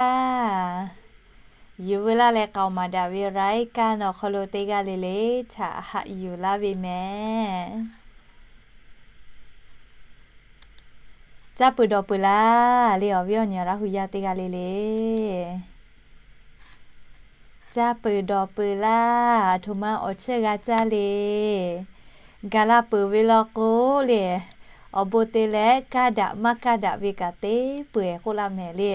laˇ. Yuˬ veu laˇ leh k'aoˍ maˍ daꞈ ve รายการ awˬ hk'aw lo teˇ g'aˇ le le htaꞈ haꞈ yuˬ laˇ ve mehˍ. Caˇ peuˬ dawˬ peuˬ laˇ le, awˬ viˉ awˬ nyi Laˇ hu yaˇ teˇ g'aˇ le le. Caˇ peuˬ dawˬ peuˬ laˇ, aˬ htoꞈ ma awˬ chiˇ g'a caˇ le. Gaˬ la peuˬ ve law k'o le, awˬ bon te leh kaˇ daꞈ maˇ kaˇ daꞈ ve kaꞈ te peuˬ-eˬ k'oˆ laˇ mehˍ le.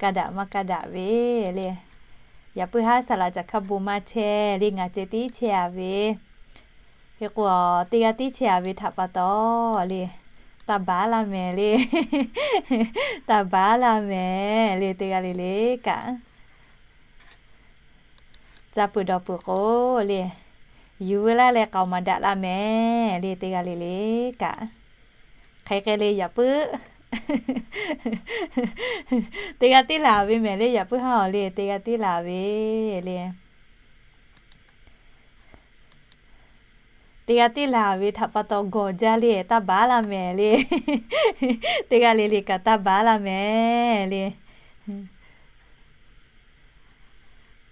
Kaˇ daꞈ maˇ kaˇ daꞈ ve le. Yaꞈ puiˉ haˉ saˍ laꞈ caꞈ hkaˇ bon maˇ chehˇ le, ngaˬ ceh tiˉ chehˇ-a ve. Hk'e k'o, teˇ g'aˇ tiˉ chehˇ-a ve htaꞈ pa taw le, taˇ baˬ laˇ mehˍ le. Taˇ baˬ laˇ mehˍ le, teˇ g'aˇ le le kaꞈ. Caˇ peuˬ dawˬ peuˬ k'o le, yuˬ veu laˇ leh k'aoˍ maˍ daꞈ laˇ mehˍ le, teˇ g'aˇ le le kaꞈ. Hk'e k'ai le yaꞈ puiˉ. Teˇ g'aˇ tiˉ laˬ ve mehˍ le, yaꞈ puiˉ haˉ awˬ le, teˇ g'aˇ tiˉ laˬ ve le. Teˇ g'aˇ tiˉ laˬ ve htaꞈ pa taw gawˬ jaˇ le, taˇ baˬ laˇ mehˍ le. Teˇ g'aˇ le le kaꞈ taˇ baˬ laˇ mehˍ le.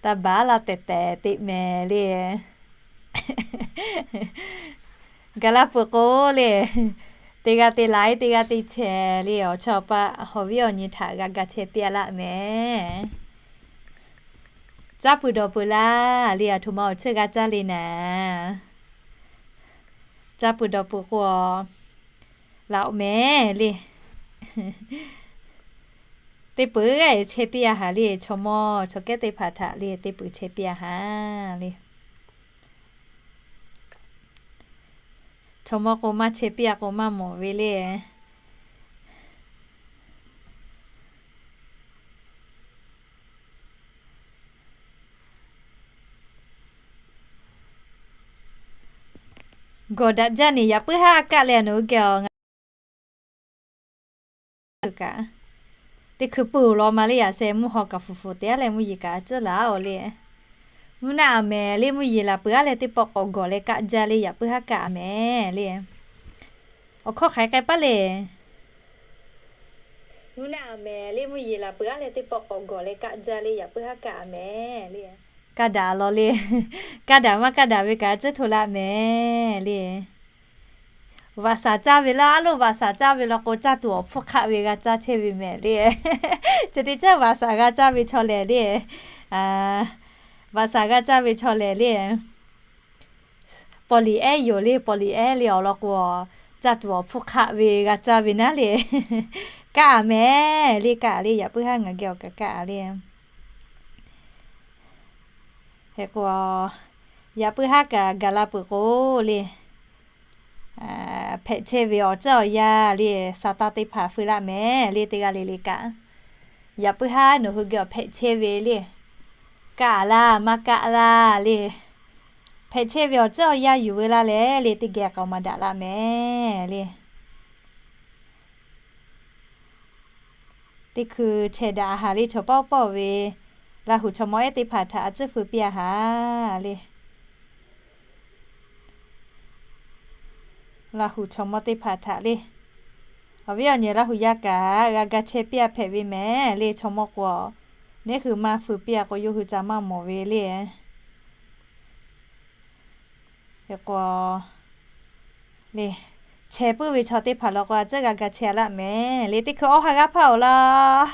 Taˇ baˬ laˇ tehꞈ tehꞈ teꞈ mehˍ le. Gaˬ la peuˬ k'o le, teˇ g'aˇ te laiˉ teˇ g'aˇ te chehˇ le, awˬ chawˇ awˬ paˆ awˬ viˉ awˬ nyi htaꞈ g'a ga chehˇ piˇ-a laˇ mehˍ. Caˇ peuˬ dawˬ peuˬ laˇ le, aˬ htoꞈ ma awˬ chiˇ g'a caˇ le naˍ. Caˇ peuˬ dawˬ peuˬ k'o, laꞈ-oꞈ mehˍ le. Teˇ peuˬ g'aˇ chehˇ piˇ-a haˍ le, chaw mawˇ chaw kehˉ teˇ hpaˍ htaꞈ le, teˇ peuˬ chehˇ piˇ-a haˍ le. Chaw mawˇ k'o maˇ chehˇ piˇ-a k'o maˇ mawˬ ve le. Gawˬ daꞈ jaˇ neˬ, yaꞈ puiˉ haˉ kaˆ leh nawˬ hui geh awˬ ngaˬ kaꞈ, teˇ hkui peuˬ law ma le, yaꞈ sheh mvuhˇ haw kaꞈ fuˍ fuˍ te-a leh mvuhˇ yeˬ kaꞈ tcuhˉ laˬ-oˬ le. Mvuhˇ naˆ-a mehˍ le, mvuhˇ yeˬ laˬ peuˬ-a leh teˇ pawˆ k'awꞈ gawˬ leh kaˆ jaˇ le, yaꞈ puiˉ haˉ kaˆ-a mehˍ le. Awˬ hkawˇ hk'aˬ hk'e k'ai paˉ le. Mvuhˇ naˆ-a mehˍ le, mvuhˇ yeˬ laˬ peuˬ-a leh teˇ pawˆ k'awꞈ gawˬ leh kaˆ jaˇ le, yaꞈ puiˉ haˉ kaˆ-a mehˍ le. Kaˇ daꞈ law le. Kaˇ daꞈ maˇ kaˇ daꞈ ve kaꞈ tcuhˉ hto laˇ mehˍ le. Vaꞈ shaˍ caˇ ve laˇ, a loˇ vaꞈ shaˍ caˇ ve law k'o, caˇ tuˬ awˬ hpfuhˇ hk'aˆ ve g'a caˇ chehˇ ve mehˍ le. Chi teˇ caˉ vaꞈ shaˍ g'a caˇ ve chaw lehˬ le. Vaꞈ shaˍ g'a caˇ ve chaw lehˬ le. Paw liꞈ ehˉ yoˬ le, paw liꞈ ehˉ le awˬ lawn k'o, caˇ tuˬ awˬ hpfuhˇ hk'aˆ ve g'a caˇ ve naˉ le. Kaˆ-a mehˍ le, kaˆ le, yaꞈ puiˉ haˉ ngaˬ geh awˬ kaꞈ kaˆ-a le. Hk'e k'o, yaꞈ puiˉ haˉ kaꞈ gaˬ la peuˬ k'o le, hpehꞈ chehˇ ve awˬ tcuhˉ awˬ yanˇ le, sa taˇ teˇ hpaˍ feu laˇ mehˍ le, teˇ g'aˇ le le kaꞈ. Yaꞈ puiˉ haˉ nawˬ hui geh awˬ hpehꞈ chehˇ ve le, kaˆ laˇ maˇ kaˆ laˇ le. Hpehꞈ chehˇ ve awˬ tcuhˉ awˬ yanˇ yuˬ veu laˇ leh le, teˇ geh k'aoˍ maˍ daꞈ laˇ mehˍ le. Teˇ hkui chehˇ daꞈ haˍ le, chaw pawˆ pawˆ ve Laˇ huˍ chaw mawˇ ehˉ teˇ hpaˍ htaꞈ a tcuhˉ feu piˇ-a haˍ le. Laˇ huˍ chaw mawˇ teˇ hpaˍ htaꞈ le, awˬ viˉ awˬ nyi Laˇ huˍ yaˇ kaꞈ g'a ga chehˇ piˇ-a hpehꞈ ve mehˍ le. Chaw mawˇ k'o, neˉ hui maˇ feu piˇ-a k'o, yawˇ hui ca maˇ mawˬ ve le. Hk'e k'o, le, chehˇ puiˉ ve chaw teˇ hpaˍ law k'o, a tcuhˉ g'a ga chehˇ laˇ mehˍ le. Teˇ hkui awˇ ha g'aˇ hpaˇ-oˬ laˇ.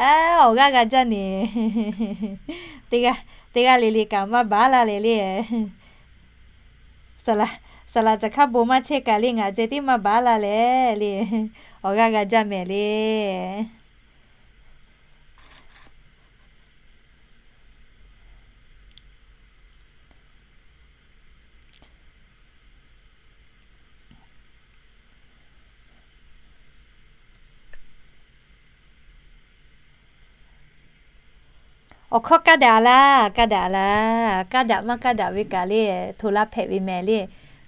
Awˬ g'aˇ g'a jaˇ neˬ. Teˇ g'aˇ le le kaꞈ maˇ baˬ laˇ leh le. Saˍ laꞈ caˬ hkaˇ bon maˇ chehˇ kaꞈ le, ngaˬ ceh tiˉ maˇ baˬ laˇ leh le. Awˬ g'aˇ g'a jaˇ mehˍ le. Awˬ hkawˇ kaˇ daꞈ laˇ, kaˇ daꞈ laˇ, kaˇ daꞈ maˇ kaˇ daꞈ ve kaꞈ le, hto laˇ hpehꞈ ve mehˍ le.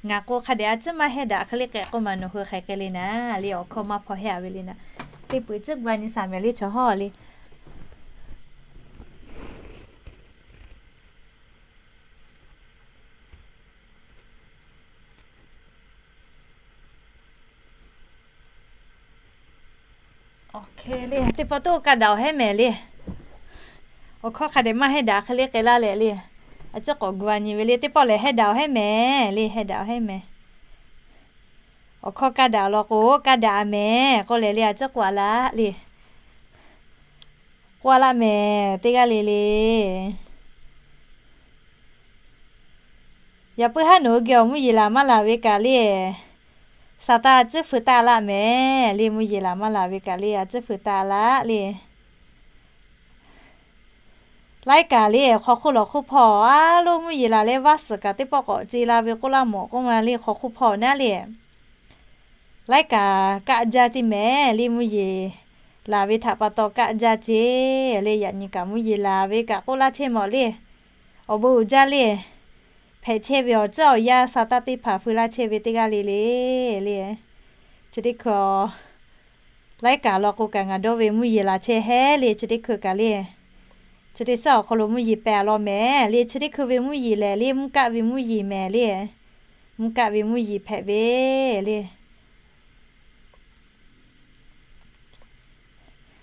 Ngaˬ k'o hk'a dehꞈ a tcuhˉ maˇ hehˇ daꞈ hk'e le k'ehꞈ k'oˆ ma, nawˬ hui hk'aˬ hk'e le naˍ le, awˬ hkawˇ maˇ hpaw hehˇ-a ve le naˍ. Teˇ peuˬ tcuhˉ g'a nyi shaˍ mehˍ le chaw hawˇ le. Teˇ pawˆ toˆ kaˇ daꞈ awˬ hehˉ mehˍ le. Awˬ hkawˇ hk'a dehꞈ maˇ hehˉ daꞈ hk'e le k'ai laˇ leh le. A ciˉ k'awꞈ gu a nyi ve le. Teˇ pawˆ lehˬ hehˉ daꞈ awˬ hehˉ mehˍ le, hehˉ daꞈ awˬ hehˉ mehˍ. Awˬ hkawˇ kaˇ daꞈ law k'o, kaˇ daꞈ a mehˍ k'oˆ leh le, a ciˉ k'oˆ a laˇ le. K'oˆ a laˇ mehˍ teˇ g'aˇ le le. Yaꞈ puiˉ haˉ nawˬ hui geh awˬ mvuhˇ yeˬ laˬ maˇ laˬ ve kaꞈ le, Saˍtanˍ a ciˉ feu taˆ laˇ mehˍ le, mvuhˇ yeˬ laˬ maˇ laˬ ve kaꞈ le, a ciˉ feu taˆ laˇ le. Laiˉ kaꞈ le, hk'aw hk'oˆ lawˬ hk'oˆ hpawˇ a loˉ mvuhˇ yeˬ laˬ leh vaˇ suhˍ kaꞈ teˇ pawˆ k'awꞈ ce la ve k'oˆ laˇ mawˬ k'oˆ ma le, hk'aw hk'oˆ hpawˇ naˉ le. Laiˉ kaꞈ kaˆ jaˇ ce mehˍ le, mvuhˇ yeˬ laˬ ve htaꞈ pa taw kaˆ jaˇ ce le. Yaꞈ nyi kaꞈ mvuhˇ yeˬ laˬ ve kaꞈ k'oˆ laˇ chehˇ mawˬ le. Awˬ bon uiˍ jaˇ le. Hpehꞈ chehˇ ve awˬ ciˉ awˬ yanˇ Saˍtanˍ teˇ hpaˍ feu laˇ chehˇ ve teˇ g'aˇ le le le. Chi teˇ hkui a laiˉ kaꞈ law k'o kaꞈ ngaˬ dawˇ ve mvuhˇ yeˬ laˬ chehˇ hehˉ le, chi teˇ hkui kaꞈ le. Chi teˇ suhˉ awˬ hk'aw lo mvuhˇ yeˬ pehˍ a law mehˍ le, chi teˇ hkui ve mvuhˇ yeˬ lehˬ le, mvuhˇ kaˆ ve mvuhˇ yeˬ mehˍ le. Mvuhˇ kaˆ ve mvuhˇ yeˬ hpehꞈ ve le.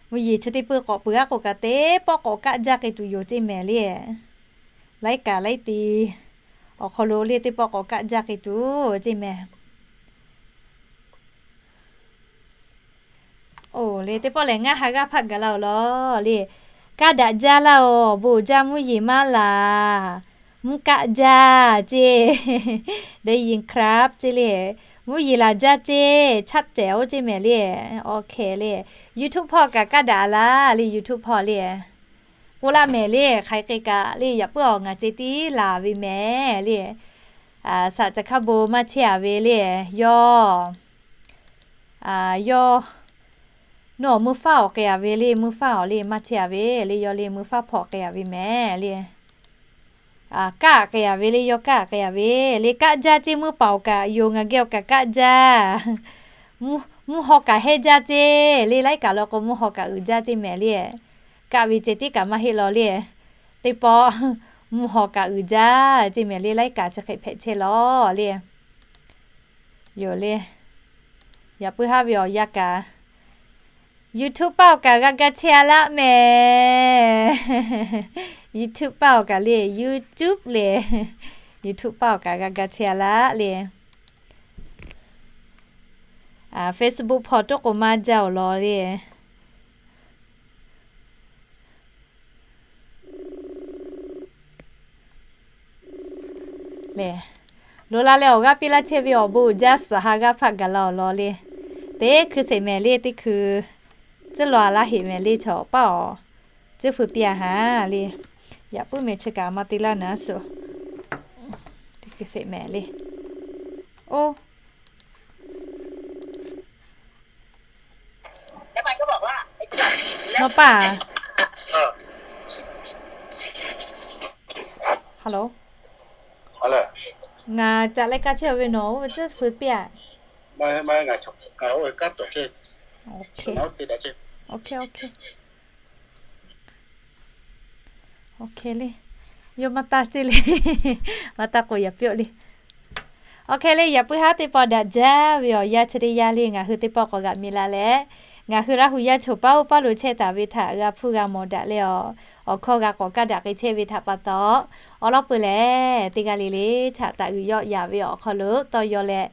Mvuhˇ yeˬ chi teˇ peuˇ k'awꞈ peuˬ aˉ k'o kaꞈ teˇ pawˆ k'awꞈ kaˆ jaˇ k'ai tuˬ yoˬ ceˇ mehˍ le. Laiˉ kaꞈ laiˉ ti awˬ hk'aw lo le teˇ pawˆ k'awꞈ kaˆ jaˇ k'ai tuˬ ceˇ mehˍ. Oˬ le, teˇ pawˆ lehˬ ngaˇ ha g'aˇ hpaˆ gaˬ la awˬ lawn le. Kaˇ daꞈ jaˇ laˇ oˬ, awˬ bon uiˍ jaˇ, mvuhˇ yeˬ maˇ laˬ. Mvuhˇ kaˆ jaˇ ceˇ. ได้ยินครับ ceˇ le. Mvuhˇ yeˬ laˬ jaˇ ceˇ, ชัดเจน oˇ ceˇ mehˍ le. Awˬ hkeh le. YouTube hpawˇ kaꞈ kaˇ daꞈ laˇ le, YouTube hpawˇ le. K'oˆ laˇ mehˍ le, hk'aˬ hk'e kaꞈ le, yaꞈ puiˉ awˬ ngaˬ ce tiˉ laˬ ve mehˍ le. Saˍ caˬ hkaˇ bon maˇ chehˇ a ve le, yawˇ, yawˇ, nawˬ mui faˇ awˬ k'ai a ve le, mui faˇ awˬ le maˇ chehˇ a ve le, yawˇ le mui faˇ hpawꞈ k'ai a ve mehˍ le. Kaˆ k'ai a ve le, yawˇ kaˆ k'ai a ve le, kaˆ jaˇ ceˇ, mui paˍ awˬ kaꞈ yoˬ, ngaˬ geh awˬ kaꞈ kaˆ jaˇ. Mvuhˇ haw kaꞈ hehˉ jaˇ ceˇ le, laiˉ kaꞈ law k'o mvuhˇ haw kaꞈ uiˍ jaˇ ceˇ mehˍ le. Kaˆ ve ceh tiˉ kaꞈ maˇ heˆ law le. Teˇ pawˆ mvuhˇ haw kaꞈ uiˍ jaˇ ceˇ mehˍ le, laiˉ kaꞈ chi hk'e hpehꞈ chehˇ law le. Yoˬ le. Yaꞈ puiˉ haˉ ve awˬ yanˇ kaꞈ YouTube paˇ awˬ kaꞈ g'a ga chehˇ a laˇ mehˍ. YouTube paˇ awˬ kaꞈ le, YouTube le. YouTube paˇ awˬ kaꞈ g'a ga chehˇ a laˇ le. Facebook hpawˇ toˆ k'o maˇ jaˇ awˬ lawn le. Lehˬ, loꞈ la leh awˬ g'aˇ piˇ laˇ chehˇ ve awˬ bon uiˍ jaˇ suhˍ ha g'aˇ hpaˆ gaˬ la awˬ lawn le. Teˇ hkui sheˍ mehˍ le, teˇ hkui tcuhˉ law a laˇ heꞈ mehˍ le, chaw paˇ awˬ tcuhˉ feu piˇ a haˍ le. Yaꞈ puiˉ mehˍ chi kaꞈ maˇ te laˇ naˍ suhˍ. Teˇ hkui sheˍ mehˍ le. Oˇ, nawˬ paˇ, hello, ngaˬ caꞈ leh ka chehˇ ve nawˬ oˇ ve tcuhˉ feu piˇ a. Awˬ hkeh le. Yawˇ maˇ taˇ ceˇ le. Maˇ taˇ k'o yaꞈ piˇ le. Awˬ hkeh le, yaꞈ puiˉ haˉ teˇ pawˆ daꞈ jaˇ ve awˬ yanˇ chi teˇ yanˇ le, ngaˬ hui teˇ pawˆ k'awꞈ g'aꞈ mi la leh, ngaˬ hui Laˇ huˍ yaˇ choˬ paˉ oˇ paˇ lo chehˇ taˍ ve htaꞈ g'a hpuˇ g'a mawˬ daꞈ leh awˬ, awˬ hkawˇ g'a k'awꞈ kaˇ daꞈ k'ai chehˇ ve htaꞈ pa taw, awˬ lawn peuˬ lehˬ teˇ g'aˇ le le htaꞈ taꞈ g'uiˬ yawˆ yaꞈ ve awˬ hk'aw lo tawˇ yaw leh,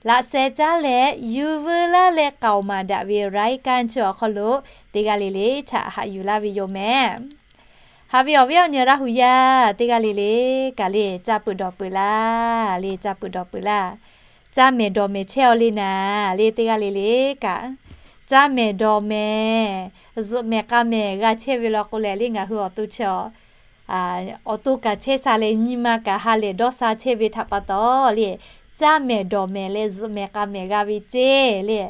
laꞈ sheh caˉ leh yuˬ veu laˇ leh k'aoˍ maˍ daꞈ ve รายการ chi awˬ hk'aw lo teˇ g'aˇ le le htaꞈ haꞈ yuˬ laˇ ve yoˬ mehˍ. Haꞈ ve awˬ viˉ awˬ nyi Laˇ huˍ yaˇ teˇ g'aˇ le le kaꞈ le, caˇ peuˬ dawˬ peuˬ laˇ le, caˇ peuˬ dawˬ peuˬ laˇ. Caˇ mehˍ dawˬ mehˍ chehˇ aw le naˍ le, teˇ g'aˇ le le kaꞈ, caˇ mehˍ dawˬ mehˍ, zuhꞈ mehˍ k'a mehˍ g'a chehˇ ve law k'o lehˬ le, ngaˬ hui awˬ to chi awˬ to kaꞈ chehˇ sha leh nyi ma kaꞈ ha lehˬ dawˇ sha chehˇ ve htaꞈ pa taw le, caˇ mehˍ dawˬ mehˍ leh zuhꞈ mehˍ k'a mehˍ g'a ve ceˇ le.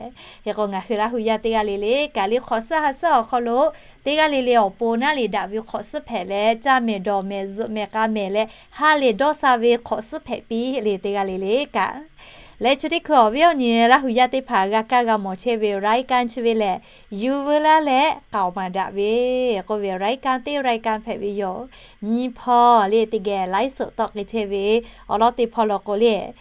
Hk'e k'o ngaˬ hui Laˇ huˍ yaˇ teˇ g'aˇ le le kaꞈ le, hk'awꞈ suhˉ ha suhˉ awˬ hk'aw lo teˇ g'aˇ le le awˬ pon naˉ le daꞈ ve hk'awꞈ suhˉ hpehꞈ leh, caˇ mehˍ dawˬ mehˍ zuhꞈ mehˍ k'a mehˍ leh ha lehˬ dawˇ sha ve hk'awꞈ suhˉ hpehꞈ piˇ le, teˇ g'aˇ le le kaꞈ. Leh chi teˇ hkui awˬ viˉ awˬ nyi Laˇ huˍ yaˇ teˇ hpaˍ g'a kaˇ g'a mawˬ chehˇ ve รายการ chi ve lehˬ, yuˬ veu laˇ leh k'aoˍ maˍ daꞈ ve k'oˆ ve รายการ teˇ รายการ hpehꞈ ve yoˬ. Nyiˇ hpawˇ le teˇ geh ไลฟ์สด tawˆ k'ai chehˇ ve awˬ lawn teˇ hpawˇ law k'o le,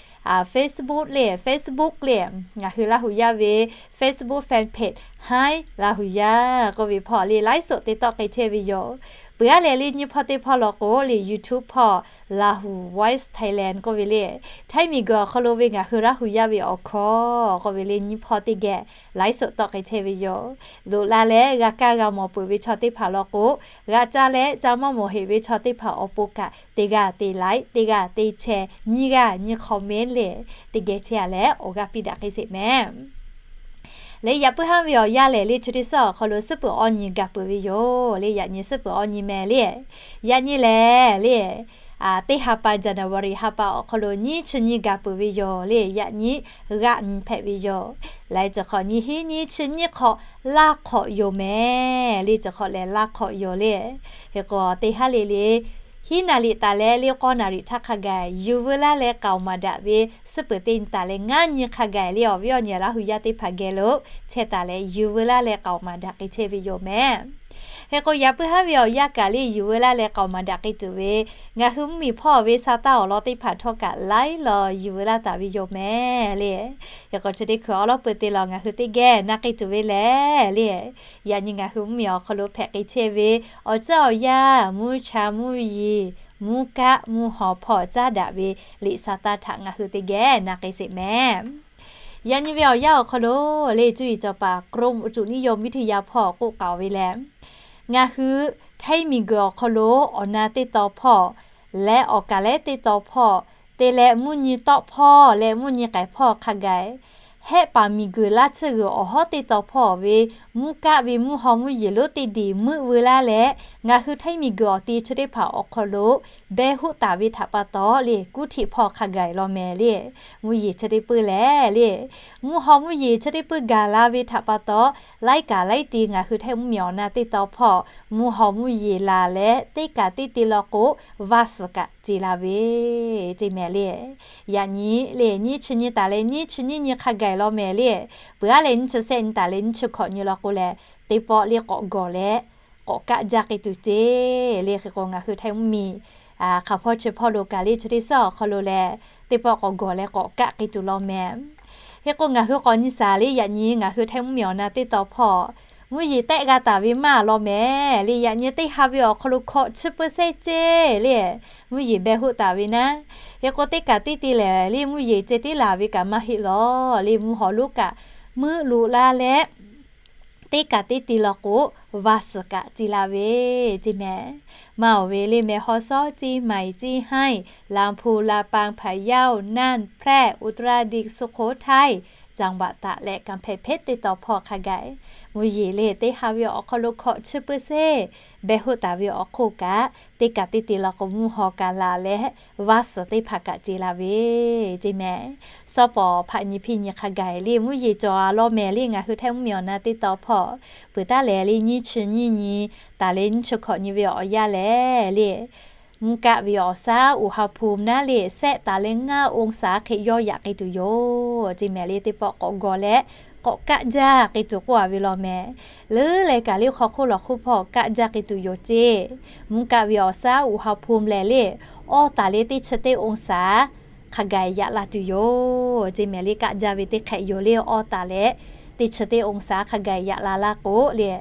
Facebook le, Facebook le, ngaˬ hui Laˇ hu yaˇ ve Facebook fan page Hi Laˇ hu yaˇ k'oˆ ve hpawˇ le ไลฟ์สด te tawˆ k'ai chehˇ ve yoˬ. Peuˬ aˉ lehˬ le nyiˇ hpawˇ teˇ hpawˇ law k'o le YouTube hpawˇ Lahu Voice Thailand k'oˆ ve le, Htaiˇ miˬguiˬ awˬ hk'aw lo ve ngaˬ hui Laˇ hu yaˇ ve awˬ hkawˇ k'oˆ ve le nyiˇ hpawˇ teˇ geh ไลฟ์สด tawˆ k'ai chehˇ ve yoˬ. Loꞈ la leh g'a kaˇ g'a mawˬ peuˬ ve chaw teˇ hpaˍ law k'o, g'a caˇ leh ca mawˇ mawˬ heꞈ ve chaw teˇ hpaˍ awˬ pon kaꞈ teˇ g'aˇ teˇ like, teˇ g'aˇ teˇ share, nyiˇ g'aˇ nyiˇ comment le teˇ geh chehˇ a leh awˬ g'aˇ piˇ daꞈ k'ai sheˍ mehˍ. Le yaꞈ puiˉ haˉ ve awˬ yanˇ lehˬ le chi teˇ suhˉ awˬ hk'aw lo suhˉ peuˬ awˇ nyi gaˬ peuˬ ve yoˬ le. Yaꞈ nyi suhˉ peuˬ awˇ nyi mehˍ le. Yaꞈ nyi lehˬ le, teˇ ha pa January ha pa awˬ hk'aw lo nyiˇ chi nyi gaˬ peuˬ ve yoˬ le. Yaꞈ nyi g'aˆ nyi hpehꞈ ve yoˬ. Laiˉ ceuˬ hk'awꞈ nyiˇ hinˉ nyiˇ chi nyiˇ hk'awꞈ laˇ hk'awꞈ yoˬ mehˍ le. Ceuˬ hk'awꞈ lehˬ laˇ hk'awꞈ yoˬ le. Hk'e k'o teˇ haˉ le le hiˉ naˍ riˍ taˍ leh le k'awˇ naˍ riˍ htaˇ hk'a gaˬ yuˬ veu laˇ leh k'aoˍ maˍ daꞈ ve suhˉ peuˬ teˇ nyi taˍ leh ngaˇ nyi hk'a gaˬ le awˬ viˉ awˬ nyi Laˇ hu yaˇ teˇ hpaˍ geh lo chehˇ taˍ leh yuˬ veu laˇ leh k'aoˍ maˍ daꞈ k'ai chehˇ ve yoˬ mehˍ. Hk'e k'o yaꞈ puiˉ haˉ ve awˬ yanˇ kaꞈ le yuˬ veu laˇ leh k'aoˍ maˍ daꞈ k'ai tuˬ ve ngaˬ hui mvuhˇmiˬ hpawˇ ve sa taˇ awˬ lawn teˇ hpaˍ htawˇ kaꞈ laiˉ law yuˬ veu laˇ taˍ ve yoˬ mehˍ le. Hk'e k'o chi teˇ hkui awˉ lawˉ peuˬ te law ngaˬ hui teˇ geh na k'ai tuˬ ve lehˬ le, yaꞈ nyi ngaˬ hui mvuhˇmiˬ awˬ hk'aw lo hpehꞈ k'ai chehˇ ve awˬ ceuˬ awˬ yanˇ mvuhˇ cha mvuhˇ yeˬ mvuhˇ kaˆ mvuhˇ haw hpawˇ caˉ daꞈ ve liꞈ sa taˇ htaꞈ ngaˬ hui teˇ geh na k'ai sheˍ mehˍ. Yaꞈ nyi ve awˬ yanˇ awˬ hk'aw lo le cuˇ yiˍ cawˬ paˍ กรมอุตุนิยมวิทยา hpawˇ k'oˆ k'aoˍ ve lehˬ, ngaˬ hui Htaiˇ miˬguiˬ awˬ hk'aw lo awˬ na teˇ taw hpawˇ leh awˬ kaˍ lehˉ teˇ taw hpawˇ te leh mvuhˇ nyi tawˆ hpawˇ leh mvuhˇ nyi k'ai hpawˇ hk'a gaˬ hehˆ paˍ miˬguiˬ laˇ tsuhˇ g'uiˬ awˬ hawˉ teˇ taw hpawˇ ve mvuhˇ kaˆ ve mvuhˇ haw mvuhˇ yeˬ lonˉ teˇ diˬ meuˆ veu laˇ leh, ngaˬ hui Htaiˇ miˬguiˬ awˬ te chi teˇ hpaˍ awˬ hk'aw lo beh hoˆ taˍ ve htaꞈ pa taw le kuˉ htiˆ hpawˇ hk'a gaˬ law mehˍ le. Mvuhˇ yeˬ chi teˇ puiˉ lehˬ le, mvuhˇ haw mvuhˇ yeˬ chi teˇ puiˉ gaˬ la ve htaꞈ pa taw, laiˉ kaˍ laiˉ ti ngaˬ hui Htaiˇ mvuhˇmiˬ awˬ na teˇ taw hpawˇ mvuhˇ haw mvuhˇ yeˬ laˬ leh teˇ kaꞈ teˇ te law k'o, vaˇ suhˍ kaꞈ ce la ve ce mehˍ le. Yaꞈ nyi le nyiˇ chi nyi taˍ leh nyiˇ chi nyiˇ nyi hk'a gaˬ law mehˍ le. Peuˬ aˉ leh nyiˇ chi sehˆ nyi taˍ leh nyiˇ chi hkawꞈ nyi law k'o lehˬ, teˇ pawˆ le k'awꞈ gawˬ leh k'awꞈ kaˆ jaˇ k'ai tuˬ ce le. Hk'e k'o ngaˬ hui Htaiˇ mvuhˇmiˬ hk'aˬ hpawˇ chi hpawˇ lo kaꞈ le chi teˇ suhˉ awˬ hk'aw lo lehˬ, teˇ pawˆ k'awꞈ gawˬ leh k'awꞈ kaˆ k'ai tuˬ law mehˍ. Hk'e k'o ngaˬ hui k'awꞈ nyi shaˍ le yaꞈ nyi ngaˬ hui Htaiˇ mvuhˇmiˬ awˬ na teˇ taw hpawˇ mvuhˇ yeˬ tehˆ g'a taˍ ve maˇ law mehˍ le. Yaꞈ nyi teˇ ha ve awˬ hk'aw lo hkawꞈ chi peuˬ sehˆ ce le mvuhˇ yeˬ beh hoˆ taˍ ve naˉ. Hk'e k'o teˇ kaꞈ teˇ te lehˬ le mvuhˇ yeˬ ce teˉ laˬ ve kaꞈ maˇ heˆ lawˬ le mvuhˇ haw lonˉ kaꞈ meuˆ loꞈ la leh teˇ kaꞈ teˇ te law k'o, vaˇ suhˍ kaꞈ ce la ve ce mehˍ. Maˇ oˬ ve le mehˍ haw sawˉ ciˇ maiˍ ciˇ haiˇ Laˍ hpu Laˍ paˍ Hpaˍ yaˇ oˬ nanˇ hpehˇ อุตรดิตถ์ สุโขทัย จังหวัดตาก leh kanˇ hpehˇ hpehˇ teˇ taw hpawˇ hk'a gaˬ mvuhˇ yeˬ le teˇ ha ve awˬ hk'aw lo hkawꞈ chi peuˬ sehˆ beh hoˆ taˍ ve awˬ hk'oˆ kaꞈ, teˇ kaꞈ teˇ te law k'o mvuhˇ haw kaꞈ laˬ leh vaˇ suhˍ teˇ hpaˍ kaꞈ ce la ve ce mehˍ. Sawˉ pawˍ hpaꞈ nyi hpiˇ nyi hk'a gaˬ le mvuhˇ yeˬ cawˬ a law mehˍ le ngaˬ hui Htaiˇ mvuhˇmiˬ awˬ na teˇ taw hpawˇ peuˬ taˉ lehˬ le nyiˇ chi nyiˇ nyi taˍ leh nyiˇ chi hkawꞈ nyi ve awˬ yanˇ lehˬ le mvuhˇ kaˆ ve awˬ shaˉ อุณหภูมิ naˉ le sehˆ taˍ leh ngaˇ องศา hk'e yawˇ yaꞈ k'ai tuˬ yoˬ ce mehˍ le. Teˇ pawˆ k'awꞈ gawˬ leh k'awꞈ kaˆ jaˇ k'ai tuˬ k'oˆ a ve law mehˍ. Leuˉ leh kaꞈ le hk'aw hk'oˆ lawˬ hk'oˆ hpawˇ kaˆ jaˇ k'ai tuˬ yoˬ ce. Mvuhˇ kaˆ ve awˬ shaˉ อุณหภูมิ lehˬ le awˇ taˍ leh teˇ chi teˇ องศา hk'a gaˬ yaꞈ la tuˬ yoˬ ce mehˍ le. Kaˆ jaˇ ve teˇ hk'ehꞈ yoˬ le awˇ taˍ leh teˇ chi teˇ องศา hk'a gaˬ yaꞈ la laˇ k'o le.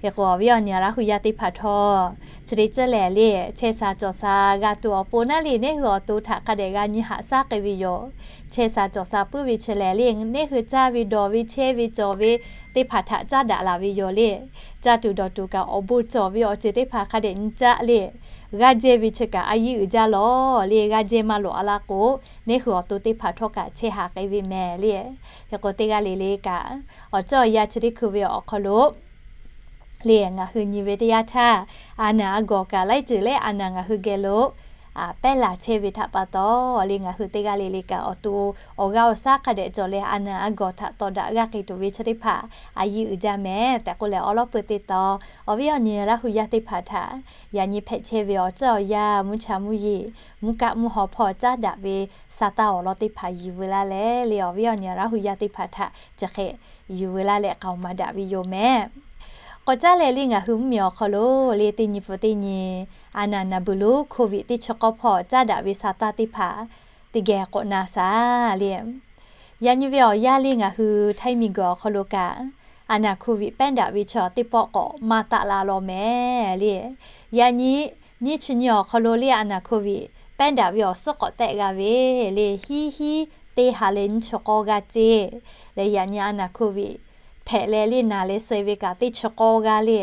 Hk'e k'o awˬ viˉ awˬ nyi Laˇ hu yaˇ teˇ hpaˍ htawˇ chi teˇ ceuˬ lehˬ le chehˇ sha cawˬ sha g'a tuˬ awˬ pon naˉ le neˇ hui awˬ to htaꞈ hk'a dehꞈ g'a nyi haꞈ shaˉ k'ai ve yoˬ. Chehˇ sha cawˬ sha puiˉ ve chi lehˬ le neˇ hui caˇ ve dawˬ ve chehˇ ve cawˬ ve teˇ hpaˍ htaꞈ caˉ daꞈ laˬ ve yoˬ le. Caˇ tuˬ dawˬ tuˬ kaꞈ awˬ bon cawˬ ve awˬ ceuˬ teˇ hpaˍ hk'a dehꞈ nyi caˆ le. G'aˇ jehˇ ve chi kaꞈ a yiˇ uiˍ jaˇ lawˬ le g'aˇ jehˇ maˇ loꞈ a laˇ k'o, neˇ hui awˬ to teˇ hpaˍ htawˇ kaꞈ chehˇ haꞈ k'ai ve mehˍ le. Hk'e k'o teˇ g'aˇ le le kaꞈ awˬ ceuˬ awˬ yanˇ chi teˇ hkui ve awˬ hk'aw lo le ngaˬ hui nyi ve teˇ yanˇ htaˇ, a naˬ a gawˬ kaꞈ laiˉ ceuˬ leh a naˬ ngaˬ hui geh lo pehˉ laˬ chehˇ ve htaꞈ pa taw le ngaˬ hui teˇ g'aˇ le le kaꞈ awˬ to awˬ g'aˇ awˬ shaˉ hk'a dehꞈ cawˬ leh a naˬ a gawˬ htaꞈ tawˍ daꞈ g'aˇ k'ai tuˬ ve chi teˇ hpaˍ a yiˇ uiˍ jaˇ mehˍ tehꞈ k'oˆ leh awˉ lawˉ peuˬ teˇ taw awˬ viˉ awˬ nyi Laˇ hu yaˇ teˇ hpaˍ htaꞈ yaꞈ nyi hpehꞈ chehˇ ve awˬ ceuˬ awˬ yanˇ mvuhˇ cha mvuhˇ yeˬ mvuhˇ kaˆ mvuhˇ haw hpawˇ caˉ daꞈ ve sa taˇ awˬ lawn teˇ hpaˍ yuˬ veu laˇ leh le awˬ viˉ awˬ nyi Laˇ hu yaˇ teˇ hpaˍ htaꞈ chi hk'e yuˬ veu laˇ leh k'aoˍ maˍ daꞈ ve yoˬ mehˍ. K'awꞈ caˉ leh le ngaˬ hui mvuhˇmiˬ awˬ hk'aw lo le teˇ nyi pfuhˍ teˇ nyi a naˬ naˍ buiˬ lonˉ โควิด teˇ chi k'awˇ hpawˇ caˉ daꞈ ve sa taˇ teˇ hpaˍ teˇ geh k'awꞈ na shaˍ le. Yaꞈ nyi ve awˬ yanˇ le ngaˬ hui Htaiˇ miˬguiˬ awˬ hk'aw lo kaꞈ, အာဏာ COVID ပဲၼ်း daꞈ ve chaw teˇ pawˆ k'awꞈ maˇ taˆ la law mehˍ le. Yaꞈ nyi nyiˇ chi nyi awˬ hk'aw lo le အာဏာ COVID ပဲၼ်း daꞈ ve awˬ suhˉ k'awꞈ tehˆ g'a ve le, hiˉ hiˉ teˇ ha leh nyiˇ chi k'awˇ g'aˇ ceˇ leh, yaꞈ nyi အာဏာ COVID hpehꞈ leh le naˬ leh suh ve kaꞈ teˇ chi k'awˇ g'aˇ le,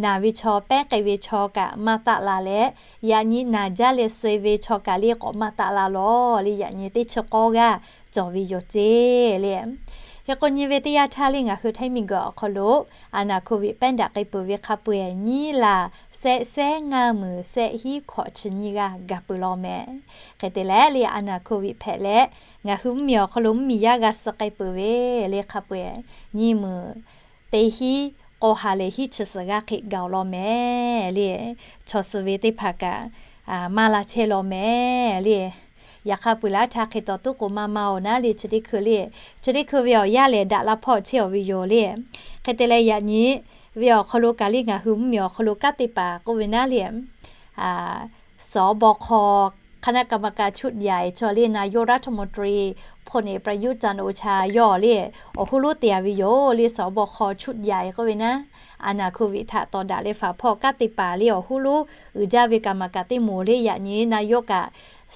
naˬ ve chaw pehˉ k'ai ve chaw kaꞈ maˇ taˆ la leh, yaꞈ nyi naˬ jaˇ leh suh ve chaw kaꞈ le k'awꞈ maˇ taˆ la law le, yaꞈ nyi teˇ chi k'awˇ g'aˇ cawˬ ve yoˬ ceˇ le. Hk'e k'o nyi ve teˇ yanˇ htaˇ le ngaˬ hui Htaiˇ miˬguiˬ awˬ hk'aw lo အာဏာ COVID ပဲၼ်း daꞈ k'ai peuˬ ve hk'a peu-eˬ nyiˇ laˬ shehˆ shehˆ ngaˇ meunˍ shehˆ hiˉ hkawꞈ chi nyiˇ g'aˇ gaˬ peuˬ law mehˍ. Hk'e te leh le အာဏာ COVID hpehꞈ leh ngaˬ hui mvuhˇmiˬ awˬ hk'aw lo mvuhˇmiˬ yaˇ g'a suh k'ai peuˬ ve le hk'a peu-eˬ nyiˇ meunˍ teˇ hiˉ k'awˇ ha leh hiˉ chi suhˍ g'aˇ hk'e gaˬ-oˬ law mehˍ le. Chaw suh ve teˇ hpaˍ kaꞈ maˇ la chehˇ law mehˍ le. Yaꞈ hk'aˇ peuˬ laˇ htaˇ hk'e taw tuˉ k'o maˇ maˇ-oˬ naˉ le, chi teˇ hkui le, chi teˇ hkui ve awˬ yanˇ lehˬ daꞈ la hpawˇ chehˇ-oˬ ve yoˬ le. Hk'e te leh yaꞈ nyi ve awˬ hk'aw lo kaꞈ le ngaˬ hui mvuhˇmiˬ awˬ hk'aw lo kanˉ te paˍ k'oˆ ve naˉ le สบค คณะกรรมการชุดใหญ่ chaw le นายกรัฐมนตรี พลเอก ประยุทธ์ จันทร์โอชา yawˇ le awˬ hoˉ lonˉ te-a ve yoˬ le. สบค ชุดใหญ่ k'oˆ ve naˉ, အာဏာ COVID htaꞈ tawˍ daꞈ leh faˍ hpawˇ kanˉ te paˍ le awˬ hoˉ lonˉ uiˍ jaˇ ve กรรมการ teˇ moˍ le yaꞈ nyi naˉ yawˇ kaꞈ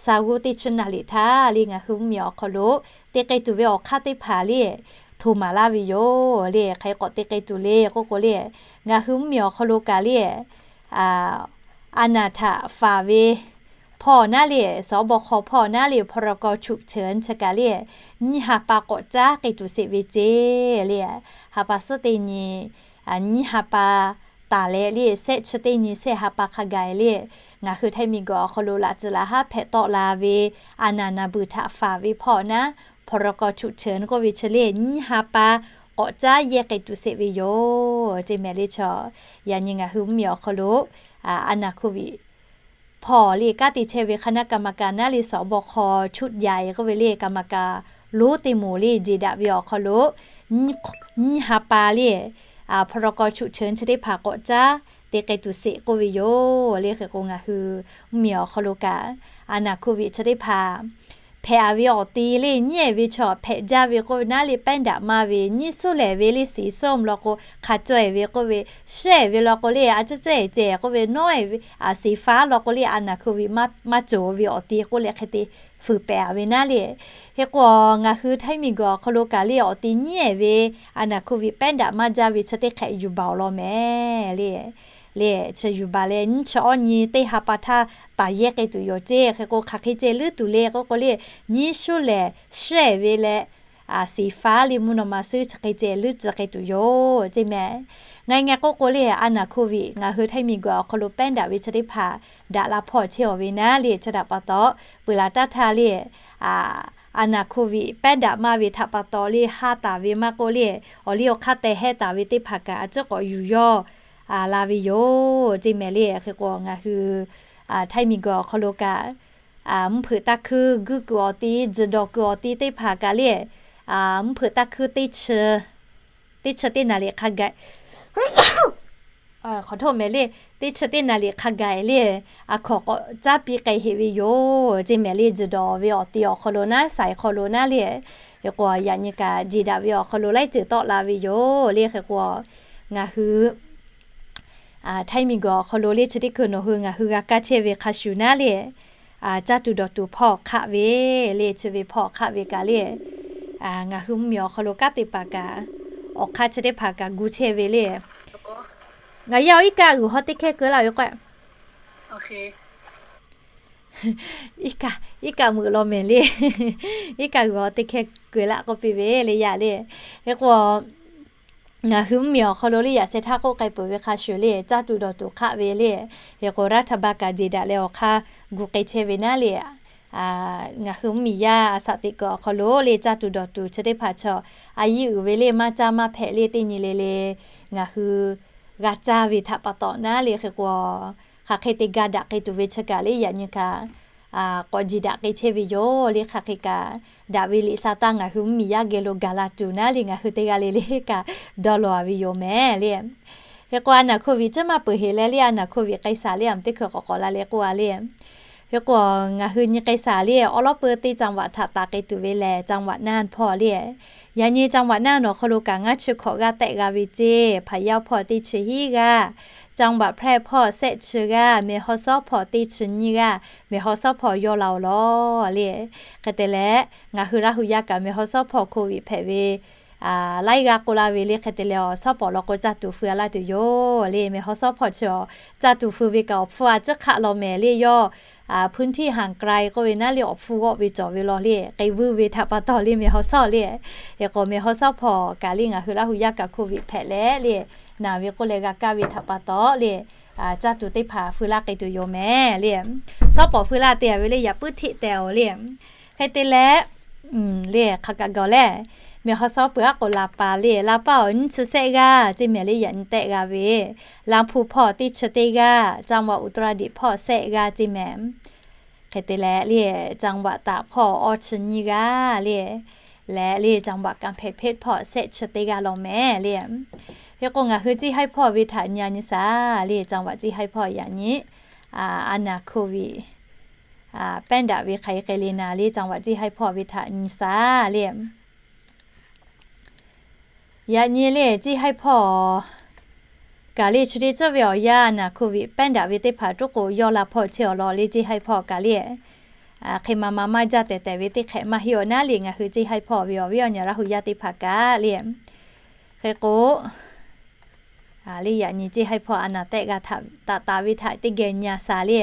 sa g'oˇ teˇ chi naˍ liꞈ htaˇ le ngaˬ hui mvuhˇmiˬ awˬ hk'aw lo te k'ai tuˬ ve awˬ hk'aˇ teˇ hpaˍ le hto maˍ laˇ ve yoˬ le. Hk'e k'awꞈ te k'ai tuˬ le k'oˆ k'o le, ngaˬ hui mvuhˇmiˬ awˬ hk'aw lo kaꞈ le အာဏာ htaꞈ faˍ ve hpawˇ naˉ le, สบค hpawˇ naˉ le พ.ร.ก. ฉุกเฉิน chi kaꞈ le nyiˇ ha pa k'awꞈ caˉ k'ai tuˬ sheˍ ve ceˇ le. Ha pa suhˉ teˇ nyi nyiˇ ha pa taˍ leh le shehˆ chi teˇ nyi shehˆ ha pa hk'a gaˬ le ngaˬ hui Htaiˇ miˬguiˬ awˬ hk'aw lo laꞈ cuh laꞈ haˉ hpehꞈ tawˆ la ve อาณา naˍ beuˬ htaꞈ faˍ ve hpawˇ naˉ พ.ร.ก. ฉุกเฉิน k'oˆ ve chi le nyiˇ ha pa k'awꞈ caˉ yehˇ k'ai tuˬ sheˍ ve yoˬ ceˇ mehˍ le. Chaw yaꞈ nyi ngaˬ hui mvuhˇmiˬ awˬ hk'aw lo อาณา COVID hpawˇ le kanˉ te chehˇ ve คณะกรรมการ naˉ le สบค ชุดใหญ่ k'oˆ ve le กรรมการ lonˉ teˇ moˍ le jeˬ daꞈ ve awˬ hk'aw lo nyiˇ ha pa le พ.ร.ก. ฉุกเฉิน chi teˇ hpaˍ k'awꞈ caˉ te k'ai tuˬ sheˍ k'oˆ ve yoˬ le. Hk'e k'o ngaˬ hui mvuhˇmiˬ awˬ hk'aw lo kaꞈ อาณา COVID chi teˇ hpaˍ hpehꞈ-a ve awˬ te le nyiˉ-ehˍ ve chaw hpehꞈ jaˇ ve k'oˆ ve naˉ le ပဲၼ်း daꞈ maˇ ve nyiˇ suhˉ lehˍ ve le siˍ suhˉ law k'o hk'a caweh ve k'oˆ ve, shiˉ-ehˍ ve law k'o le a ciˉ cehˇ ceh k'oˆ ve nawˉ-ehˍ ve siˍ faˉ law k'o le อาณา COVID maˇ cawˬ ve awˬ te k'oˆ leh hk'e te fuiˍ pehˍ-a ve naˉ le. Hk'e k'o ngaˬ hui Htaiˇ miˬguiˬ awˬ hk'aw lo kaꞈ le awˬ te nyiˉ-ehˍ ve อาณา COVID ပဲၼ်း daꞈ maˇ jaˇ ve chi teˇ hk'ehꞈ yuˬ baˬ-oˬ law mehˍ le. Le chi yuˬ baˬ leh nyiˇ chi awˇ nyi teˇ ha pa htaˇ taˍ yehˇ k'ai tuˬ yoˬ ceˇ. Hk'e k'o hk'aˬ hk'e ceh leuˉ tuˬ le k'oˆ k'o le nyiˇ suhˉ lehˍ shiˉ-ehˍ ve leh siˍ faˉ le mvuhˇ naw ma suhˉ chi hk'e ceh leuˉ tcuh k'ai tuˬ yoˬ ceˇ mehˍ. Ngaˬ ngaˬ k'oˆ k'o le อาณา COVID ngaˬ hui Htaiˇ miˬguiˬ awˬ hk'aw lo ပဲၼ်း daꞈ ve chi teˇ hpaˍ daꞈ la hpawˇ chehˇ-oˬ ve naˉ le chi htaꞈ pa taw peuˬ laˬ taˇ htaˇ le อาณา COVID ပဲၼ်း daꞈ maˇ ve htaꞈ pa taw le ha taˍ ve maˇ k'oˆ le awˬ liˇ awˬ hk'aˇ teh hehˇ taˍ ve teˇ hpaˍ kaꞈ a ciˉ k'awꞈ yuˬ yawˇ la ve yoˬ ceˇ mehˍ le. Hk'e k'o ngaˬ hui Htaiˇ miˬguiˬ awˬ hk'aw lo kaꞈ mvuhˇ hpeuꞈ taˇ hkuiˇ guˇ kuiˬ awˬ te tzuhˬ dawˬ kuiˬ awˬ te teˇ hpaˍ kaꞈ le mvuhˇ hpeuꞈ taˇ hkuiˇ teˇ chi teˇ chi teˇ naˍ liꞈ hk'a gaˬ, hk'awꞈ hto mehˍ le, teˇ chi teˇ naˍ liꞈ hk'a gaˬ le a hkawꞈ k'awꞈ caˉ piˇ k'ai heꞈ ve yoˬ ceˇ mehˍ le. Tzuhˬ dawˬ ve awˬ te awˬ hk'aw lo naˉ saiˍ hk'aw lo naˉ le, hk'e k'o yaꞈ nyi kaꞈ jeˬ daꞈ ve awˬ hk'aw lo laiˉ ceuˬ tawˆ la ve yoˬ le. Hk'e k'o ngaˬ hui Htaiˇ miˬguiˬ awˬ hk'aw lo le chi teˇ hkui nawˬ hui ngaˬ hui g'a kaˇ chehˇ ve hk'a shuˍ naˉ le caˇ tuˬ dawˬ tuˬ hpawˇ hk'aˆ ve le chi ve hpawˇ hk'aˆ ve kaꞈ le ngaˬ hui mvuhˇmiˬ awˬ hk'aw lo kanˉ te paˍ kaꞈ awˬ hk'aˇ chi teˇ hpaˍ kaꞈ gu chehˇ ve le. Ngaˬ yaˇ-oˬ iˉ kaˆ g'uiˬ haw teˇ hkehˇ keu laˇ ve k'o, iˉ kaˆ meuꞈ law mehˍ le. Iˉ kaˆ g'uiˬ haw teˇ hkehˇ keu laˇ k'oˆ piˇ ve le yaˇ le. Hk'e k'o ngaˬ hui mvuhˇmiˬ awˬ hk'aw lo le yaꞈ sheh htaˇ k'oˆ k'ai peuˬ ve hk'a shuˍ le caˇ tuˬ dawˬ tuˬ hk'aˆ ve le, hk'e k'o รัฐบาล kaꞈ jeˬ daꞈ leh awˬ hk'aˇ gu k'ai chehˇ ve naˉ le. Ngaˬ hui mvuhˇmiˬ yaˇ a shaꞈ teꞈ kuiˬ awˬ hk'aw lo le caˇ tuˬ dawˬ tuˬ chi teˇ hpaˍ chaw a yiˇ uiˍ ve le maˇ caˇ maˇ hpehꞈ le teˇ nyi le le ngaˬ hui g'a caˇ ve htaꞈ pa taw naˉ le. Hk'e k'o hk'aˬ hk'e te ga daꞈ k'ai tuˬ ve chi kaꞈ le yaꞈ nyi kaꞈ k'awꞈ jeˬ daꞈ k'ai chehˇ ve yoˬ le. Hk'aˬ hk'e kaꞈ daꞈ ve liꞈ sa taˇ ngaˬ hui mvuhˇmiˬ yaˇ geh lo gaˬ la tuˬ naˉ le ngaˬ hui teˇ g'aˇ le le kaꞈ dawˇ law-a ve yoˬ mehˍ le. Hk'e k'o a naˬ hkoˇ viˬ ciˉ maˇ peuˬ heˍ leh le a naˬ hkoˇ viˬ k'ai shaˍ le a teˇ hkui k'awꞈ k'awꞈ la leh k'oˆ-a le Hk'e k'o, ngaˬ hui nyi k'ai shaˍ le, awˉ lawˉ peuˇ teˇ จังหวัด htaꞈ taˍ k'ai tuˬ ve lehˬ, จังหวัดน่าน hpawˇ le. Yaꞈ nyi จังหวัดน่าน awˬ hk'aw lo kaꞈ ngaˇ chi hkawꞈ g'aˇ tehˆ g'a ve ceˇ, พะเยา hpawˇ teˇ chi hiˉ g'aˇ, จังหวัดแพร่ hpawˇ shehˆ chi g'aˇ, แม่ฮ่องสอน hpawˇ teˇ chi nyiˇ g'aˇ, แม่ฮ่องสอน hpawˇ yawˇ la-oˬ lawˬ le. Hk'e te leh, ngaˬ hui Laˇ hu yaˇ kaꞈ แม่ฮ่องสอน hpawˇ โควิด hpehꞈ ve laiˉ g'aˇ k'oˆ laˇ ve le. Hk'e te leh, awˬ shawˉ pawˍ law k'o caˇ tuˬ fui-a laˇ tuˬ yoˬ le. แม่ฮ่องสอน hpawˇ chi awˬ caˇ tuˬ fui ve kaꞈ awˬ hpfuhˇ a ciˉ hk'aˆ law mehˍ le. Yawˇ hpuiˇ htiˇ ห่างไกล k'oˆ ve naˉ le, awˬ hpfuhˇ g'awˆ ve cawˬ ve law le, k'ai vuiˇ ve htaꞈ pa taw le แม่ฮ่องสอน le. Hk'e k'o, แม่ฮ่องสอน hpawˇ kaꞈ le ngaˬ hui Laˇ hu yaˇ kaꞈ โควิด hpehꞈ leh le, naˬ ve k'oˆ leh g'a kaˇ ve htaꞈ pa taw le, caˇ tuˬ teˇ hpaˍ fui laˇ k'ai tuˬ yoˬ mehˍ le. Shawˉ pawˍ fui laˇ te-a ve le, yaꞈ puiˉ hteˆ teh-oˬ le. Hk'e te leh, le hk'aˬ kaꞈ gaˬ leh, แม่ฮ่องสอน peuˬ aˉ k'o ลำปาง le, ลำปาง awˬ nyiˇ chi shehˆ g'aˇ ceˇ mehˍ le, yaꞈ nyi tehˆ g'a ve. ลำพูน hpawˇ teˇ chi teˇ g'aˇ, จังหวัดอุตรดิตถ์ hpawˇ shehˆ g'aˇ ceˇ mehˍ. Hk'e te leh le, จังหวัดตาก hpawˇ awˇ chi nyiˇ g'aˇ le, leh le จังหวัดกำแพงเพชร hpawˇ shehˆ chi teˇ g'aˇ law mehˍ le. Hk'e k'o, ngaˬ hui Ceˇ haiˇ hpawˇ ve htaꞈ nyi-a nyi shaˍ le, จังหวัด Ceˇ haiˇ hpawˇ yaꞈ nyi a naˬ โควิด pehˉ daꞈ ve hk'aˬ hk'e le naˍ le, จังหวัด Ceˇ haiˇ hpawˇ ve htaꞈ nyi shaˍ le. Yaꞈ nyi le Ceˇ haiˇ hpawˇ kaꞈ le, chi teˇ ceuˬ ve awˬ yanˇ naˬ โควิด pehˉ daꞈ ve teˇ hpaˍ tuˉ k'o yawˇ la hpawˇ chehˇ-awˬ lawn le. Ceˇ haiˇ hpawˇ kaꞈ le, hk'e ma ma maˇ jaˇ tehˬ tehˬ ve teˇ hk'ehꞈ maˇ heˆ-oˬ naˉ le. Ngaˬ hui Ceˇ haiˇ hpawˇ ve awˬ viˉ awˬ nyi Laˇ hu yaˇ teˇ hpaˍ kaꞈ le, hk'e k'o, le yaꞈ nyi Ceˇ haiˇ hpawˇ a naˬ tehˆ g'a htaꞈ taˍ taˍ ve htaꞈ teˇ geh nyi-a shaˍ le.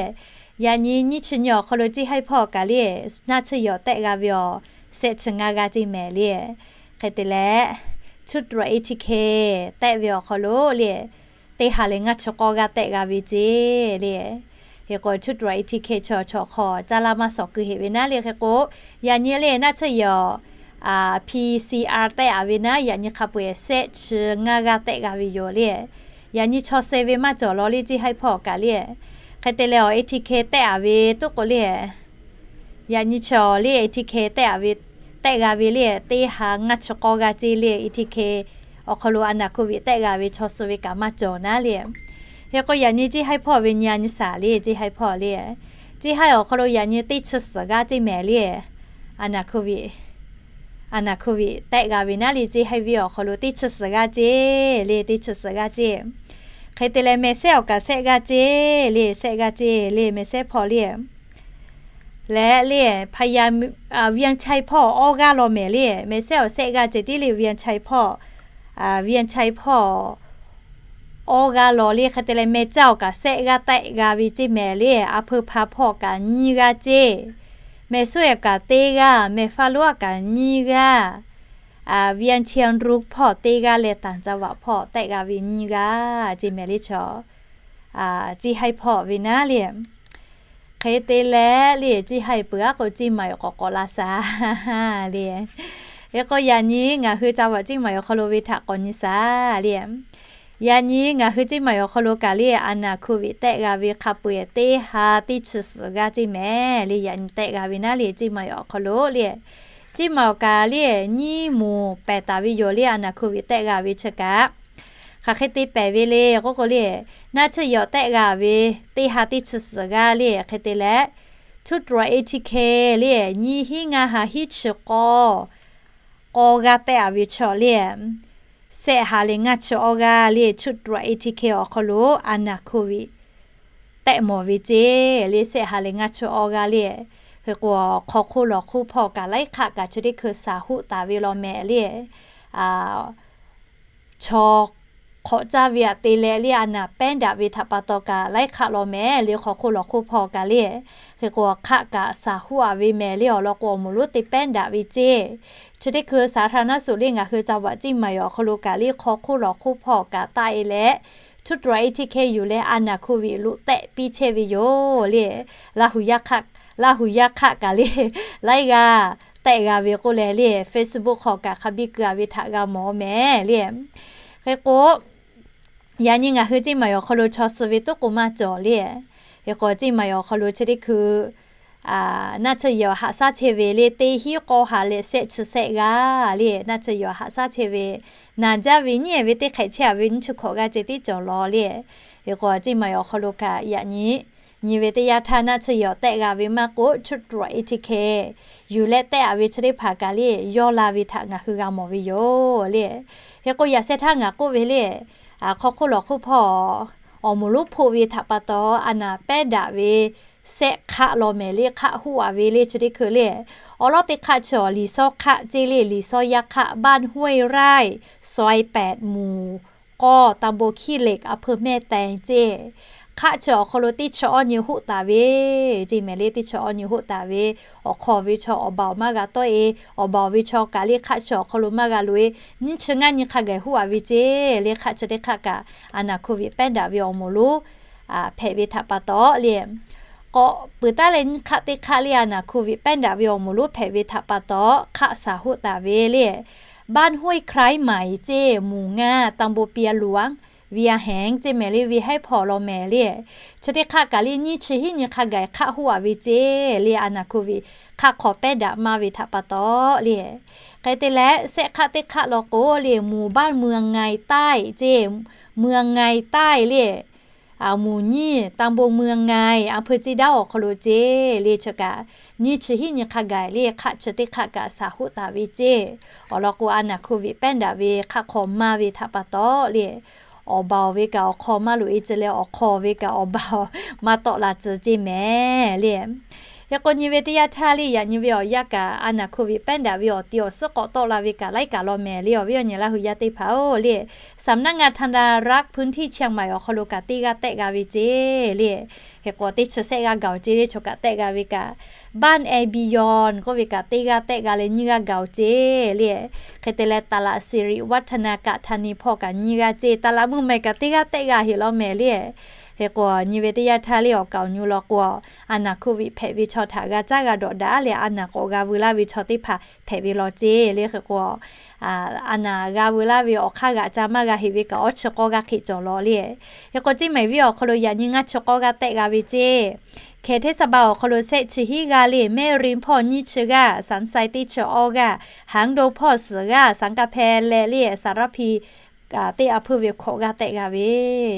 Yaꞈ nyi nyiˇ chi nyi awˬ hk'aw lo Ceˇ haiˇ hpawˇ kaꞈ le, naˆ tsuhˇ yawˬ tehˆ g'a ve awˬ shehˆ chi ngaˇ g'aˇ ceˇ mehˍ le. Hk'e te leh, ชุดตรวจ เอทีเค tehˆ ve awˬ hk'aw lo le, teˇ ha leh ngaˇ chi k'awˇ g'aˇ tehˆ g'a ve ceˇ le. Hk'e k'o ชุดตรวจ เอทีเค chi awˬ chaw hk'aw caˇ laˇ maˇ shawˍ keu heꞈ ve naˉ le. Hk'e k'o, yaꞈ nyi le naˆ tsuhˇ yawˬ, PCR tehˆ-a ve naˉ, yaꞈ nyi hk'a peu-eˬ shehˆ chi ngaˇ g'aˇ tehˆ g'a ve yoˬ le. Yaꞈ nyi chaw suh ve maˇ cawˬ law le Ceˇ haiˇ hpawˇ kaꞈ le. Hk'e te leh awˬ เอทีเค tehˆ-a ve tuˉ k'o le, yaꞈ nyi chi awˬ le เอทีเค tehˆ-a ve, tehˆ g'a ve le, teˇ ha ngaˇ chi k'awˇ g'aˇ ceˇ le. เอทีเค awˬ hk'aw lo a naˬ โควิด tehˆ g'a ve chaw suh ve kaꞈ maˇ cawˬ naˉ le. Hk'e k'o, yaꞈ nyi Ceˇ haiˇ hpawˇ ve nyi-a nyi shaˍ le. Ceˇ haiˇ hpawˇ le, Ceˇ haiˇ awˬ hk'aw lo yaꞈ nyi teˇ chi suhˍ g'aˇ ceˇ mehˍ le. A naˬ โควิด a naˬ โควิด tehˆ g'a ve naˉ le, Ceˇ haiˇ venˇ awˬ hk'aw lo teˇ chi suhˍ g'aˇ ceˇ le, teˇ chi suhˍ g'aˇ ceˇ. Hk'e te leh, mehˍ sehˉ awˬ kaꞈ shehˆ g'aˇ ceˇ le, shehˆ g'aˇ ceˇ le, mehˍ sehˉ hpawˇ le. Leh le, พะเยา เวียงชัย hpawˇ awˇ g'aˇ law mehˍ le, mehˍ sehˉ awˬ shehˆ g'aˇ ceˇ tiˉ le, เวียงชัย hpawˇ, เวียงชัย hpawˇ awˇ g'aˇ law le. Hk'e te leh, แม่สอด awˬ kaꞈ shehˆ g'aˇ tehˆ g'a ve ceˇ mehˍ le, อำเภอพาน hpawˇ kaꞈ nyiˇ g'aˇ ceˇ. แม่สอด awˬ kaꞈ teˇ g'aˇ, แม่ฟ้าหลวง awˬ kaꞈ nyiˇ g'aˇ, เวียงเชียงรุ้ง hpawˇ teˇ g'aˇ leh ต่างจังหวัด hpawˇ tehˆ g'a ve nyiˇ g'aˇ ceˇ mehˍ le chaw. Ceˇ haiˇ hpawˇ ve naˉ le. Hk'e te leh le, Ceˇ haiˇ peuˬ aˉ k'o Ceˇ maˍ awˬ k'awꞈ k'awꞈ la shaˍ le. Hk'e k'o, yaꞈ nyi ngaˬ hui จังหวัด Ceˇ maˍ awˬ hk'aw lo ve htaꞈ k'awꞈ nyi shaˍ le. Yaꞈ nyi ngaˬ hui Ceˇ maˍ awˬ hk'aw lo kaꞈ le, a naˬ โควิด tehˆ g'a ve hk'a peu-eˬ teˇ ha teˇ chi suhˍ g'aˇ ceˇ mehˍ le. Yaꞈ nyi tehˆ g'a ve naˉ le, Ceˇ maˍ awˬ hk'aw lo le, Ceˇ maˍ awˬ kaꞈ le, nyiˇ moˍ pehˬ taˍ ve yoˬ le. A naˬ โควิด tehˆ g'a ve chi kaꞈ hk'aˬ hk'e te pehˬ ve le k'oˆ k'o le, naˆ tsuhˇ yawˬ tehˆ g'a ve teˇ ha teˇ chi suhˍ g'aˇ le. Hk'e te leh, ชุดตรวจ เอทีเค le, nyiˇ hiˉ ngaˇ ha hiˉ chi k'awˇ, k'awˇ g'aˇ tehˆ-a ve chaw le, shehˆ ha leh ngaˇ chi awˇ g'aˇ le, ชุดตรวจ เอทีเค awˬ hk'aw lo a naˬ โควิด tehˆ mawˬ ve ceˇ le, shehˆ ha leh ngaˇ chi awˇ g'aˇ le. Hk'e k'o, hk'aw hk'oˆ lawˬ hk'oˆ hpawˇ kaꞈ laiˉ hk'aˆ kaꞈ chi teˇ hkui shaˍ hoˆ taˍ ve law mehˍ le. Chaw hk'awꞈ caˇ ve aꞈ te leh le, a naˬ pehˉ daꞈ ve htaꞈ pa taw kaꞈ laiˉ hk'aˆ law mehˍ le, hk'aw hk'oˆ lawˬ hk'oˆ hpawˇ kaꞈ le. Hk'e k'o, hk'aˆ kaꞈ shaˍ hoˆ-a ve mehˍ le, awˬ lawn k'o awˬ moˍ lonˉ te pehˉ daꞈ ve ceˇ. Chi teˇ hkui สาธารณสุข le ngaˬ hui จังหวัด Ceˇ maˍ awˬ hk'aw lo kaꞈ le, hk'aw hk'oˆ lawˬ hk'oˆ hpawˇ kaꞈ taˆ-e leh, ชุดตรวจ เอทีเค yuˬ leh a naˬ โควิด loꞈ tehˆ piˇ chehˇ ve yoˬ le. Laˇ hu yaˇ hk'aˆ, Laˇ hu yaˇ hk'aˆ kaꞈ le, laiˉ g'aˇ tehˆ g'a ve k'oˆ leh le, Facebook hk'aw kaꞈ hk'a biˇ keu-a ve htaꞈ g'a mawˬ mehˍ le. Hk'e k'o, yaꞈ nyi ngaˬ hui Ceˇ maˍ awˬ hk'aw lo chaw suh ve tuˉ k'o maˇ cawˬ le. Hk'e k'o, Ceˇ maˍ awˬ hk'aw lo chi teˇ hkui naˆ tsuhˇ yawˬ haꞈ shaˉ chehˇ ve le, teˇ hiˉ k'awˇ ha leh shehˆ chi shehˆ g'aˇ le, naˆ tsuhˇ yawˬ haꞈ shaˉ chehˇ ve, naˬ jaˇ ve nyiˉ-e ve teˇ hk'ehꞈ chehˇ-a ve nyiˇ chi hkawꞈ g'aˇ ceh tiˉ cawˬ law le. Hk'e k'o, Ceˇ maˍ awˬ hk'aw lo kaꞈ yaꞈ nyi Nyi ve teˇ yanˇ htaˇ naˆ tsuhˇ yawˬ tehˆ g'a ve maˇ k'oˆ, ชุดตรวจเอทีเค yuˬ leh tehˆ a ve chi teˇ hpaˍ kaꞈ le yawˇ la ve htaꞈ ngaˬ hui g'a mawˬ ve yoˬ le. Hk'e k'o yaꞈ sheh htaˇ ngaˬ k'oˆ ve le, hk'aw hk'oˆ lawˬ hk'oˆ hpawˇ awˬ moˍ lonˉ hpoˆ ve htaꞈ pa taw, a naˍ pehˉ daꞈ ve sehˆ hk'aˆ law mehˍ le hk'aˆ hoˆ a ve le chi teˇ hkui le, awˬ lawn teˇ hk'aˆ chi awˬ liˬ sawˉ hk'aˆ ceˇ le, liˬ sawˉ yaˇ hk'aˆ บ้านห้วยไร่ ซอยแปด หมู่ k'awˇ ตำบลขี้เหล็ก อำเภอแม่แตง ceˇ. Hk'aˆ chi awˬ hk'aw lo teˇ chi awˇ nyi hoˆ taˍ ve ceˇ mehˍ le, teˇ chi awˇ nyi hoˆ taˍ ve, awˬ hk'aw ve chaw awˬ baˬ awˬ maˇ g'a tawˆ e, awˬ baˬ ve chaw kaꞈ le hk'aˆ chi awˬ hk'aw lo maˇ g'a loꞈ e, nyiˇ chi ngaˇ nyi hk'a gaˬ hoˆ a ve ceˇ le. Hk'aˆ chi teˇ hk'aˆ kaꞈ a naˍ โควิด pehˉ daꞈ ve awˬ moˍ lonˉ hpehꞈ ve htaꞈ pa taw le, k'awꞈ peuˬ taˉ leh nyiˇ hk'aˆ teˇ hk'aˆ le a naˍ โควิด pehˉ daꞈ ve awˬ moˍ lonˉ hpehꞈ ve htaꞈ pa taw hk'aˆ shaˍ hoˆ taˍ ve le, บ้านห้วยไคร้ใหม่ ceˇ, หมู่ห้า ตำบลเปียหลวง เวียงแหง ceˇ mehˍ le, เวียงแหง hpawˇ law mehˍ le. Chi teˇ hk'aˆ kaꞈ le nyiˇ chi hiˉ nyi hk'a gaˬ hk'aˆ hoˆ a ve ceˇ le, a naˍ โควิด hk'aˆ hk'aw pehˉ daꞈ maˇ ve htaꞈ pa taw le. Hk'e te leh sehˆ hk'aˆ teˇ hk'aˆ law k'o le, หมู่บ้านเมืองไงใต้ ceˇ, เมืองไงใต้ le, หมู่ยี่ ตำบลเมืองไง อำเภอเจ๊ด้าว awˬ hk'aw lo ceˇ le, chi kaꞈ nyiˇ chi hiˉ nyi hk'a gaˬ le hk'aˆ chi teˇ hk'aˆ kaꞈ shaˍ hoˆ taˍ ve ceˇ. Awˬ lawn k'o a naˍ โควิด pehˉ daꞈ ve hk'aˆ hk'aw maˇ ve htaꞈ pa taw le, awˬ baˬ awˬ ve kaꞈ awˬ hk'aw maˇ loꞈ e ceˇ leh awˬ hk'aw ve kaꞈ awˬ baˬ maˇ tawˆ la tcuh ceˇ mehˍ le. Hk'e k'o nyi ve teˇ yanˇ htaˇ le, yaꞈ nyi ve awˬ yanˇ kaꞈ a naˍ โควิด pehˉ daꞈ ve awˬ ti awˬ suhˉ k'awꞈ tawˆ la ve kaꞈ laiˉ kaꞈ law mehˍ le, awˬ viˉ awˬ nyi Laˇ hu yaˇ teˇ hpaˍ-oˬ le. Saˍnaˆ ngaˇ ธนารักษ์ พื้นที่เชียงใหม่ awˬ hk'aw lo kaꞈ teˇ g'aˇ tehˆ g'a ve ceˇ le. Hk'e k'o teˇ chi sehˆ g'aˇ gaˬ-oˬ ceˇ le, chaw kaꞈ tehˆ g'a ve kaꞈ บ้านแอร์บียอน k'oˆ ve kaꞈ teˇ g'aˇ tehˆ g'a leh nyiˇ g'aˇ gaˬ-oˬ ceˇ le. Hk'e te leh ตลาดสิริวัฒนา กะธานี hpawˇ kaꞈ nyiˇ g'aˇ ceˇ, ตลาดเมืองใหม่ kaꞈ teˇ g'aˇ tehˆ g'a heꞈ law mehˍ le. Hk'e k'o nyi ve teˇ yanˇ htaˇ le awˬ kaˍ awˬ nyu law k'o, a naˍ โควิด hpehꞈ ve chaw htaꞈ g'a caˉ g'a dawꞈ daꞈ leh a naˍ k'awꞈ g'a veu laˇ ve chaw teˇ hpaˍ hpehꞈ ve law ceˇ le. Hk'e k'o a naˍ g'a veu laˇ ve awˬ hk'aˇ g'aꞈ ca maˇ g'a heꞈ ve kaꞈ awˉ chi k'awˇ g'aˇ hk'e cawˬ law le. Hk'e k'o Ceˇ mehˍ viˉ awˬ hk'aw lo yaꞈ nyi ngaˇ chi k'awˇ g'aˇ tehˆ g'a ve ceˇ. Hkeh hteˇ saˍ baˍ awˬ hk'aw lo sehˆ chi hiˉ g'aˇ le, Mehˇ rinˇ hpawˇ nyiˇ chi g'aˇ, Sanˍ sai teˇ chi awˇ g'aˇ, Haˍ do hpawˇ suhˍ g'aˇ, Sanˍ kaˇ hpeh leh le, Saˍ raˇ hpi teˇ a hpuiˇ ve hkawꞈ g'aˇ tehˆ g'a ve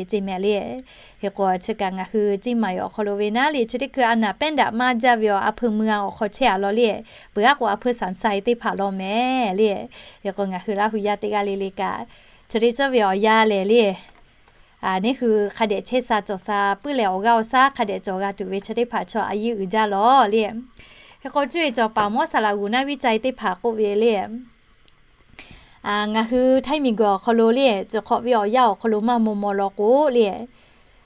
ceˇ mehˍ le. Hk'e k'o chi kaꞈ ngaˬ hui Ceˇ mehˍ awˬ hk'aw lo ve naˉ le, chi teˇ hkui a naˍ pehˉ daꞈ maˇ jaˇ ve awˬ a hpuiˇ mui a awˬ hk'aw chehˇ a law le. Peuˬ aˉ k'o a hpuiˇ Sanˍ sai teˇ hpaˍ law mehˍ le. Hk'e k'o ngaˬ hui Laˇ hu yaˇ teˇ g'aˇ le le kaꞈ chi teˇ ceuˬ ve awˬ yanˇ lehˬ le, neˇ hui hk'a dehꞈ chehˇ sha cawˬ sha puiˉ leh awˬ g'aˇ awˬ shaˉ hk'a dehꞈ cawˬ g'a tuˬ ve chi teˇ hpaˍ chaw a yiˇ uiˍ jaˇ law le. Hk'e k'o cuˇ ve cawˬ paˍ mawˇ saˍ laꞈ g'uˬ naˆ viˉ ca-e teˇ hpaˍ k'oˆ ve le, ngaˬ hui Htaiˇ miˬguiˬ awˬ hk'aw lo le, ceuˬ hk'awꞈ ve awˬ yanˇ awˬ hk'aw lo maˇ maw maw law k'o le,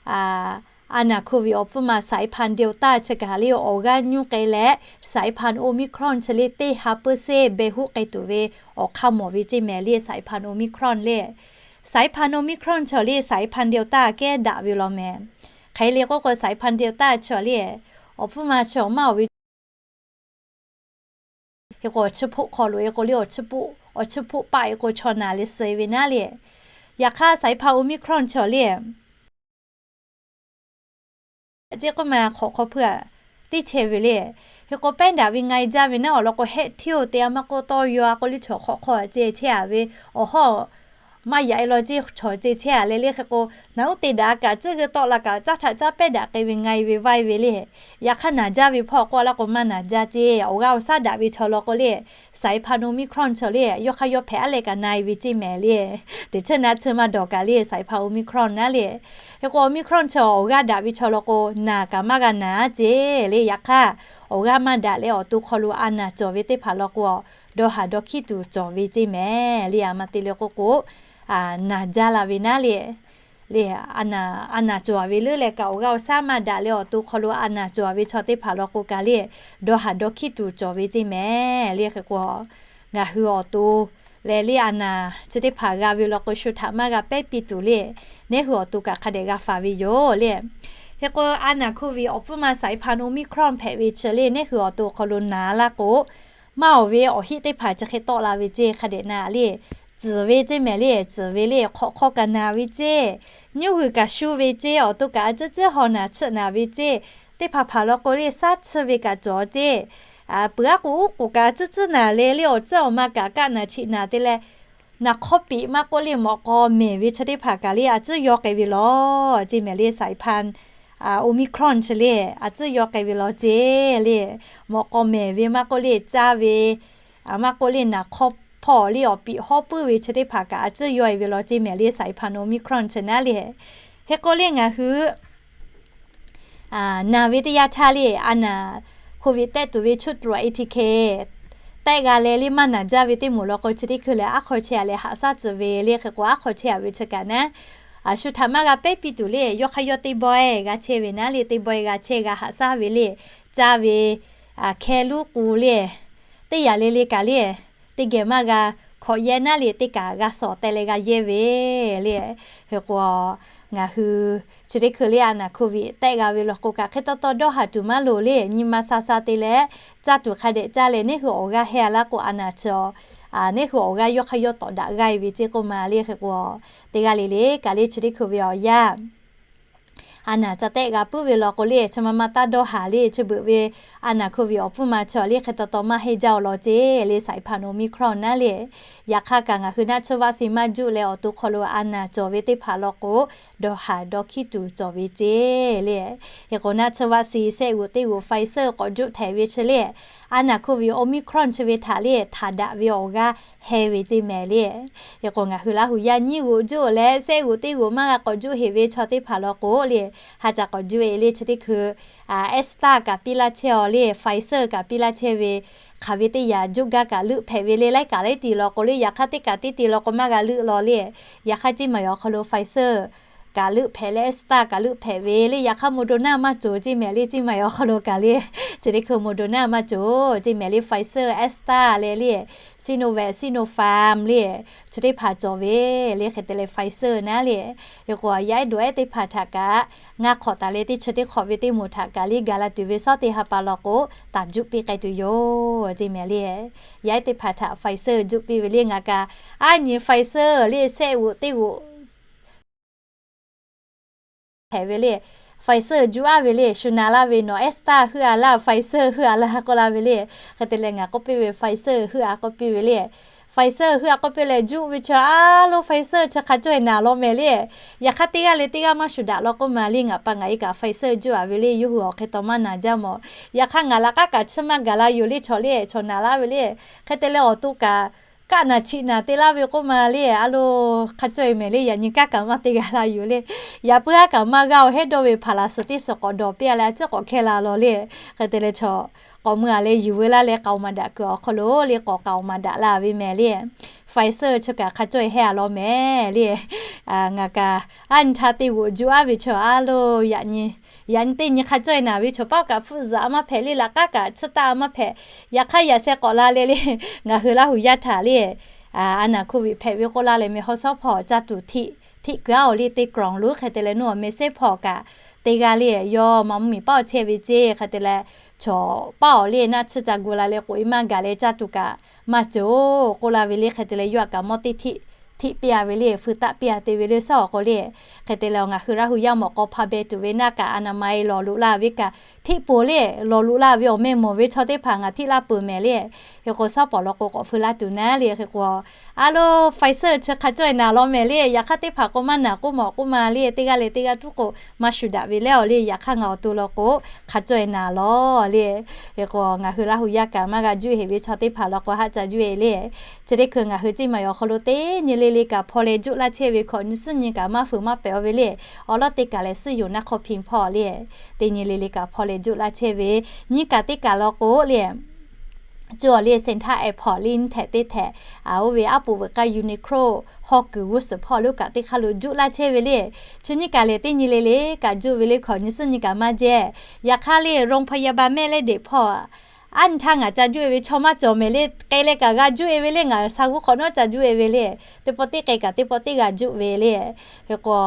a naˍ โควิด awˬ hpfuhˇ ma สายพันธุ์ Delta chi kaꞈ le awˬ g'aˇ nyuˇ k'ai leh สายพันธุ์ Omicron chi le teˇ ha peuˬ seˇ beh hoˆ k'ai tuˬ ve awˬ hk'aˇ mawˬ ve ceˇ mehˍ le. สายพันธุ์ Omicron le, สายพันธุ์ Omicron chi le สายพันธุ์ Delta kehˉ daꞈ ve law mehˍ. Hk'e le k'oˆ k'o สายพันธุ์ Delta chi le awˬ hpfuhˇ ma chi awˬ maˇ awˬ ve Hk'e k'o awˬ chi hpoˆ hk'aw loꞈ e k'o le, awˬ chi hpoˆ paˆ e k'o chaw naˬ leh suh e ve naˉ le. Yaꞈ hk'aˇ สายพันธุ์ Omicron chi le, ceˇ k'oˆ ma hk'awꞈ hk'aw hpuˇ a teˇ chehˇ ve le. Hk'e k'o pehˉ daꞈ ve nga e jaˇ ve naˉ awˬ lawn k'o, hehˆ hteˇ oˬ te a maˇ k'oˆ tawˇ yaw a k'oˆ le, chaw hk'awꞈ hk'aw ceˇ chehˇ a ve awˬ hawˉ maˇ yaꞈ e law ceˇ, chaw ceˇ chehˇ a leh le. Hk'e k'o naˬ uˉ te daꞈ kaꞈ, tcuhˉ g'uiˇ tawˆ la kaꞈ, caˇ htaꞈ caˇ pehˉ daꞈ k'ai ve nga e ve vaˇ e ve le. Yaꞈ hk'aˇ naˬ jaˇ ve hpawˇ k'oˆ a laˇ k'o maˇ naˬ jaˇ ceˇ. Awˬ g'aˇ awˬ shaˉ daꞈ ve chaw law k'o le, สายพันธุ์ Omicron chi le yawˇ hk'aˇ yawˇ hpehꞈ aˉ leh kaꞈ na e ve ceˇ mehˍ le. Teˇ chi naˆ chi maˇ dawˬ kaꞈ le สายพันธุ์ Omicron naˉ le. Hk'e k'o Omicron chi awˬ g'aˇ daꞈ ve chaw law k'o naˬ kaꞈ maˇ g'a naˬ ceˇ le. Yaꞈ hk'aˇ awˬ g'aˇ maˇ daꞈ leh awˬ to hk'aw lo a naˬ cawˬ ve teˇ hpaˍ law k'o, dawˇ haˍ dawˇ hkiˉ tuˬ cawˬ ve ceˇ mehˍ le. A ma te le k'oˆ k'o, naˬ jaˇ la ve naˉ le. Le, a naˬ cawˬ ve leuˉ leh kaꞈ awˬ g'aˇ awˬ shaˉ maˇ daꞈ leh awˬ to hk'aw lo a naˬ cawˬ ve chaw teˇ hpaˍ law k'o kaꞈ le, dawˇ haˍ dawˇ hkiˉ tuˬ cawˬ ve ceˇ mehˍ le. Hk'e k'o ngaˬ hui awˬ to leh le a naˬ chi teˇ hpaˍ g'a ve law k'o shu htaꞈ maˇ g'a pehˉ piˇ tuˬ le, neˇ hui awˬ to kaꞈ hk'a dehꞈ g'a faˍ ve yoˬ le. Hk'e k'o a naˬ โควิด awˬ hpfuhˇ ma สายพันธุ์ Omicron hpehꞈ ve chi le neˇ hui awˬ to hk'aw lo naˬ laˇ k'o, maˇ awˬ ve awˬ hiˆ teˇ hpaˍ chi hk'e tawˆ la ve ceˇ hk'a dehꞈ na le, tcuhˍ ve ceˇ mehˍ le. Tcuhˍ ve le, hk'awꞈ hk'aw kaꞈ naˬ ve ceˇ, nyuˇ g'uiˬ kaꞈ shu ve ceˇ, awˬ to kaꞈ a ciˉ ciˉ haw naˬ chiˆ naˬ ve ceˇ, teˇ hpaˍ hpaˍ law k'o le shaˉ chiˇ ve kaꞈ cawˬ ceˇ, peuˬ aˉ k'o uˉ k'oˍ kaꞈ a ciˉ ciˉ naˬ leh le awˬ ciˉ awˬ ma kaꞈ kaˆ naˬ chiˆ naˬ te leh, naˬ hk'awˇ piꞈ maˇ k'oˆ le mawꞈ k'aw mehˍ ve chi teˇ hpaˍ kaꞈ le a ciˉ yaw k'ai ve law ceˇ mehˍ le. สายพันธุ์ Omicron chi le, a tcuhˇ yaw k'ai ve law ceˇ le. Mawꞈ k'aw mehˍ ve maˇ k'oˆ le, caˇ ve maˇ k'oˆ le, naˍ hk'awˇ hpawˇ le awˬ piꞈ hawˉ puiˉ ve chi teˇ hpaˍ kaꞈ a tcuhˇ yaw e ve law ceˇ mehˍ le, saiˍ hpaˍ nawˬ Omicron chi naˉ le. Hk'e k'oˆ le ngaˬ hui naˬ ve teˇ yanˇ htaˇ le, a naˍ COVID tehˆ tuˬ ve ชุดตรวจ ATK tehˆ g'a leh le maˇ naˬ jaˇ ve teˇ moˍ law k'o, chi teˇ hkui lehˬ aˉ hk'aw chehˇ a leh haꞈ shaˉ tcuh ve le. Hk'e k'o aˉ hk'aw chehˇ a ve chi kaꞈ naˉ, shu htaꞈ maˇ g'a pehˉ piˇ tuˬ le, yawˇ hk'aˇ yawˇ teˇ bawehˇ g'a chehˇ ve naˉ le, teˇ bawehˇ g'a chehˇ g'a haꞈ shaˉ ve le, caˇ ve hkeh luˉ k'u le, teˇ yanˇ le le kaꞈ le, teˇ geh maˇ g'a hkawꞈ yehˇ naˉ le, teˇ kaꞈ g'a shawˍ teh leh g'a yehˇ ve le. Hk'e k'o ngaˬ hui chi teˇ hkui le a naˍ COVID tehˆ g'a ve law k'o kaꞈ hk'e taw taw dawˇ haˍ tuˬ maˇ loˍ le, nyi ma sha sha te leh caˇ tuˬ hk'a dehꞈ caˇ leh, neˇ hui awˬ g'aˇ heh a laˇ k'o, a naˍ chi neˇ hui awˬ g'aˇ yawˇ hk'aˇ yawˇ tawˍ daꞈ g'aˇ e ve ceˇ k'oˆ ma le. Hk'e k'o teˇ g'aˇ le le kaꞈ le chi teˇ hkui ve awˬ yanˇ a naˍ ca tehˆ g'a puiˉ ve law k'o le, chi ma ma taˇ dawˇ haˍ le. Chi beuꞈ ve a naˍ COVID awˬ pfuhˇ ma chi le hk'e taw taw maˇ heˆ jaˇ awˬ law ceˇ le, saiˍ hpaˍ nawˬ Omicron naˉ le. Yaꞈ hk'aˇ kaꞈ ngaˬ hui naˆ tsuhˇ vaccine maˇ juˆ leh awˬ to hk'aw lo a naˍ cawˬ ve teˇ hpaˍ law k'o, dawˇ haˍ dawˇ hkiˉ tuˬ cawˬ ve ceˇ le. Hk'e k'o naˆ tsuhˇ vaccine sehˆ g'uꞈ teˇ g'uꞈ Pfizer k'awꞈ juˆ htehꞈ ve chi le, a naˍ COVID Omicron chi ve htaꞈ le htaꞈ daꞈ ve awˬ g'aˇ heh ve ceˇ mehˍ le. Hk'e k'o ngaˬ hui Laˇ huˍ yaˇ nyiˇ g'uꞈ juˆ leh sehˆ g'uꞈ teˇ g'uꞈ maˇ g'a k'awꞈ juˆ heꞈ ve chaw teˇ hpaˍ law k'o le, ha ca k'awꞈ juˆ e le. Chi teˇ hkui Astra kaꞈ piˇ laˇ chehˇ aw le, Pfizer kaꞈ piˇ laˇ chehˇ ve, hk'aˬ ve teˇ yanˇ juˆ gaˇ kaꞈ leuˆ hpehꞈ ve le. Laiˉ kaꞈ laiˉ tiˍ law k'o le, yaꞈ hk'aˇ teˇ kaꞈ teˇ tiˍ law k'o maˇ g'a leuˆ law le. Yaꞈ hk'aˇ ceˇ maˬ awˬ hk'aw lo Pfizer kaꞈ leuˆ hpehꞈ leh Astra kaꞈ leuˆ hpehꞈ ve le. Yaꞈ hk'aˇ Moderna maˇ cawˬ ceˇ mehˍ le, ceˇ maˬ awˬ hk'aw lo kaꞈ le. Chi teˇ hkui Moderna maˇ cawˬ ceˇ mehˍ le, Pfizer, Astra leh le, Sinovac, Sinopharm le, chi teˇ hpaˍ cawˬ ve le. Hk'e te leh Pfizer naˉ le. Hk'e k'o yaˇ ehˉ dawˬ ehˉ teˇ hpaˍ htaꞈ kaꞈ ngaˇ hk'awꞈ taˍ leh teˇ chi teˇ hk'awꞈ ve teˇ moˍ htaꞈ kaꞈ le gaˬ la tuˬ ve suhˉ teˇ ha pa law k'o, taˍ juˆ piˇ k'ai tuˬ yoˬ ceˇ mehˍ le. Yaˇ ehˉ teˇ hpaˍ htaꞈ Pfizer juˆ piˇ ve le. Ngaˬ kaꞈ aˉ nyi Pfizer le sehˆ g'uꞈ teˇ g'uꞈ hpehꞈ ve le. Pfizer juˆ aˉ ve le, shu na laˇ ve nawˬ Astra heuˆ a laˇ, Pfizer heuˆ a laˇ k'oˆ laˇ ve le. Hk'e te leh ngaˬ k'oˆ piˇ ve Pfizer heuˆ a k'oˆ piˇ ve le. Pfizer heuˆ a k'oˆ piˇ leh juˆ ve chi a lo Pfizer chi hk'a cawˇ e naˍ law mehˍ le. Yaꞈ hk'aˇ teˇ g'aˇ leh teˇ g'aˇ maˇ shuˍ daꞈ law k'oˆ ma le. Ngaˬ pa ngaˬ e kaꞈ Pfizer juˆ a ve le, yawˇ hui awˬ hk'e taw maˇ naˍ jaˇ mawˬ. Yaꞈ hk'aˇ ngaˬ laꞈ k'aˉ kaꞈ chiˇ maˇ gaˬ la yoˬ le, chaw le chaw naˍ laˇ ve le. Hk'e te leh awˬ to kaꞈ kaˆ naˍ chiꞈ naˍ te laˇ ve k'oˆ ma le, a lo hk'a cawˇ e mehˍ le. Yaꞈ nyi kaˆ kaꞈ maˇ te g'a la yoˬ le. Yaꞈ puiˉ haˉ kaꞈ maˇ g'aˇ awˬ hehˉ dawˇ ve hpaˍ laˬ suhˍ teˇ suhˍ k'awꞈ dawˬ piˇ a leh a ciˉ k'awꞈ hkehˇ la law le. Hk'e te leh chaw k'awꞈ mui a leh yuˬ veu laˇ leh k'aoˍ maˍ daꞈ kuiˬ awˬ hk'aw lo le k'awꞈ k'aoˍ maˍ daꞈ la ve mehˍ le. Pfizer chi kaꞈ hk'a cawˇ e hehˇ a law mehˍ le. Ngaˬ kaꞈ aˉ nyi htaˇ teˇ g'uꞈ juˆ aˉ ve chaw a lo yaꞈ nyi yaꞈ nyi teˇ nyi hk'a cawˇ e naˍ ve chaw paˆ kaꞈ hpfuhˆ zuhꞈ a maˇ hpehꞈ le, laꞈ k'aˉ kaꞈ chiˇ taˆ a maˇ hpehꞈ. Yaꞈ hk'aˇ yaꞈ sheh k'awꞈ la leh le, ngaˬ hui Laˇ huˍ yaˇ htaꞈ le a naˍ COVID hpehꞈ ve k'oˆ laˇ leh meh hawˉ shawˉ hpawˇ caˇ tuˬ htiˆ htiˆ kuiˬ aˉ awˬ le teˇ กล่อง lo hk'e te leh nuˇ awˬ meh sehˉ hpawˇ kaꞈ teˇ g'aˇ le, yawˇ maˇ mvuhˇ miˬ paˆ awˬ chehˇ ve ceˇ hk'e te leh chaw paˆ awˬ le naˆ tsuhˇ ca gu la leh k'oꞈ e maˇ gaˬ leh caˇ tuˬ kaꞈ maˇ cawˬ k'oˆ laˇ ve le. Hk'e te leh yawˇ a kaꞈ mawˇ teˇ htiˆ htiˆ piˇ a ve le, feu taˆ piˇ a te ve le suhˉ awˬ k'o le. Hk'e te leh ngaˬ hui Laˇ huˍ yaˇ mawˬ k'aw hpa beh tuˬ ve naˆ kaꞈ a naˍ ma e lawˬ loꞈ la ve kaꞈ htiˆ poˬ le, lawˬ loꞈ la ve awˬ meh mawˬ ve chaw teˇ hpaˍ ngaˬ htiˆ laˇ peuˬ mehˍ le. Hk'e k'o suhˉ pawˍ law k'o k'awꞈ feu laˇ tuˬ naˉ le. Hk'e k'o a lo Pfizer chi hk'a cawˇ e naˍ law mehˍ le. Yaꞈ hk'aˇ teˇ hpaˍ k'o maˇ naˍ k'oˆ mawˬ k'oˆ ma le, teˇ g'aˇ leh teˇ g'aˇ tuˉ k'o maˇ shuˍ daꞈ ve leh awˬ le. Yaꞈ hk'aˇ ngaˬ awˬ to law k'o hk'a cawˇ e naˍ law le. Hk'e k'o ngaˬ hui Laˇ huˍ yaˇ kaꞈ maˇ g'a juˆ heꞈ ve chaw teˇ hpaˍ law k'o haˆ ca juˆ e le. Chi teˇ hkui ngaˬ hui ceˇ maˬ awˬ hk'aw lo teˇ nyi le le kaꞈ hpaw leh juˆ laˇ chehˇ ve hkawꞈ nyi suhˉ nyi kaꞈ maˇ fuiˍ maˇ pehˍ aw ve le. Awˬ lawˉ teˇ kaˬ lehˬ suhˉ yoˬ naˆ hk'aw hpinˍ hpawˇ le. Teˇ nyi le le kaꞈ hpaw leh juˆ laˇ chehˇ ve nyiˇ kaˬ teˇ kaˬ law k'o le, cuˇ awˬ le Sengˍ htaˇ Airport le nyiˇ htehꞈ teˇ htehꞈ, oˇ ve aˉ poꞈ veuꞈ k'aˇ Uniqlo hawˇ kuiˬ g'uˇ suhˍ hpawˇ lo kaꞈ teˇ hk'aˇ lo juˆ laˇ chehˇ ve le. Chi nyiˇ kaˬ lehˬ teˇ nyi le le kaꞈ juˆ ve le, hkawꞈ nyi suhˉ nyi kaꞈ maˇ jehˇ. Yaꞈ hk'aˇ le โรงพยาบาลแม่สอด hpawˇ aˉ nyi htaˇ ngaˬ ca juˆ e ve chaw maˇ cawˬ mehˍ le. K'ai leh kaꞈ g'a juˆ e ve le, ngaˬ sha g'uˇ hk'awꞈ nawˉ ca juˆ e ve le. Teˇ pawˆ teˇ k'ai kaꞈ teˇ pawˆ teˇ g'a juˆ ve le. Hk'e k'o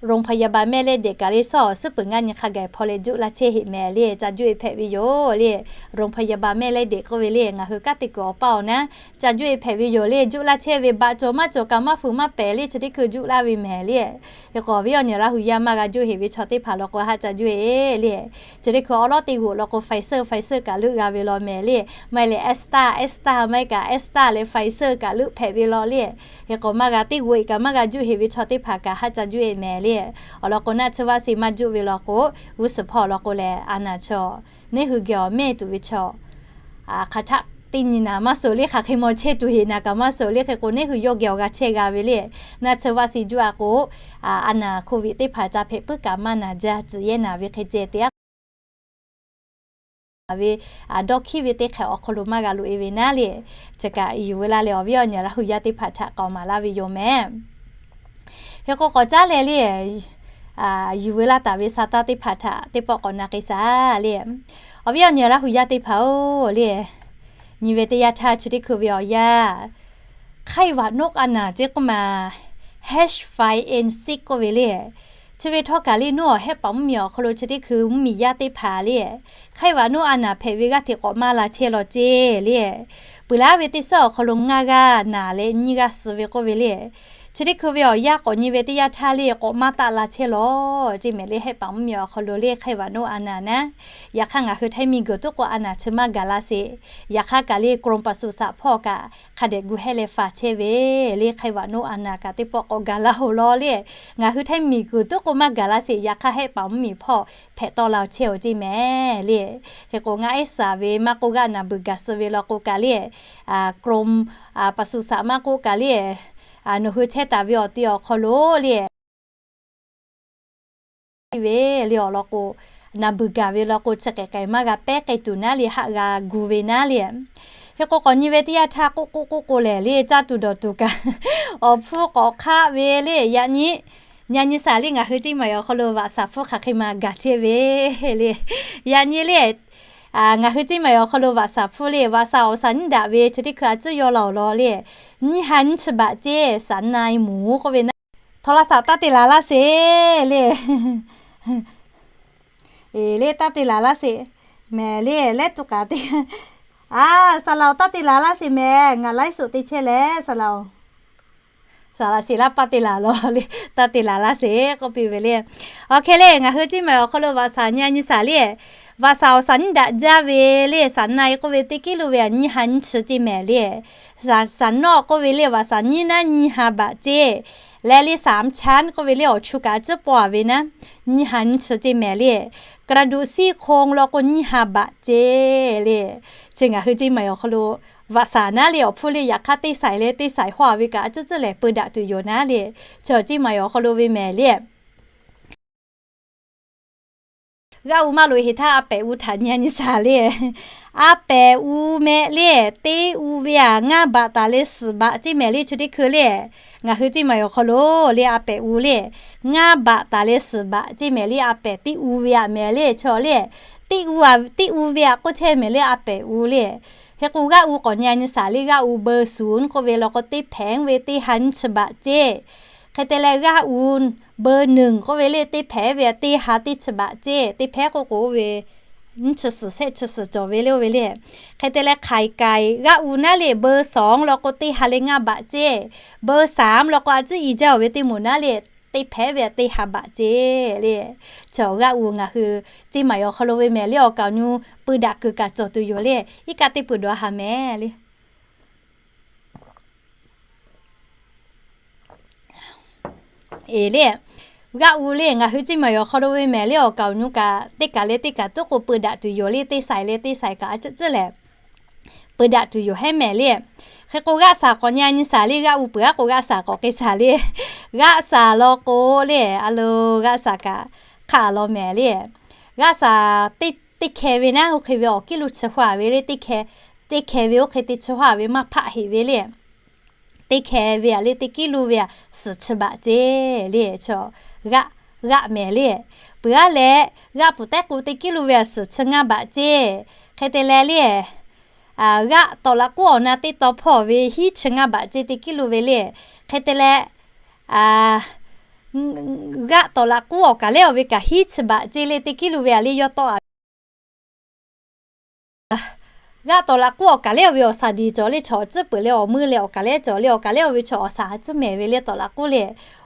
โรงพยาบาลแม่สอด kaꞈ le suhˉ awˬ suhˉ peuˬ ngaˇ nyi hk'a gaˬ hpaw leh juˆ laˇ chehˇ heꞈ mehˍ le. Ca juˆ e hpehꞈ ve yoˬ le. โรงพยาบาลแม่สอด k'oˆ ve le, ngaˬ hui kanˉ te kuiˬ awˬ paˇ awˬ naˉ ca juˆ e hpehꞈ ve yoˬ le. Juˆ laˇ chehˇ ve baꞈ cawˬ maˇ cawˬ kaꞈ maˇ fuiˍ maˇ pehˍ le. Chi teˇ hkui juˆ laˇ ve mehˍ le. Hk'e k'o awˬ viˉ awˬ nyi Laˇ huˍ yaˇ maˇ g'a juˆ heꞈ ve chaw teˇ hpaˍ law k'o haˆ ca juˆ e le. Chi teˇ hkui awˬ lawˉ teˇ g'uꞈ law k'o Pfizer Pfizer kaꞈ leuˆ g'a ve ve law mehˍ le. Maˇ heˆ leh Astra, Astra maˇ heˆ kaꞈ Astra leh Pfizer kaꞈ leuˆ hpehꞈ ve law le. Hk'e k'o maˇ g'a teˇ g'aˇ kaꞈ maˇ g'a juˇ heˆ ve chaw teˇ hpaˍ kaꞈ haˆ ca juˇ e mehˍ le. Awˬ lawn k'o naˆ tsuhˇ vaˆ si maˇ juˇ ve law k'o, g'uˇ suhˍ hpawˇ law k'o lehˬ a naˍ chaw, neˇ hui geh awˬ mehˇ tuˬ ve chaw hk'aˬ htaˆ teˇ nyi naˍ maˇ suh le, hk'aˬ hk'e maw chehˇ tuˬ heˍ naˍ kaꞈ maˇ suh le. Hk'e k'o neˇ hui yawˇ geh awˬ g'a chehˇ g'a ve le. Naˆ tsuhˇ vaˆ si juˇ a k'o, a naˍ hk'oˆ viˆ teˇ hpaˍ ca hpehꞈ puiˉ kaꞈ maˇ naˍ jaˇ, tcuh yehˇ naˍ ve hk'e ceh te a ve dawˇ hkiˉ ve teˇ hk'e awˬ hk'aw lo maˇ g'a loꞈ e ve naˉ le. Chi kaꞈ yuˬ ve laˇ leh awˬ viˉ awˬ nyi Laˇ hu yaˇ teˇ hpaˍ htaꞈ k'aoˍ maˍ laˇ ve yoˬ mehˍ. Hk'e k'o k'awꞈ caˉ leh le, yuˬ ve laˇ taˍ ve sa taˇ teˇ hpaˍ htaꞈ teˇ pawˆ k'awꞈ na k'ai shaˍ le. Awˬ viˉ awˬ nyi Laˇ hu yaˇ teˇ hpaˍ-oˬ le, nyi ve teˇ yanˇ htaˇ chi teˇ hkui ve awˬ yanˇ ไข้หวัดนก a naˍ ceˇ k'oˆ ma, H five N six k'oˆ ve le. Chi ve htawˇ kaꞈ le nuˇ awˬ hehˆ paˍ mvuhˇmiˬ awˬ hk'aw lo chi teˇ hkui mvuhˇmiˬ yaˇ teˇ hpaˍ le, ไข้หวัดนก a naˍ hpehꞈ ve g'aˇ hteꞈ k'awꞈ maˇ la chehˇ law ceˇ le. Peuˬ laˇ ve teˇ suhˉ awˬ hk'aw lo ngaˇ g'aˇ naˍ leh nyiˇ g'aˇ suh ve k'oˆ ve le. Chi teˇ hkui ve awˬ yanˇ k'awꞈ nyi ve teˇ yanˇ htaˇ le k'awꞈ maˇ taˆ la chehˇ law ceˇ mehˍ le. Hehˆ paˍ mvuhˇmiˬ awˬ hk'aw lo le ไข้หวัดนก a naˍ naˉ, yaꞈ hk'aˇ ngaˬ hui htaiˇ miˬguiˬ tuˉ k'o a naˍ chi maˇ gaˬ la sheˍ. Yaꞈ hk'aˇ kaꞈ le กรมปศุสัตว์ hpawˇ kaꞈ hk'a dehꞈ gu hehˇ leh faˍ chehˇ ve le. ไข้หวัดนก a naˍ kaꞈ teˇ pawˆ k'awꞈ gaˬ la-oˬ law le. Ngaˬ hui htaiˇ miˬguiˬ tuˉ k'o maˇ gaˬ la sheˍ. Yaꞈ hk'aˇ hehˆ paˍ mvuhˇmiˬ hpawˇ hpehꞈ tawˆ la chehˇ-oˬ ceˇ mehˍ le. Hk'e k'o ngaˆ ehˉ saˍ ve maˇ k'oˆ g'aˇ naˍ beuˬ gaˬ suh ve law k'o kaꞈ le, กรมปศุสัตว์ maˇ k'oˆ kaꞈ le, nawˬ hui chehˇ taˍ ve awˬ ti awˬ hk'aw lo le ve le awˬ lawn k'o, naˍ beuˬ gaˬ ve law k'o chi k'ehꞈ k'ehꞈ maˇ g'a pehˉ k'ai tuˬ naˉ le, haˆ g'a gu ve naˉ le. Hk'e k'o k'awꞈ nyi ve teˇ yanˇ htaˇ k'oˆ k'oˆ k'oˆ k'o lehˬ le, caˇ tuˬ dawˬ tuˬ kaꞈ awˬ hpfuhˇ k'awꞈ hk'aˆ ve le. Yaꞈ nyi, nyi a nyi saˍ le ngaˬ hui ceˇ maˬ awˬ hk'aw lo vaꞈ saˍ hpfuhˇ hk'aˬ hk'e ma gaˬ chehˇ ve le. Yaꞈ nyi le, ngaˬ hui ceˇ maˬ awˬ hk'aw lo vaꞈ saˍ hpfuhˇ le, vaꞈ saˍ awˬ saˍ nyiˇ daꞈ ve chi teˇ hkui a ciˉ yaw laˬ-oˬ law le, nyiˇ ha nyiˇ chi baꞈ ceˇ saˍ na e moˍ k'oˆ ve naˉ, โทรศัพท์ taˇ te laˬ laˇ sheˍ le. Eˬ le, taˇ te laˬ laˇ sheˍ mehˍ le, lehˉ tuˬ kaꞈ te. A, saˍ laˍ-oˬ, taˇ te laˬ laˇ sheˍ mehˍ, ngaˬ ไลฟ์สด te chehˇ leh saˍ laˍ-oˬ. Saˍ laˍ sheˍ laˇ paˇ te laˬ law le, taˇ te laˬ laˇ sheˍ k'oˆ piˇ ve le. Awˬ hk'e le ngaˬ hui ceˇ maˬ awˬ hk'aw lo vaꞈ saˍ nyi a nyi saˍ le, vaꞈ saˍ awˬ saˍ nyiˇ daꞈ jaˇ ve le, saˍ na e k'oˆ ve teˇ kiˉ lo ve a nyiˇ ha nyiˇ chi ceˇ mehˍ le. Saˍ nawˆ k'oˆ ve le vaꞈ saˍ nyiˇ naˉ nyiˇ ha baꞈ ceˇ. Leh le สามชั้น k'oˆ ve le awˬ chu kaꞈ a ciˉ paw a ve naˉ, nyiˇ ha nyiˇ chi ceˇ mehˍ le. กระดูกซี่โครง law k'o nyiˇ ha baꞈ ceˇ le. Chi ngaˬ hui ceˇ maˬ awˬ hk'aw lo vaꞈ saˍ naˉ le awˬ hpfuhˇ le yaꞈ hk'aˇ teˇ saiˍ leh teˇ saiˍ hawˇ a ve kaꞈ a ciˉ ciˉ lehˬ peu daꞈ tuˬ yoˬ naˉ le. Chi awˬ ceˇ maˬ awˬ hk'aw lo ve mehˍ le. G'aˇ u maˇ loꞈ e heˍ htaˇ a pehˍ u htaꞈ nyi a nyi saˍ le. A pehˍ u mehˍ le, teˇ u ve a ngaˇ baꞈ taˍ leh suhˍ baꞈ ceˇ mehˍ le chi teˇ hkui le. Ngaˬ hui ceˇ maˬ awˬ hk'aw lo le a pehˍ u le ngaˇ baꞈ taˍ leh suhˍ baꞈ ceˇ mehˍ le a pehˍ teˇ u ve a mehˍ le chi le. Teˇ u a, teˇ u ve a k'oˆ chehˇ mehˍ le a pehˍ u le. Hk'e k'o g'aˇ u k'awꞈ nyi a nyi saˍ le g'aˇ u เบอร์ศูนย์ k'oˆ ve law k'o teˇ hpehꞈ ve teˇ ha nyiˇ chi baꞈ ceˇ. Hk'e te leh g'aˇ u เบอร์หนึ่ง k'oˆ ve le teˇ hpehꞈ ve teˇ ha teˇ chi baꞈ ceˇ, teˇ hpehꞈ k'oˆ k'o ve nyiˇ chi suhˍ shehˆ chi suhˍ cawˬ ve le oˇ ve le. Hk'e te leh ไข่ไก่ g'aˇ u naˉ le เบอร์สอง law k'o teˇ ha leh ngaˇ baꞈ ceˇ, เบอร์สาม law k'o a ciˉ i jaˇ-oˬ ve teˇ moˍ naˉ le teˇ hpehꞈ ve teˇ ha baꞈ ceˇ le. Chi g'aˇ u ngaˬ hui ceˇ maˬ awˬ hk'aw lo ve mehˍ le awˬ kaˍ awˬ nu peu daꞈ kuiˬ kaꞈ cawˬ tuˬ yoˬ le. Iˉ kaˆ teˇ peuˬ dawˬ ha mehˍ le. Eˬ le, g'aˇ u le ngaˬ hui ceˇ maˬ awˬ hk'aw lo ve mehˍ le awˬ kaˍ awˬ nu kaꞈ teˇ kaꞈ leh teˇ kaꞈ tuˉ k'o peu daꞈ tuˬ yoˬ le, teˇ saiˍ leh teˇ saiˍ kaꞈ a ciˉ ciˉ lehˬ peu daꞈ tuˬ yoˬ hehˉ mehˍ le. Hk'e k'o g'aˇ saˍ k'awꞈ nyi a nyi saˍ le g'aˇ u peuˬ aˉ k'o g'aˇ saˍ k'awꞈ k'ai saˍ le. G'aˇ saˍ law k'o le a lo g'aˇ saˍ kaꞈ hk'aˆ law mehˍ le. G'aˇ saˍ teˇ hkeh ve naˉ oˇ hk'e ve awˬ kiˉ lo chi hua ve le, teˇ hkeh ve oˇ hk'e te chi hua ve maˇ hpaˆ heˍ ve le. Teˇ hkeh ve a le teˇ kiˉ lo ve a suhˍ chi baꞈ ceˇ le. G'aˇ, g'aˇ mehˍ le. Peuˬ aˉ leh g'aˇ puˍ tehˉ k'o teˇ kiˉ lo ve a suhˍ chi ngaˇ baꞈ ceˇ. Hk'e te leh le, g'aˇ tawꞈ laꞈ k'uˉ awˬ na teˇ taw hpawˇ ve hiˉ chi ngaˇ baꞈ ceˇ teˇ kiˉ lo ve le. Hk'e te leh g'aˇ tawꞈ laꞈ k'uˉ awˬ kaˬ lehˉ awˬ ve kaꞈ hiˉ chi baꞈ ceˇ le teˇ kiˉ lo ve a le yawˇ tawˆ a ve G'aˇ tawˍ laꞈ k'oˉ awˬ kaˍ lehˬ ve awˬ shaˍ diˬ cawˬ le, chaw tcuhˉ peuˬ leh awˬ meuˇ leh awˬ kaˍ lehˬ cawˬ le, awˬ kaˍ lehˬ ve chaw awˬ shaˍ ha tcuhˉ mehˍ ve le tawˍ laꞈ k'oˉ le.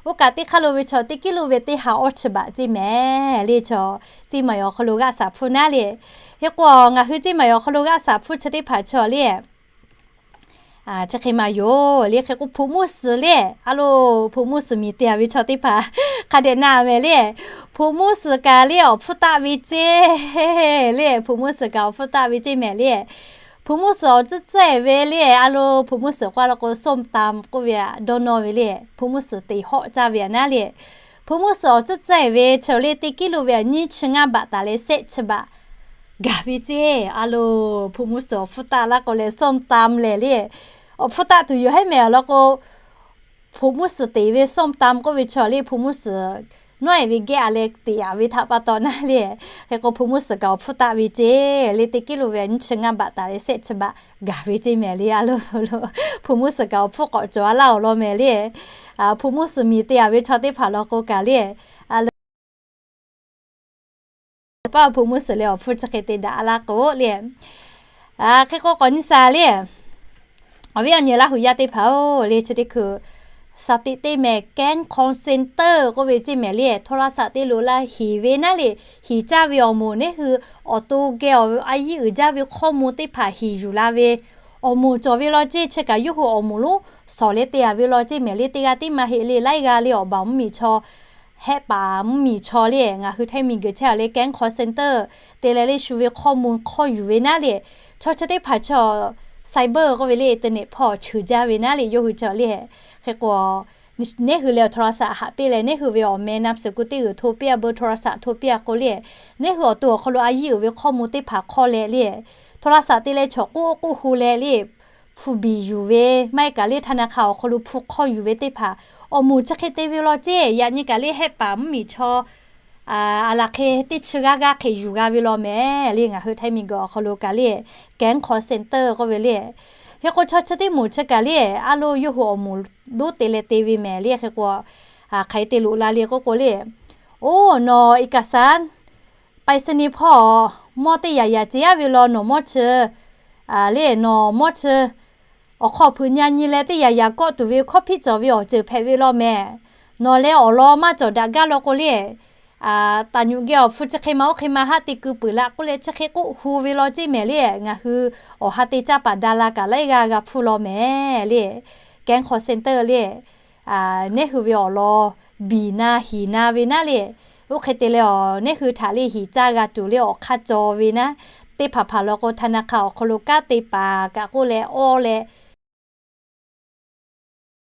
Oˇ kaꞈ teˇ hk'aˇ lo ve chaw teˇ kiˉ lo ve teˇ ha awˇ chi baꞈ ceˇ mehˍ le, chaw ceˇ maˬ awˬ hk'aw lo g'aˇ shaˍ hpfuhˇ naˉ le. Hk'e k'o ngaˬ hui ceˇ maˬ awˬ hk'aw lo g'aˇ shaˍ hpfuhˇ chi teˇ hpaˍ chaw le, chi hk'e maˇ yoˬ le. Hk'e k'o hpu mvuhˇ suhˍ le, a lo, hpu mvuhˇ suhˍ miˬ te a ve chaw teˇ hpaˍ hk'a dehꞈ na mehˍ le. Hpu mvuhˇ suhˍ kaꞈ le awˬ hpfuhˇ taˆ ve ceˇ le, hpu mvuhˇ suhˍ kaꞈ awˬ hpfuhˇ taˆ ve ceˇ mehˍ le. Hpu mvuhˇ suhˍ awˬ tcuhˉ tcuhˉ eˬ ve le, a lo, hpu mvuhˇ suhˍ k'oˆ la k'o ส้มตำ k'oˆ ve a dawˇ nawˇ ve le, hpu mvuhˇ suhˍ teꞈ hawˆ caˇ ve a naˉ le. Hpu mvuhˇ suhˍ awˬ tcuhˉ tcuhˉ eˬ ve chaw le teˇ kiˉ lo ve a nyiˇ chi ngaˇ baꞈ taˍ leh sehˆ chi baꞈ gaˬ ve ceˇ. A lo, hpu mvuhˇ suhˍ awˬ hpfuhˇ taˆ laˇ k'o leh ส้มตำ lehˬ le, awˬ hpfuhˇ taˆ tuˬ yoˬ hehˉ mehˍ awˬ lawn k'o, hpu mvuhˇ suhˍ teꞈ ve ส้มตำ k'oˆ ve chaw le hpu mvuhˇ suhˍ nawˉ eˬ ve geh a leh teꞈ a ve htaꞈ pa taw naˉ le. Hk'e k'o hpu mvuhˇ suhˍ kaꞈ awˬ hpfuhˇ taˆ ve ceˇ le, teˇ kiˉ lo ve a nyiˇ chi ngaˇ baꞈ taˍ leh sehˆ chi baꞈ gaˬ ve ceˇ mehˍ le. A lo, hpu mvuhˇ suhˍ kaꞈ awˬ hpfuhˇ k'awꞈ cawˬ a laˇ awˬ lawn mehˍ le. Hpu mvuhˇ suhˍ miˬ te a ve chaw teˇ hpaˍ lawn k'o kaꞈ le, a lo, paˇ hpu mvuhˇ suhˍ leh awˬ hpfuhˇ chi hk'e te daꞈ laˇ k'o le. Hk'e k'o k'awꞈ nyi shaˍ le, awˬ viˉ awˬ nyi Laˇ hu yaˇ teˇ hpaˍ-oˬ le, chi teˇ hkui shaˍ tiꞈ te mehˍ แก๊ง call center k'oˆ ve ceˇ mehˍ le, โทรศัพท์ te loꞈ la hiˍ ve naˉ le, hiˍ caˇ ve awˬ moˍ neˉ hui awˬ to geh a yiˉ uiˍ jaˇ ve hkawˇ mvuh teˇ hpaˍ hiˍ yuˬ la ve awˬ moˍ cawˬ ve law ceˇ. Chi kaꞈ yawˇ hui awˬ moˍ lonˉ shawˍ leh te a ve law ceˇ mehˍ le, teˇ g'aˇ tiˉ maˇ heˆ le, laiˉ g'aˇ le awˬ baˬ mvuhˇ miˬ chaw, hehˆ paˍ mvuhˇ miˬ chaw le, ngaˬ hui htaiˇ miˬ guiˬ chehˇ a le แก๊ง call center te leh le shu ve hkawˇ mvuh hkawˇ yuˬ ve naˉ le, chaw chi teˇ hpaˍ chaw cyber k'oˆ ve le, internet hpawˇ cheuˬ jaˇ ve naˉ le, yawˇ hui chaw le. Hk'e k'o, neˉ hui leh โทรศัพท์ haꞈ piˇ leh neˉ hui ve awˬ meh นามสกุล teˇ g'uiˬ hto piˇ a, เบอร์ โทรศัพท์ hto piˇ a k'o le, neˉ hui awˬ to awˬ hk'aw lo a yiˉ uiˍ ve hkawˇ mvuh teˇ hpaˍ hk'awˇ leh le, โทรศัพท์ te leh chaw k'oˆ k'oˆ hu leh le, hpu biˬ yuˬ ve maˇ heˆ kaꞈ le ธนาคาร awˬ hk'aw lo hpu hk'awˇ yuˬ ve teˇ hpaˍ awˬ moˍ chi hk'e te ve law ceˇ. Yaꞈ nyi kaꞈ le hehˆ paˍ mvuhˇ miˬ chaw a laˬ hk'e teˇ chi g'aˇ g'aˇ hk'e yuˬ g'a ve law mehˍ le, ngaˬ hui htaiˇ miˬ guiˬ awˬ hk'aw lo kaꞈ le แก๊ง call center k'oˆ ve le. Hk'e k'o chaw chi teˇ moˍ chi kaꞈ le, a lo, yawˇ hui awˬ moˍ lonˉ te leh te ve mehˍ le. Hk'e k'o, hk'aˬ hk'e te loꞈ la le k'oˆ k'o le, oˇ nawˬ เอกสาร ไปรษณีย์ hpawˇ mawˇ teˇ yaꞈ yaꞈ ce aˉ ve law nawˬ mawˇ chi le, nawˬ mawˇ chi awˬ hk'aw hpeuꞈ nya nyi leh teˇ yaꞈ yaꞈ kawˆ tuˬ ve hkawˇ hpiˆ cawˬ ve awˬ ceuˬ hpehꞈ ve law mehˍ. Nawˬ leh awˬ lawn maˇ cawˬ daꞈ gaˇ law k'o le, taˍ nyuꞈ geh awˬ hpu chi hk'e ma oˇ hk'e ma haˆ te keu peuˬ la k'oˆ leh chi hk'e k'oˆ hu ve law ceˇ mehˍ le, ngaˬ hui awˬ ha te caˇ paˍ da la kaꞈ laiˉ g'aˇ g'a hpfuhˇ law mehˍ le. แก๊ง call center le, neˉ hui ve awˬ lawn biˬ na hiˍ na ve naˉ le, oˇ hk'e te leh awˬ neˉ hui htaꞈ le hiˍ caˇ g'a tuˬ le awˬ hk'aˇ caw ve naˉ, teˇ hpaˍ hpaˍ law k'o ธนาคาร awˬ hk'aw lo kanˉ te paˍ kaꞈ k'oˆ leh awˇ leh,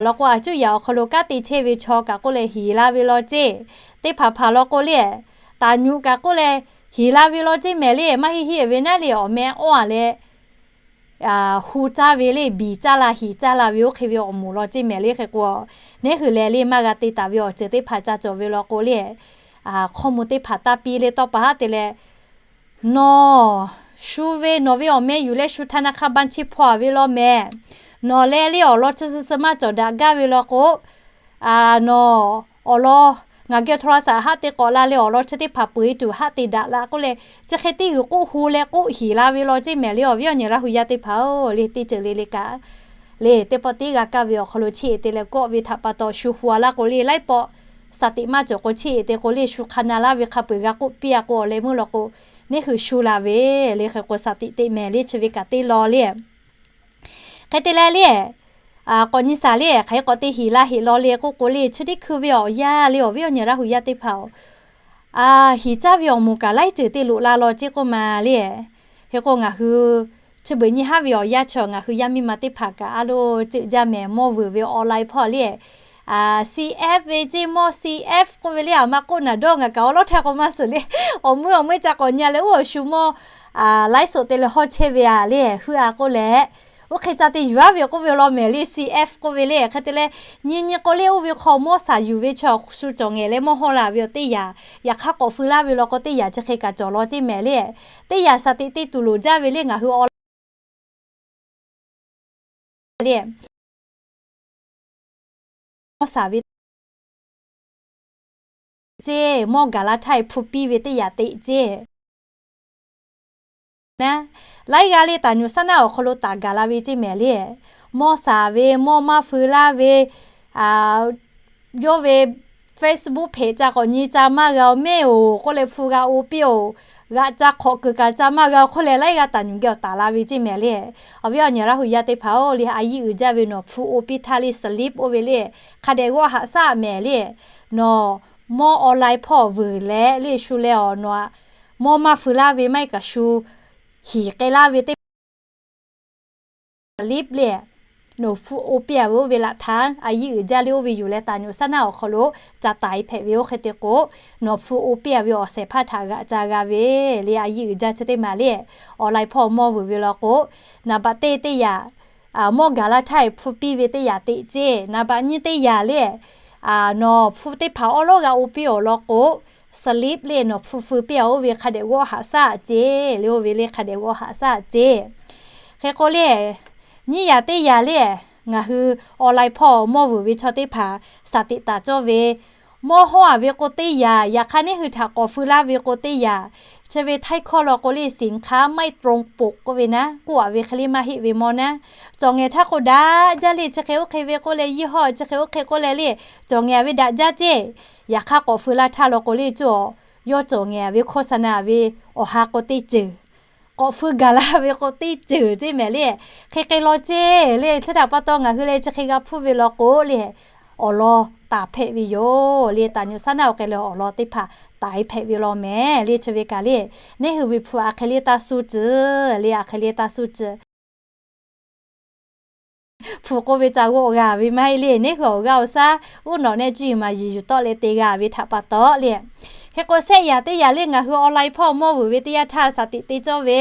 law k'o a cuˇ yaꞈ awˬ hk'aw lo kanˉ te chehˇ ve chaw kaꞈ k'oˆ leh hiˍ la ve law ceˇ. Teˇ hpaˍ hpaˍ law k'o le, taˍ nyuꞈ kaꞈ k'oˆ leh hiˍ la ve law ceˇ mehˍ le, maˇ heˆ heˆ ve naˉ le awˬ meh awˇ a leh hu caˇ ve le, biˬ caˇ la hiˍ caˇ la ve oˇ hk'e ve awˬ moˍ law ceˇ mehˍ le. Hk'e k'o, neˉ hui leh le maˇ g'a te taˍ ve awˬ ceuˬ teˇ hpaˍ ca cawˬ ve law k'o le, hkawˇ mvuh teˇ hpaˍ taˇ piˇ le tawˇ pa haˉ te leh, nawˬ shu ve nawˬ ve awˬ meh yuˬ leh shu ธนาคาร บัญชี hpawˇ a ve law mehˍ. Nawˬ leh le awˬ lawn chi suh suh maˇ cawˬ daꞈ gaˇ ve law k'o, nawˬ awˬ lawn ngaˬ geh โทรศัพท์ haˉ te k'awꞈ la leh awˬ lawn chi teˇ hpaˍ peu eˬ tuˬ haˉ te daꞈ la k'oˆ leh, chi hk'e teˇ g'uiˬ k'oˆ hu leh k'oˆ hiˍ la ve law ceˇ mehˍ le. Awˬ viˉ awˬ nyi Laˇ hu yaˇ teˇ hpaˍ-oˬ le, teˇ ceuˬ le le kaꞈ le, teˇ pawˆ tiˉ g'a kaˇ ve awˬ hk'aw lo cheˇ e te leh kawˆ ve htaꞈ pa taw shu hu a laˇ k'o le, laiˉ pawˆ shaˍ tiꞈ maˇ cawˬ k'o cheˇ e te k'o le, shu hk'a na laˇ ve hk'a peu eˬ g'a k'oˆ piˇ a k'o awˬ leh meuˇ law k'o, neˉ hui shu la ve le. Hk'e k'o shaˍ tiꞈ teˇ mehˍ le chi ve kaꞈ teˇ law le. Hk'e te leh le, k'awꞈ nyi shaˍ le, hk'aˬ hk'e k'awꞈ te hiˍ la heˍ law le k'oˆ k'o le, chi teˇ hkui ve awˬ yanˇ le, awˬ viˉ awˬ nyi Laˇ hu yaˇ teˇ hpaˍ-oˬ, hiˍ caˇ ve awˬ moˍ kaꞈ laiˉ ceuˬ te loꞈ la law ceˇ k'oˆ ma le. Hk'e k'o ngaˬ hui chi beuꞈ nyi haˉ ve awˬ yanˇ chi ngaˬ hui yaˇ miˇ ma teˇ hpaˍ kaꞈ a lo ceuˬ jaˇ mehˍ mawˇ vuiˬ ve online hpawˇ le, CF ve ceˇ mawˇ CF k'oˆ ve le, aˬ ma k'oˆ naˍ dawˇ ngaˬ kaꞈ awˬ lawˉ htaˇ k'o maˇ suhˍ le. Awˬ meuˇ awˬ meuˇ ca k'awꞈ nyi a leh oˇ awˬ shu mawˇ laiˉ soꞈ te leh hawˇ chehˇ ve a le, hui a k'oˆ leh, oˇ hk'e ca te yuˬ aˉ ve k'oˆ ve law mehˍ le, CF k'oˆ ve le. Hk'e te leh, nyi nyi k'o le oˇ ve hk'aw mawˇ shaˍ yuˬ ve chaw shu cawˬ ngehˬ leh mawˇ hawˇ la ve awˬ teˇ yanˇ, yaꞈ hk'aˇ k'awꞈ feu laˇ ve law k'o teˇ yanˇ chi hk'e kaꞈ cawˬ law ceˇ mehˍ le. Teˇ yanˇ shaˍ tiꞈ te tuˬ loˍ jaˇ ve le ngaˬ hui awˬ le mawˇ shaˍ ve ceˇ, mawˇ gaˬ la htaˇ hpu piˇ ve teˇ yanˇ teꞈ ceˇ. naˉ, laiˉ g'aˇ le taˍ nyuˬ saˉ naˆ awˬ hk'aw lo taˍ gaˬ la ve ceˇ mehˍ le. Mawˇ shaˍ ve, mawˇ maˇ feu laˇ ve, yawˇ ve Facebook hpeꞈ ca k'awꞈ nyi ca maˇ g'a-oˬ, mehˇ-oˬ k'oˆ leh hpu g'a oˇ piˇ-oˬ, g'aꞈ ca hk'awꞈ kuiˬ kaꞈ ca maˇ g'a-oˬ k'oˆ leh laiˉ g'aˇ taˍ nyuˬ geh awˬ taˍ la ve ceˇ mehˍ le. Awˬ viˉ awˬ nyi Laˇ hu yaˇ teˇ hpaˍ-oˬ le, a yiˇ uiˍ jaˇ ve nawˬ hpu oˇ piˇ htaˇ le slip oˇ ve le, hk'a dehꞈ g'awˆ haꞈ shaˉ mehˍ le. Nawˬ mawˇ online hpawˇ vuiˬ leh le shu leh awˬ nawˬ aꞈ, mawˇ maˇ feu laˇ ve maˇ heˆ kaꞈ shu hiˍ k'ai laˇ ve teˇ slip le, nawˬ hpu oˇ piˇ-a ve oˇ ve laꞈ htaˇ a yiˇ uiˍ jaˇ le oˇ ve yoˬ leh taˍ nyuˬ saˉ naˆ awˬ hk'aw lo ca taiˍ hpehꞈ ve oˇ hk'e te k'o, nawˬ hpu oˇ piˇ-a ve awˬ shehˍ hpaˇ htaꞈ g'aꞈ ca g'a ve le a yiˇ uiˍ jaˇ chi teˇ maˬ le. Online hpawˇ mawˇ vuiˬ ve law k'o, naˍ baꞈ teˇ teˇ yaꞈ mawˇ gaˬ laˇ htaˇ hpu piˇ ve teˇ yaꞈ teꞈ ceˇ, naˍ baꞈ nyiˇ teˇ yaꞈ le, nawˬ hpu teˇ hpaˍ awˉ lawˉ g'a oˇ piˇ awˬ lawn k'o, slip le nawˬ hpu feu piˇ-a oˇ ve hk'a dehꞈ g'awˆ haꞈ shaˉ ceˇ le oˇ ve le hk'a dehꞈ g'awˆ haꞈ shaˉ ceˇ. Hk'e k'o le, nyiˇ yaꞈ teˇ yaꞈ le, ngaˬ hui online hpawˇ mawˇ vuiˬ ve chaw teˇ hpaˍ shaˍ tiꞈ taˍ cawˇ ve, mawˇ hawˇ-a ve k'o teˇ yaꞈ, yaꞈ hk'aˇ neˇ hui htaꞈ k'awꞈ feu laˇ ve k'o teˇ yaꞈ, chi ve htaiˇ hkawˇ law k'o le สินค้าไม่ตรงปก k'oˆ ve naˉ k'oˆ-a ve hk'e le maˇ heˆ ve mawˇ naˉ, cawˬ ngehˬ htaˇ k'o daꞈ jaˇ le chi hk'e oˇ hk'e ve k'oˆ leh yiˇ hawˇ chi hk'e oˇ hk'e k'oˆ leh le, cawˬ ngehˬ ve daꞈ jaˇ ceˇ. Yaꞈ hk'aˇ k'awꞈ feu laˇ htaˇ law k'o le cawˬ, yawˇ cawˬ ngehˬ ve โฆษณา ve awˬ ha k'o teˇ ceuˬ, k'awꞈ feu gaˬ la ve k'o teˇ ceuˬ ceˇ mehˍ le. Hk'e hk'e law ceˇ le, chi htaꞈ pa taw ngaˬ hui leh chi hk'e g'a hpuˇ ve law k'o le, awˬ lawn taˍ hpehꞈ ve yoˬ le, taˍ nyuˬ saˉ naˆ awˬ hk'e le awˬ lawn teˇ hpaˍ taiˍ hpehꞈ ve law mehˍ le chi ve kaꞈ le, neˇ hui ve hpu a hk'e le taˇ suh tcuh le a hk'e le taˇ suh tcuh. Hpu k'oˆ ve ca g'awˆ g'a ve maˇ heˆ le, neˇ hui awˬ g'aˇ awˬ shaˉ uˉ nawꞈ nehˆ cuˇ yiˍ maˍ yiˍ yuˬ tawˆ leh te g'a ve htaꞈ pa taw le. Hk'e k'o shehˆ yaꞈ teˇ yaꞈ le ngaˬ hui online hpawˇ mawˇ vuiˬ ve teˇ yanˇ htaˇ shaˍ tiꞈ te cawˇ ve,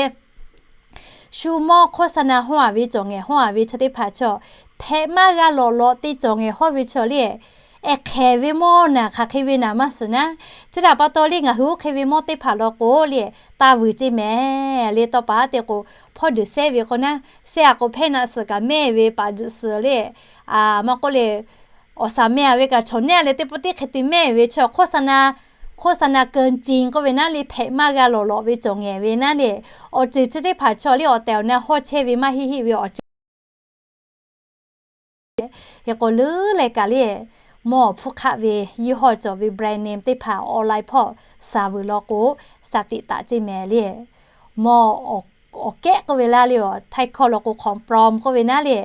shu mawˇ โฆษณา hawˇ-a ve cawˬ ngehˬ hawˇ-a ve chi teˇ hpaˍ chaw, hpehꞈ maˇ g'a lawꞈ lawꞈ te cawˬ ngehˬ hawˇ ve chaw le, ehˍ hk'ehˍ ve mawˇ naˬ hk'aˬ hk'e ve naˬ maˇ shiˍ naˉ. Chi htaꞈ pa taw le ngaˬ hui oˇ hk'e ve mawˇ teˇ hpaˍ law k'o le, taˇ vuiˬ ceˇ mehˍ le tawˇ pa te k'o, hpawˇ duiˬ sehˉ ve k'o naˉ, sehˉ-a k'o hpehˇ naꞈ suhˍ kaꞈ mehˇ ve paˍ duiˬ suhˍ le, maˇ k'oˆ le, awˬ shaˍ meh-a ve kaꞈ chaw nehˇ leh teˇ pawˆ tiˉ hk'e te mehˇ ve chaw โฆษณา โฆษณาเกินจริง k'oˆ ve naˉ le hpehꞈ maˇ g'a lawꞈ lawꞈ ve cawˬ ngehˬ ve naˉ le, awˬ ceuˬ chi teˇ hpaˍ chaw le awˬ tehˬ awˬ na hawˇ chehˇ ve maˇ heˆ heˆ ve awˬ ceuˬ Hk'e k'o leuˉ leh kaꞈ le, mawˇ awˬ hpfuhˇ hk'aˆ ve yiˇ hawˇ cawˬ ve brand name teˇ hpaˍ online hpawˇ shaˍ vuiˬ law k'o, shaˍ tiꞈ taˍ ceˇ mehˍ le. Mawˇ awˬ kehˉ k'oˆ ve laˇ le, htaiˇ hkawˇ law k'o ของปลอม k'oˆ ve naˉ le,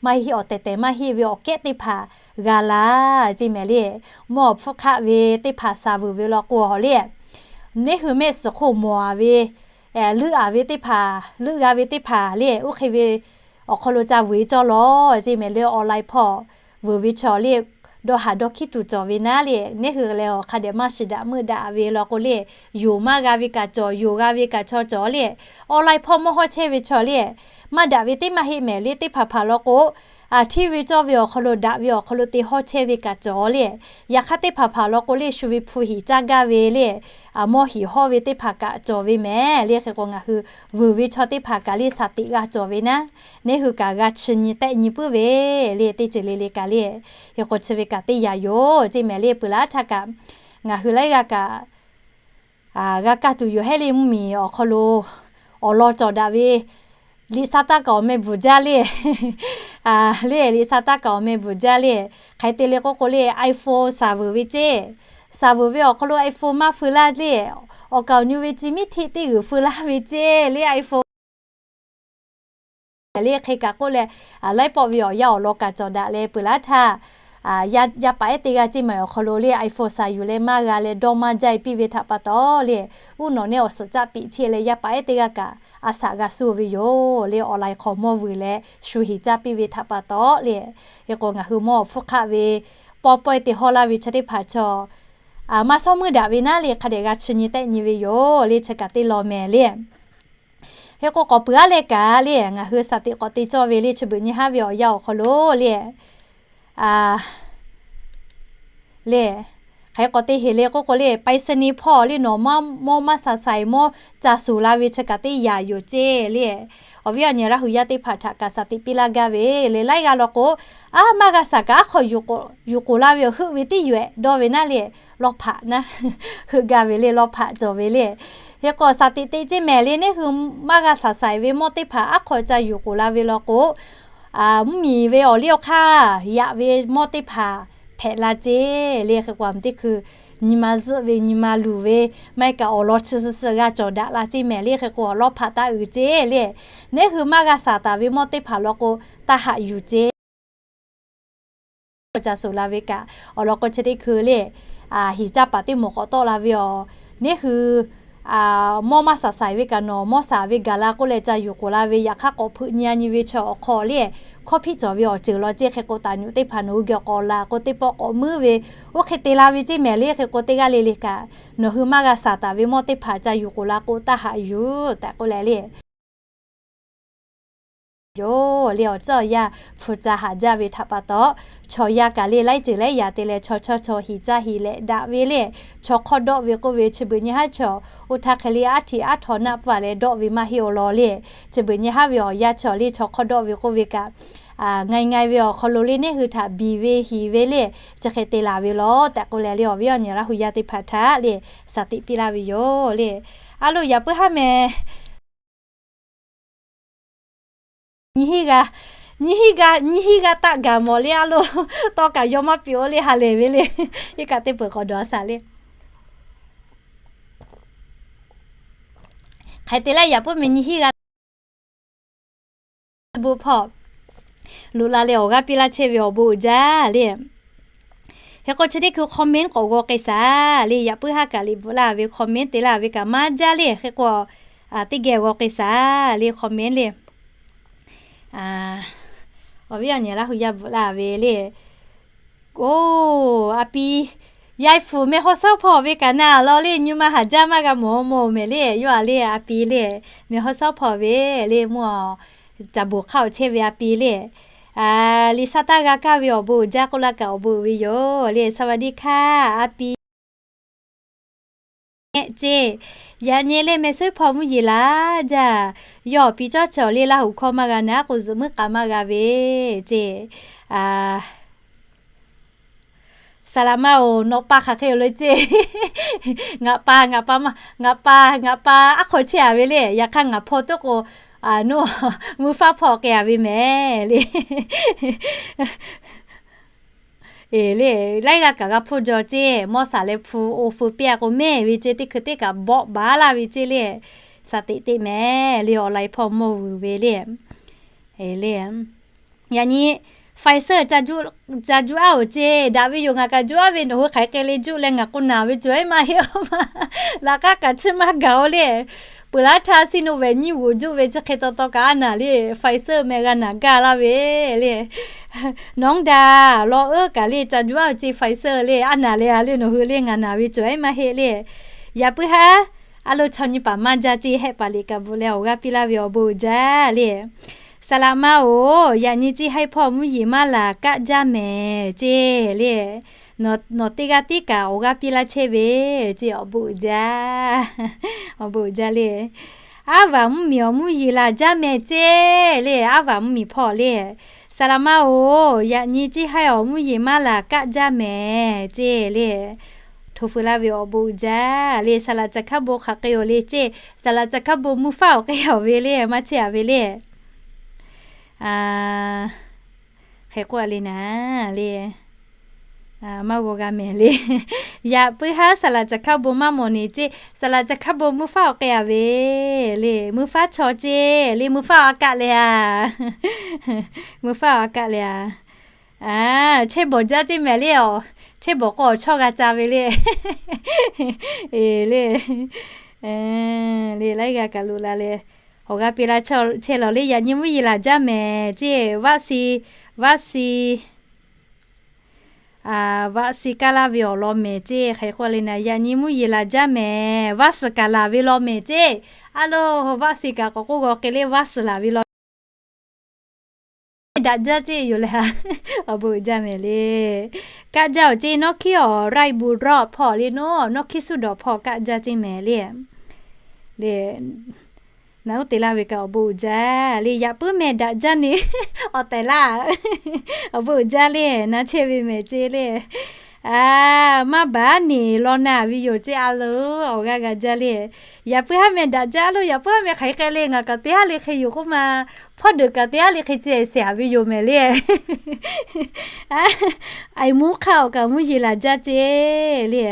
maˇ heˆ awˬ tehˬ tehˬ maˇ heˆ ve awˬ kehˉ teˇ hpaˍ g'a laˇ ceˇ mehˍ le. Mawˇ awˬ hpfuhˇ hk'aˆ ve teˇ hpaˍ shaˍ vuiˬ ve law k'o le, neˇ hui mehˆ suhˍ hk'oˆ mawˬ-a ve, leuˆ-a ve teˇ hpaˍ, leuˆ g'a ve teˇ hpaˍ le, oˇ hk'e ve awˬ hk'aw lo ca vuiˬ cawˇ law ceˇ mehˍ le. Online hpawˇ vuiˬ ve chaw le, dawˇ haˍ dawˇ hkiˉ tuˬ cawˬ ve naˉ le, neˇ hui leh awˬ hk'a dehꞈ maˇ shiˍ daꞈ meuˆ daꞈ ve law k'o le, yonˍ maˇ g'a ve kaꞈ cawˬ, yonˍ g'a ve kaꞈ chaw cawˬ le. Online hpawˇ mawˇ hawˇ chehˇ ve chaw le, maˇ daꞈ ve teˇ maˇ heˆ mehˍ le. Teˇ hpaˍ hpaˍ law k'o, hteˇ ve cawˇ ve awˬ hk'aw lo daꞈ ve awˬ hk'aw lo te hawˇ chehˇ ve kaꞈ cawˬ le. Yaꞈ hk'aˇ teˇ hpaˍ hpaˍ law k'o le, shu ve hpu hiˍ caˇ gaˇ ve le, mawˇ hiˍ hawˇ ve teˇ hpaˍ kaꞈ cawˬ ve mehˍ le. Hk'e k'o ngaˬ hui vuiˬ ve chaw teˇ hpaˍ kaꞈ le shaˍ tiꞈ g'a cawˬ ve naˉ, neˇ hui kaꞈ g'a chi nyi tehˆ nyi puiˉ ve le, teˇ ceuˬ le le kaꞈ le. Hk'e k'o chi ve kaꞈ teˇ yanˇ yoˬ ceˇ mehˍ le. Peuˬ laˇ htaˇ kaꞈ ngaˬ hui laiˉ g'aˇ kaꞈ g'a kaˇ tuˬ yoˬ hehˉ le. Mvuhˇmiˬ awˬ hk'aw lo awˬ lawn cawˬ daꞈ ve liꞈ sha taˇ kaꞈ awˬ meh bvuhˬ jaˇ le. Le liꞈ sha taˇ kaꞈ awˬ meh bvuhˬ jaˇ le. Hk'e te le k'oˆ k'o le, iPhone shaˍ vuiˬ ve ceˇ, shaˍ vuiˬ ve awˬ hk'aw lo iPhone maˇ feu laˇ le. Awˬ kaˍ awˬ nyu ve chi miˉ htiˆ teˇ g'uiˬ feu laˇ ve ceˇ le iPhone le. Hk'e kaꞈ k'oˆ leh, laiˉ pawˆ ve awˬ yanˇ awˬ lawn kaꞈ cawˬ daꞈ leh peuˬ laˇ htaˇ, yaˇ paˍ ehˉ teˇ g'aˇ ceˇ mehˍ awˬ hk'aw lo le iPhone shaˍ yuˬ leh maˇ g'a leh dawˇ maˇ jaˇ-e piˇ ve htaꞈ pa taw le, uˉ nawˬ nehˆ awˬ suhˍ caˆ piꞈ chehˇ leh yaˇ paˍ ehˉ teˇ g'aˇ kaꞈ a shaꞈ g'a suh ve yoˬ le. Online hk'aw mawˇ vuiˬ leh shu hiˍ caˇ piˇ ve htaꞈ pa taw le. Hk'e k'o ngaˬ hui mawˇ awˬ hpfuhˇ hk'aˆ ve pawˇ pawehˇ te hawˇ laˇ ve chi teˇ hpaˍ chaw maˇ shawˉ meuˇ daꞈ ve naˉ le, hk'a dehꞈ g'a chi nyi tehˆ nyi ve yoˬ le. Chi kaꞈ teˇ law mehˍ le. Hk'e k'o k'awꞈ peuˬ aˉ leh kaꞈ le, ngaˬ hui shaˍ tiꞈ k'awꞈ te cawˇ ve le, chi beuꞈ nyi haˉ ve awˬ yanˇ awˬ hk'aw lo le, le, Hk'e k'awꞈ te heˍ le k'oˆ k'o le, ไปรษณีย์ hpawˇ le nawˬ mawˇ maˇ saˍ saiˍ mawˇ ca suˍ la ve chi kaꞈ teˇ yanˇ yoˬ ceˇ le. Awˬ viˉ awˬ nyi Laˇ hu yaˇ teˇ hpaˍ htaꞈ kaꞈ saˍ tiꞈ piˇ laˇ gaˇ ve le. Laiˉ g'aˇ law k'o, a maˇ g'a saˍ kaꞈ aˉ hk'aw yuˬ k'oˍ la ve awˬ heuˆ ve tiˉ yoˬ ehˍ dawˇ ve naˉ le, lawˇ hpaꞈ naˉ heuˆ gaˇ ve le, lawˇ hpaꞈ cawˬ ve le. Hk'e k'o saˍ tiꞈ te ceˇ mehˍ le. Neˇ hui maˇ g'a saˍ saiˍ ve mawˇ teˇ hpaˍ aˉ hk'aw ca yuˬ k'oˍ la ve law k'o, mvuhˇmiˬ ve awˬ liˇ awˬ hk'aˇ yaꞈ ve mawˇ teˇ hpaˍ hpehꞈ la ceˇ le. Hk'e k'o teˇ hkui nyi ma zuhˆ ve, nyi ma luˬ ve, maˇ heˆ kaꞈ awˬ lawn chi suh suh g'a cawˬ daꞈ la ceˇ mehˍ le. Hk'e k'o awˬ lawˇ hpaꞈ taˇ uiˍ ceˇ le. Neˇ hui maˇ g'a saˍ taˍ ve mawˇ teˇ hpaˍ law k'o, taˇ haꞈ yuˬ ceˇ. Ca suˍ la ve kaꞈ awˬ lawn k'o chi teˇ hkui le, hiˍ caˇ paˍ teˇ moˍ k'awꞈ tawˆ la ve awˬ, neˇ hui mawˇ maˇ saˍ saiˍ ve kaꞈ nawˬ mawˇ saˍ ve gaˬ la k'oˆ leh ca yuˬ k'oˍ la ve, yaꞈ hk'aˇ k'awꞈ hpeuꞈ nyi a nyi ve chaw awˬ hk'aw le, hkawˇ hpiˆ cawˬ ve awˬ ceuˬ law ceˇ. Hk'e k'o taˍ nyuꞈ teˇ hpaˍ nawˬ hui geh k'awꞈ laˬ k'o teˇ pawˆ k'awꞈ muiˉ ve, oˇ hk'e te la ve ceˇ mehˍ le. Hk'e k'o teˇ g'aˇ le le kaꞈ nawˬ hui maˇ g'a saˍ taˍ ve mawˇ teˇ hpaˍ ca yuˬ k'oˍ la k'o taˇ haꞈ yuˬ tehꞈ k'oˆ leh le yoˬ le. Awˬ tcuhˉ awˬ yaˇ hpu ca haꞈ jaˇ ve htaꞈ pa taw, chaw yaˇ kaꞈ le laiˉ ceuˬ laiˉ yaꞈ te leh chaw chaw chaw hiˍ caˇ hiˍ lehꞈ daꞈ ve le, chaw hk'awˇ dawˆ ve k'oˆ ve chi beuꞈ nyi haˉ chaw, oˇ htaˇ hk'e le aˉ htiꞈ aˉ htaw naˆ pfuhˇ leh dawˆ ve maˇ heˆ awˬ lawn le. Chi beuꞈ nyi haˉ ve awˬ yaˇ chaw le chaw hk'awˇ dawˆ ve k'oˆ ve kaꞈ, ngaˬ ngaˬ ve awˬ hk'aw lo le neˇ hui htaꞈ biˬ ve hiˍ ve le, chi hk'e te laˬ ve law tehꞈ k'oˆ leh le awˬ viˉ awˬ nyi Laˇ hu yaˇ teˇ hpaˍ htaꞈ le saˍ tiꞈ piˇ laˇ ve yoˬ le. A loˬ yaꞈ puiˉ haˉ mehˍ. Nyi hiˉ g'a, nyi hiˉ g'a, nyi hiˉ g'a taˆ gaˬ mawˬ le a loˬ. Tawˇ kaꞈ yaw maˇ piꞈ-oˬ le ha lehˬ ve le. Iˉ kaꞈ teˇ peuˬ k'awꞈ dawˬ a shaˍ le. Hk'e te leh yaꞈ puiˉ mehˍ nyi hiˉ g'a bon hpawˇ loꞈ la leh awˬ g'aˇ piˇ laˇ chehˇ ve awˬ bon uiˍ jaˇ le. Hk'e k'o chi teˇ hkui comment k'awꞈ g'aw k'ai shaˍ le. Yaꞈ puiˉ haˉ kaꞈ liꞈ bvuhꞈ laˇ ve comment te laˇ ve kaꞈ maˇ jaˇ le. Hk'e k'o teˇ geh g'aw k'ai shaˍ le comment le. Awˬ viˉ awˬ nyi Laˇ hu yaˇ bvuhꞈ laˇ ve le. Oˬ, a pi, yaiˇ fuˍ meh hawˉ shaˉ hpawˇ ve kaꞈ na law le, nyi ma haˍ jaˇ maˇ g'a mawˬ mawˬ mehˍ le, yawˇ a le a pi le, meh hawˉ shaˉ hpawˇ ve le mvuhˇ, caˍ boˍ hk'aˇ awˬ chehˇ ve a pi le, liꞈ shaˉ taˇ g'a kaˇ ve awˬ bon uiˍ jaˇ k'oˆ laˇ kaꞈ awˬ bon uiˍ ve yoˬ le, สวัสดีค่ะ a pi. Ceˇ, yaꞈ nyi le meh suiˉ hpawˇ mvuhˇ yeˬ laˬ jaˇ. Yawˇ awˬ pi cawˇ cawˬ le Laˇ huˍ hkawˇ maˇ g'a naˉ k'o zuhꞈ muiˉ k'a maˇ g'a ve ceˇ. Saˍ laꞈ ma-oˬ, nawˬ pa hk'aˬ hk'e yoˬ le ceˇ. Ngaˬ pa, ngaˬ pa maˇ, ngaˬ pa, ngaˬ pa aˉ hk'aw chehˇ a ve le. Yaꞈ hk'aˇ ngaˬ hpawˇ tuˉ k'o, mvuhˇ faˉ hpawˇ k'ai a ve mehˍ le. Eˬ le, laiˉ g'aˇ kaꞈ g'a hpfuhˇ jaw ceˇ, mawˇ shaˍ leh hpu oˇ hpu piˇ a k'o mehˇ ve ceˇ, teˇ hkui teˇ kaꞈ bawˆ baˬ laˇ ve ceˇ le. Shaˍ teꞈ teꞈ mehˍ le, awˬ laiˍ hpawˇ mawˇ vuiˬ ve le. Eˬ le, yaꞈ nyi Pfizer ca juˇ aˉ-oˬ ceˇ, daꞈ ve yoˬ. Ngaˬ kaꞈ juˇ aˉ ve nawˬ hui hk'aˬ hk'e le juˇ leh ngaˬ k'o naˬ ve cawˬ ehˉ maˇ heˆ a ma. Laꞈ k'aˉ kaꞈ chiˇ maˇ gaˬ-oˬ le. Peuˬ laˇ htaˇ Sinovac nyiˇ g'uˬ juˇ ve chi hk'e taw taw kaꞈ a naˬ le, Pfizer meh g'a naˬ gaˇ laˇ ve le. Nawˬ hui daꞈ law euˉ kaꞈ le ca juˇ aˉ-oˬ ceˇ, Pfizer le a naˬ le a le nawˬ hui le ngaˬ naˬ ve cawˬ ehˉ maˇ heˆ le. Yaꞈ puiˉ haˉ a lo chaw nyi paˍ maˇ jaˇ ceˇ, hehˆ paˍ liꞈ kaꞈ bvuhꞈ leh awˬ g'aˇ piˇ laˇ ve awˬ bon uiˍ jaˇ le. Saˍ laꞈ ma-oˬ, yaꞈ nyi ceˇ haiˉ hpawˇ mvuhˇ yeˬ maˇ laˬ kaˆ jaˇ mehˍ ceˇ le. Nawˬ teˇ g'aˇ tiˉ kaꞈ awˬ g'aˇ piˇ laˇ chehˇ ve ceˇ, awˬ bon uiˍ jaˇ. Awˬ bon uiˍ jaˇ le. Aˉ vaˬ mvuhˇ miˬ awˬ mvuhˇ yeˬ laˬ jaˇ mehˍ ceˇ le. Aˉ vaˬ mvuhˇ miˬ hpawˇ le. Saˍ laꞈ ma-oˬ, yaꞈ nyi ceˇ haiˉ awˬ mvuhˇ yeˬ maˇ laˬ kaˆ jaˇ mehˍ ceˇ le. Hto feu laˇ ve awˬ bon uiˍ jaˇ le. Saˍ laꞈ caˬ hkaˉ bon hk'aˬ hk'e-oˬ le ceˇ. Saˍ laꞈ caˬ hkawˇ bon mvuhˇ faˉ awˬ k'ai a ve le, maˇ chehˇ a ve le. Hk'e k'oˆ a le naˍ le. Maˇ g'aw g'a mehˍ le. Yaꞈ puiˉ haˉ saˍ laꞈ caˬ hkaˉ bon maˇ mawˬ neˬ ceˇ. Saˍ laꞈ caˬ hkaˉ bon mvuhˇ faˉ awˬ k'ai a ve le. Mvuhˇ faˉ chaw ceˇ le, mvuhˇ faˉ awˬ a kaˆ leh a. Mvuhˇ faˉ awˬ a kaˆ leh a. Chehˇ bawˬ jaˇ ceˇ mehˍ le awˬ. Chehˇ bawˬ k'o awˬ chawˇ g'a ca ve le. Eˬ le. Le laiˉ g'aˇ kaꞈ loꞈ la leh awˬ g'aˇ piˇ laˇ chehˇ lawˬ le. Yaꞈ nyi mvuhˇ yeˬ laˬ jaˇ mehˍ ceˇ. Vaˆ si, vaˆ si, vaˆ si kaˇ laˇ ve awˬ lawn mehˍ ceˇ. Hk'e k'oˆ le naˍ, yaꞈ nyi mvuhˇ yeˬ laˬ jaˇ mehˍ. Vaˆ suhˍ kaꞈ laˬ ve lawn mehˍ ceˇ. A loˬ, vaˆ si kaꞈ k'awꞈ k'oˆ g'aw hk'e le, vaˆ suhˍ laˬ ve lawn daꞈ jaˇ ceˇ yoˬ leh, awˬ bon uiˍ jaˇ mehˍ le. Kaˆ jaˇ awˬ ceˇ nawˉ hkiˉ awˬ ไร่บุญรอด hpawˇ le nawˉ, nawˉ hkiˉ suˉ dawˬ hpawˇ kaˆ jaˇ ceˇ mehˍ le. Le, naˬ uˉ te laˇ ve kaꞈ awˬ bon uiˍ jaˇ le. Yaꞈ puiˉ mehˍ daꞈ jaˇ ne, awˬ tehˬ laˇ. Awˬ bon uiˍ jaˇ le, na chehˇ ve mehˍ ceˇ le. A, maˇ baˬ niˬ law na ve yoˬ ceˇ a loˬ, awˬ g'aˇ g'a jaˇ le. Yaꞈ puiˉ haˉ mehˍ daꞈ jaˇ a loˬ, yaꞈ puiˉ haˉ mehˍ hk'aˬ hk'e k'ai le, ngaˬ kaꞈ teˇ haˉ le hk'e yoˬ k'oˆ ma, hpawˇ deuˬ kaꞈ teˇ haˉ le hk'e ceˇ seˍ haˍ ve yoˬ mehˍ le. Aiˬ mvuhˇ hk'aˇ awˬ kaꞈ mvuhˇ yeˬ laˬ jaˇ ceˇ le.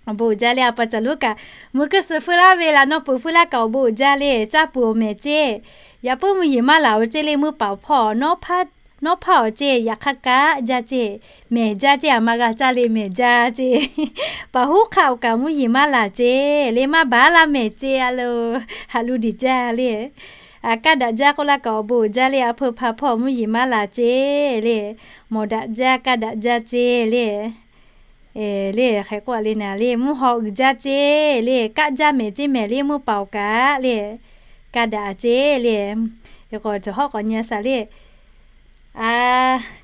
Awˬ bon uiˍ jaˇ le, a pa caˬ lonˉ kaꞈ mvuhˇ kuiˉ suh fuiˉ laˇ ve laꞈ nawˇ peuˬ fuiˉ laˇ kaꞈ awˬ bon uiˍ jaˇ le, caˇ peuˬ awˬ mehˍ ceˇ. Yaꞈ puiˉ mvuhˇ yeˬ maˇ laˬ awˬ ceˇ le, meuˇ paˍ awˬ hpawˇ nawˉ hpaˇ awˬ ceˇ yaꞈ hk'aˇ kaˆ jaˇ ceˇ, mehˍ jaˇ ceˇ, a ma g'a caˇ le mehˍ jaˇ ceˇ. Paˍ huˉ hk'aˆ awˬ kaꞈ mvuhˇ yeˬ maˇ laˬ ceˇ le, maˇ baˬ laˇ mehˍ ceˇ a loˬ, haꞈ lu diˬ jaˇ le. Kaˆ daꞈ jaˇ k'oˆ laˇ kaꞈ awˬ bon uiˍ jaˇ le, a peu hpa hpawˇ mvuhˇ yeˬ maˇ laˬ ceˇ le, mawˬ daꞈ jaˇ kaˆ daꞈ jaˇ ceˇ le. Le hk'e k'oˆ a le naˍ le, mvuhˇ haw uiˍ jaˇ ceˇ le, kaˆ jaˇ mehˍ ceˇ mehˍ le, meuˇ paˍ awˬ kaꞈ le, kaˆ daꞈ ceˇ le. K'awꞈ cawˬ hawˉ k'awꞈ nyi a shaˍ le.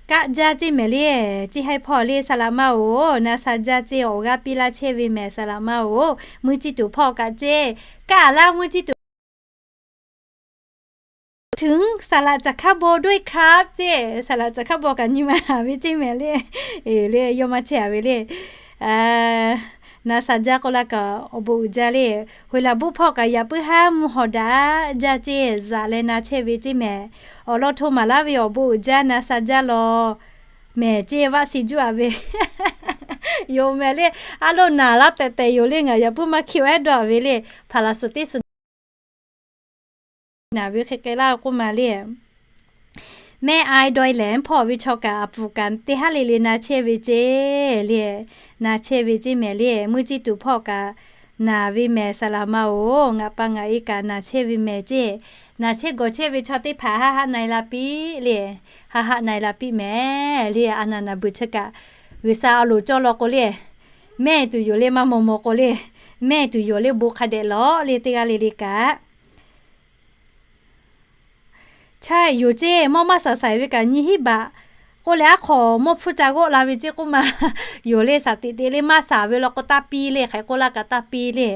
Kaˆ jaˇ ceˇ mehˍ le, ceˇ haiˉ hpawˇ le, saˍ laꞈ ma oˬ, na sha jaˇ ceˇ, awˬ g'aˇ piˇ laˇ chehˇ ve mehˍ saˍ laꞈ ma oˬ, mvuhˇ ciˇ tuˬ hpawˇ kaꞈ ceˇ, kaˆ laˇ mvuhˇ ciˇ tuˬ ถึงสหราชคาโบด้วยครับ ceˇ, สหราชคาโบ kaꞈ nyi ma haˍ ve ceˇ mehˍ le. Eˬ le, yawˇ maˇ chehˇ a ve le. Na sha jaˇ k'oˆ laˇ kaꞈ awˬ bon uiˍ jaˇ le. Hoˬ laˬ buˆ hpawˇ kaꞈ yaꞈ puiˉ haˉ mvuhˇ haw daꞈ jaˇ ceˇ, zaꞈ leh na chehˇ ve ceˇ mehˍ. Awˬ lawn hto maˍ laˇ ve awˬ bon uiˍ jaˇ, na sha jaˇ law mehˍ ceˇ, vaˆ si juˇ a ve yoˬ mehˍ le. A loˬ naˍ laˇ tehꞈ tehꞈ yoˬ le, ngaˬ yaꞈ puiˉ maˇ hkiˆ awˬ ehˉ dawˇ a ve le. Hpaˍ laˬ suhˍ teˇ suhˍ naˍ ve hk'e k'ai laˇ k'oˆ ma le. Mehˆ ai daweh lehˬ hpawˇ ve chaw kaꞈ a pfuhˍ kaꞈ teˇ haˉ le le na chehˇ ve ceˇ le. Na chehˇ ve ceˇ mehˍ le. Mvuhˇ ciˇ tuˬ hpawˇ kaꞈ naˍ ve mehˍ saˍ laꞈ ma oˬ, ngaˬ pa ngaˬ e kaꞈ naˍ chehˇ ve mehˍ ceˇ. Naˍ chehˇ gawˬ chehˇ ve chaw teˇ hpaˍ haˆ haˆ na e la piˇ le. Haˆ haˆ na e la piˇ mehˍ le. A naˍ naˍ beuꞈ chi kaꞈ G'uiˬsha a loˍ cawˇ law k'o le, mehˆ tuˬ yoˬ le, maˇ maw maw k'o le, mehˆ tuˬ yoˬ le, bon hk'a dehꞈ lawˬ le, teˇ g'aˇ le le kaꞈ Chaˇ yoˬ ceˇ, mawˇ maˇ shaˍ shaiˍ ve kaꞈ nyi hiˉ baꞈ k'oˆ leh, aˉ hk'aw mawˇ hpfuhˇ ca g'awˆ la ve ceˇ k'oˆ ma. Yoˬ le, shaˍ teꞈ teꞈ le maˇ shaˍ ve law k'o taˇ piˇ le, hk'e k'oˆ laˇ kaꞈ taˇ piˇ le.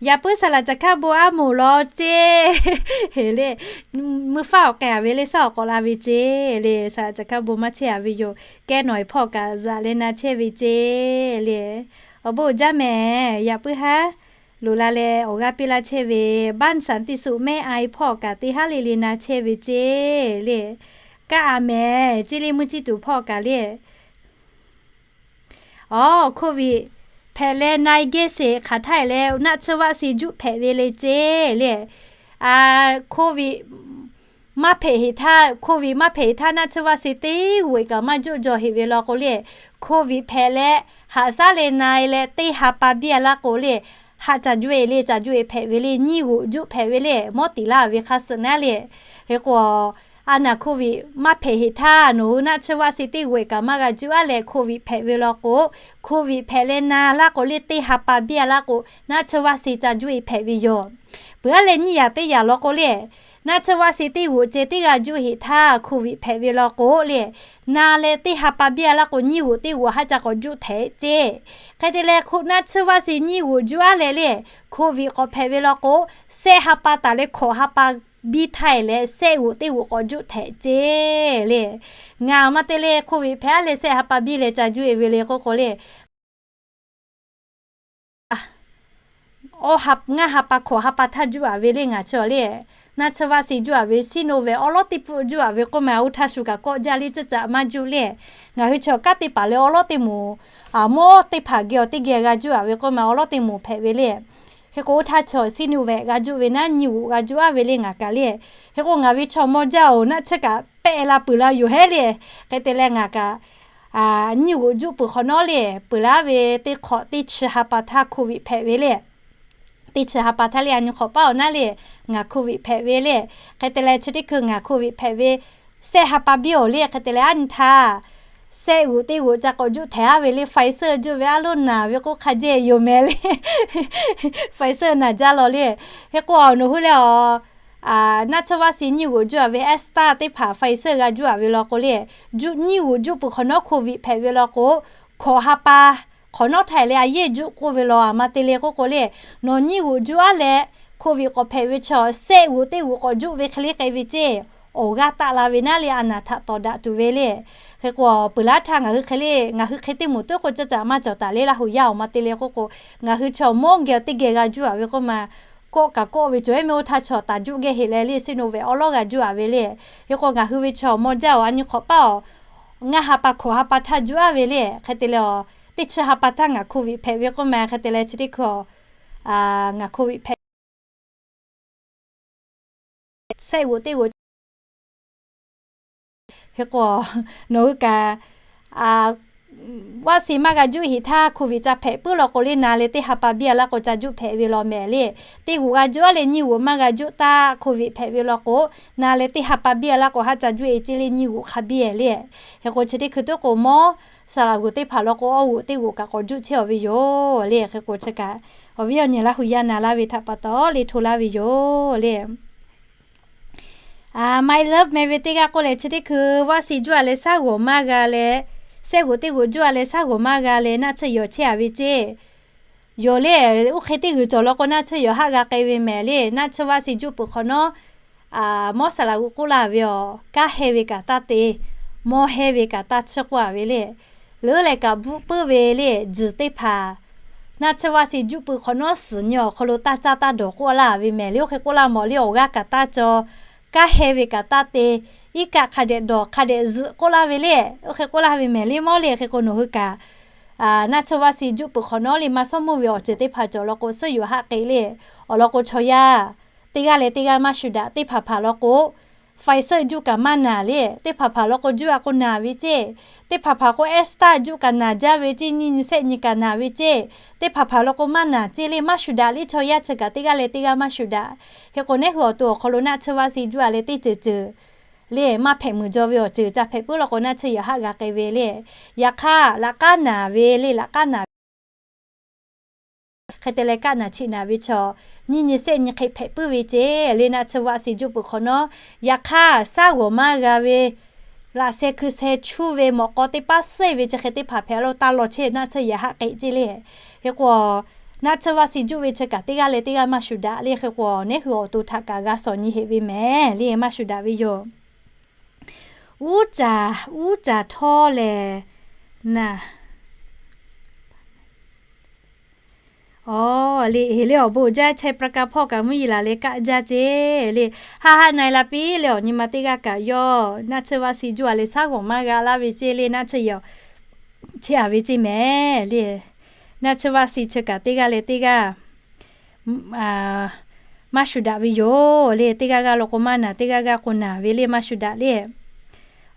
Yaꞈ puiˉ saˍ laꞈ caˬ hkaˇ bon aˉ moˍ law ceˇ le. Mvuhˇ faˉ awˬ k'ai a ve le, shaˉ awˬ k'awꞈ la ve ceˇ le. Saˍ laꞈ caˬ hkaˇ bon maˇ chehˇ a ve yoˬ. Kehˉ nawˬ e hpawˇ kaꞈ zaꞈ leh na chehˇ ve ceˇ le. Awˬ bon uiˍ jaˇ mehˍ. Yaꞈ puiˉ haˉ loꞈ la leh awˬ g'aˇ piˇ laˇ chehˇ ve, บ้านสันติสุข mehˆ ai hpawˇ kaꞈ teˇ haˉ le le na chehˇ ve ceˇ le. Kaˆ a mehˍ ceˇ le, mvuhˇ ciˇ tuˬ hpawˇ kaꞈ le. Awˬ, โควิด hpehꞈ leh na e geh sheˍ hk'aˬ htaˇ leh naˆ tsuhˇ vaˆ se juˆ hpehꞈ ve le ceˇ le. โควิด maˇ hpehꞈ heˍ htaˇ, โควิด maˇ hpehꞈ heˍ htaˇ naˆ tsuhˇ vaˆ se teˇ g'uˬ kaꞈ maˇ juˆ jaw heˍ ve law k'o le, โควิด hpehꞈ leh haꞈ shaˉ le na e leh teˇ ha pa biˇ a laˇ k'o le, haꞈ ca juˆ e le, ca juˆ e hpehꞈ ve le, nyiˇ g'uˬ juˆ hpehꞈ ve le, mawˇ tiˍ laˇ ve hk'a suhˍ naˉ le. Hk'e k'o, a naˬ โควิด maˇ hpehꞈ heˍ htaˇ nawˬ hui naˆ tsuhˇ vaˆ se teˇ g'uˬ kaꞈ maˇ g'a juˆ a leh โควิด hpehꞈ ve law k'o, โควิด hpehꞈ leh na laˇ k'o le teˇ ha pa biˇ a laˇ k'o, naˆ tsuhˇ vaˆ se ca juˆ e hpehꞈ ve yoˬ. Peuˬ a leh nyiˇ yaꞈ teˇ yaꞈ law k'o le, naˆ tsuhˇ vaˆ se teˇ g'uˬ ceh teˇ g'aˇ juˆ heˍ htaˇ โควิด hpehꞈ ve law k'o le, na leh teˇ ha pa biˇ a laˇ k'o nyiˇ g'uˬ teˇ g'uˬ haꞈ ca k'awꞈ juˆ htehꞈ ceˇ. Hk'e te leh naˆ tsuhˇ vaˆ se nyiˇ g'uˬ juˆ a leh le, โควิด k'awꞈ hpehꞈ ve law k'o, shehˆ ha pa taˍ leh hkawꞈ ha pa biˇ htaˇ leh shehˆ g'uˬ teˇ g'uˬ k'awꞈ juˆ htehꞈ ceˇ le. Ngaˬ maˇ te le, โควิด hpehꞈ a leh shehˆ ha pa biˇ leh ca juˆ e ve le k'oˆ k'o le, awˇ, ngaˇ ha pa hkawꞈ ha pa htaˇ juˆ a ve le ngaˬ chi le. Naˆ tsuhˇ vaˆ se juˆ a ve, Sinovac awˉ lawˉ teˇ pfuhˆ juˆ a ve k'oˆ ma, oˇ htaˇ shu kaꞈ kawˆ jaˇ le, ceuˇ caꞈ maˇ juˆ le. Ngaˬ hui chi awˬ kanˉ teˇ hpaˍ leh awˉ lawˉ teˇ moˍ, mawˇ teˇ hpaˍ geh awˬ teˇ geh g'a juˆ a ve k'oˆ ma, awˉ lawˉ teˇ moˍ hpehꞈ ve le. Hk'e k'o oˇ htaˇ chi Sinovac g'a juˆ ve naˉ nyiˇ g'uˬ g'a juˆ a ve le ngaˬ kaꞈ le. Hk'e k'o ngaˬ ve chi awˬ mawˇ jaˇ oˬ, naˆ tsuhˇ kaꞈ pehˆ la peuˬ la yoˬ hehˉ le. Hk'e te leh ngaˬ kaꞈ nyiˇ g'uˬ juˆ peuˬ hk'awꞈ nawˉ le, peuˬ laˇ ve teˇ hk'awꞈ teˇ chi ha pa htaˇ โควิด hpehꞈ ve le. Teˇ chi ha pa htaˇ le a nyi hk'awꞈ paˉ awˬ naˉ le, ngaˬ โควิด hpehꞈ ve le. Hk'e te leh chi teˇ hkui ngaˬ โควิด hpehꞈ ve shehˆ ha pa biˇ awˬ le. Hk'e te leh a nyi htaˇ shehˆ g'uˬ teˇ g'uˬ ca k'awꞈ juˆ htehꞈ a ve le, Pfizer juˆ ve a loˇ naˬ ve k'oˆ hk'a jehˇ yoˬ mehˍ le. Pfizer naˬ jaˇ law le. Hk'e k'o nawˬ hui leh awˬ naˆ tsuhˇ vaˆ si nyiˇ g'oꞈ juˇ a ve Astra teˇ hpaˍ Pfizer g'a juˇ a ve law k'o le, juˆ nyiˇ g'oꞈ juˆ peuˬ hk'awꞈ nawˉ Covid hpehꞈ ve law k'o, hkawꞈ ha pa hk'awꞈ nawˉ htaˇ leh a yehˇ juˆ k'oˆ ve law a ma te le k'oˆ k'o le, nawˬ nyiˇ g'oꞈ juˆ aˉ leh Covid k'awꞈ hpehꞈ ve chaw sehˆ g'oꞈ teˇ g'oꞈ k'awꞈ juˆ ve hk'e le k'ai ve ceˇ, awˬ g'aˇ taˆ la ve naˉ le a naˍ htaꞈ tawˍ daꞈ tuˬ ve le. Hk'e k'o, peuˬ laˇ htaˇ ngaˬ hui hk'e le, ngaˬ hui hk'e teˇ moˍ tuˉ k'o caˇ caꞈ maˇ cawˬ taˍ le Laˇ huˍ yaˇ awˬ ma te le k'oˆ k'o, ngaˬ hui chaw mawˇ geh teˇ geh g'a juˇ a ve k'oˆ ma, kawˆ kaꞈ kawˆ ve cawˬ eˉ mehˆ oˇ htaˇ chaw taˍ juˆ geh heꞈ leh le Sinovac awˉ lawˉ g'a juˇ a ve le. Hk'e k'o ngaˬ hui ve chaw mawˇ jaˇ awˬ a nyi hk'awꞈ paˉ awˬ, ngaˇ ha pa hkawꞈ ha pa htaˇ juˆ aˉ ve le. Hk'e te leh awˬ, teˇ chi ha pa htaˇ ngaˬ Covid hpehꞈ ve k'oˆ ma hk'e te leh chi teˇ hkui awˬ, ngaˬ Covid hpehꞈ sehˆ g'oꞈ teˇ g'oꞈ. Hk'e k'o, nawˬ hui kaꞈ vaˆ si maˇ g'a juˇ heˍ htaˇ Covid ca hpehꞈ puiˉ law k'o le na leh teˇ ha pa biˇ a laˇ k'o ca juˆ hpehꞈ ve law mehˍ le. Teˇ g'oꞈ g'a juˇ aˉ leh nyiˇ g'oꞈ maˇ g'a juˇ taˇ Covid hpehꞈ ve law k'o, na leh teˇ ha pa biˇ a laˇ k'o haˉ ca juˇ e ceˇ le nyiˇ g'oꞈ hk'a biˇ e le. Hk'e k'o chi teˇ hkui tuˉ k'o mawˇ saˍ laꞈ g'uˬ teˇ hpaˍ law k'o awˬ g'oꞈ teˇ g'oꞈ kaꞈ k'awꞈ juˆ chehˇ a ve yoˬ le. Hk'e k'o chi kaꞈ awˬ viˉ awˬ nyi Laˇ huˍ yaˇ na laˇ ve htaꞈ pa taw le hto laˇ ve yoˬ le. My love meh ve teˇ g'aˇ k'oˆ leh chi teˇ hkui vaˆ si juˇ a leh shaˉ g'awˬ maˇ g'a leh, sehˆ g'oꞈ teˇ g'oꞈ juˇ a leh shaˉ g'awˬ maˇ g'a leh naˆ tsuhˇ yawˬ chehˇ a ve ceˇ. Yawˬ le, oˇ hk'e teˇ g'uiˬ cawˬ law k'o naˆ tsuhˇ yawˬ haˆ g'a k'ai ve mehˍ le. Naˆ tsuhˇ vaˆ si juˇ peuˬ hk'awꞈ nawˉ, mawˇ saˍ laꞈ g'uˬ k'oˆ laˇ ve awˬ, kanˉ hehnˇ ve kaꞈ taˇ te, mawˇ hehnˇ ve kaꞈ taˇ tsuhˇ k'oˆ a ve le. Leuˉ leh kaꞈ bvuhˆ puiˉ ve le, tzuhˬ teˇ hpaˍ naˆ tsuhˇ vaˆ si juˇ peuˬ hk'awꞈ nawˉ suhˍ nyi awˬ hk'aw lo taˇ caˇ taˇ dawˬ k'oˆ laˇ ve mehˍ le. Oˇ hk'e k'oˆ laˇ mawˬ le, awˬ g'aˇ kaꞈ taˇ caw, kanˉ hehnˇ ve kaꞈ taˇ te, iˉ kaˆ hk'a dehꞈ dawˬ hk'a dehꞈ zuhꞈ k'oˆ laˇ ve le. Oˇ hk'e k'oˆ laˇ ve mehˍ le mawˇ le. Hk'e k'o nawˬ hui kaꞈ naˆ tsuhˇ vaˆ si juˇ peuˬ hk'awꞈ nawˉ le maˇ shawˉ mawˇ ve awˬ ceuˬ teˇ hpaˍ cawˬ law k'o suhˉ yoˬ haˆ k'ai le. Awˬ lawn k'o chaw yaˇ teˇ g'aˇ leh teˇ g'aˇ maˇ shuˍ daꞈ. Teˇ hpaˍ hpaˍ law k'o Pfizer juˇ kaꞈ maˇ naˬ le. Teˇ hpaˍ hpaˍ law k'o juˇ a k'o naˬ ve ceˇ. Teˇ hpaˍ hpaˍ k'o Astra juˇ kaꞈ naˬ jaˇ ve ceˇ, nyiˇ nyi sehˆ nyi kaꞈ naˬ ve ceˇ. Teˇ hpaˍ hpaˍ law k'o maˇ naˬ ceˇ le, maˇ shuˍ daꞈ le. Chaw yaˇ chi kaꞈ teˇ g'aˇ leh teˇ g'aˇ maˇ shuˍ daꞈ. Hk'e k'o neˉ hui awˬ to awˬ hk'aw lo naˆ tsuhˇ vaˆ si juˇ a leh teˇ ceuˬ ceuˬ le maˇ hpehꞈ muiˬ jaw ve awˬ ceuˬ ca hpehꞈ puiˉ law k'o naˆ tsuhˇ yawˬ haˆ g'a k'ai ve le. Yaꞈ hk'aˇ laꞈ k'aˉ naˬ ve le, laꞈ k'aˉ naˬ hk'e te leh kaˆ naˬ cheꞈ naˬ ve chaw nyiˇ nyi sehˆ nyi hk'e hpehꞈ puiˉ ve ceˇ le. Naˆ tsuhˇ vaˆ si juˇ peuˬ hk'awꞈ nawˉ, yaꞈ hk'aˇ shaˉ g'awˬ maˇ g'a ve, laꞈ sheh hkui sheh chuˇ ve, mawꞈ k'aw teˇ paˉ suhˆ ve chi hk'e teˇ hpaˍ hpehꞈ lo taˇ law chehˇ naˆ tsuhˇ yawˬ haˆ k'ai ceˇ le. Hk'e k'o naˆ tsuhˇ vaˆ si juˇ ve chi kaꞈ teˇ g'aˇ leh teˇ g'aˇ maˇ shuˍ daꞈ le. Hk'e k'o neˉ hui awˬ to htaꞈ kaꞈ g'a shawˍ nyi heꞈ ve mehˍ le, maˇ shuˍ daꞈ ve yoˬ. Uˉ caˍ uˉ caˍ htawˇ lehˬ naˬ Aˬ le, heˍ le awˬ bon uiˍ jaˇ, chehˇ pra ka hpawˇ kaꞈ mvuhˇ yeˬ laˬ leh kaˆ jaˇ ceˇ le. Haˆ haˆ na e la piˇ le awˬ nyi ma teˇ g'aˇ kaꞈ yawˇ naˆ tsuhˇ vaˆ si juˇ a leh shaˉ g'awˬ maˇ g'a laˇ ve ceˇ le. Naˆ tsuhˇ yawˬ chehˇ a ve ceˇ mehˍ le. Naˆ tsuhˇ vaˆ si chi kaꞈ teˇ g'aˇ leh teˇ g'aˇ maˇ shuˍ daꞈ ve yoˬ le. Teˇ g'aˇ g'aˇ law k'o maˇ naˬ, teˇ g'aˇ g'aˇ k'o naˬ ve le, maˇ shuˍ daꞈ le.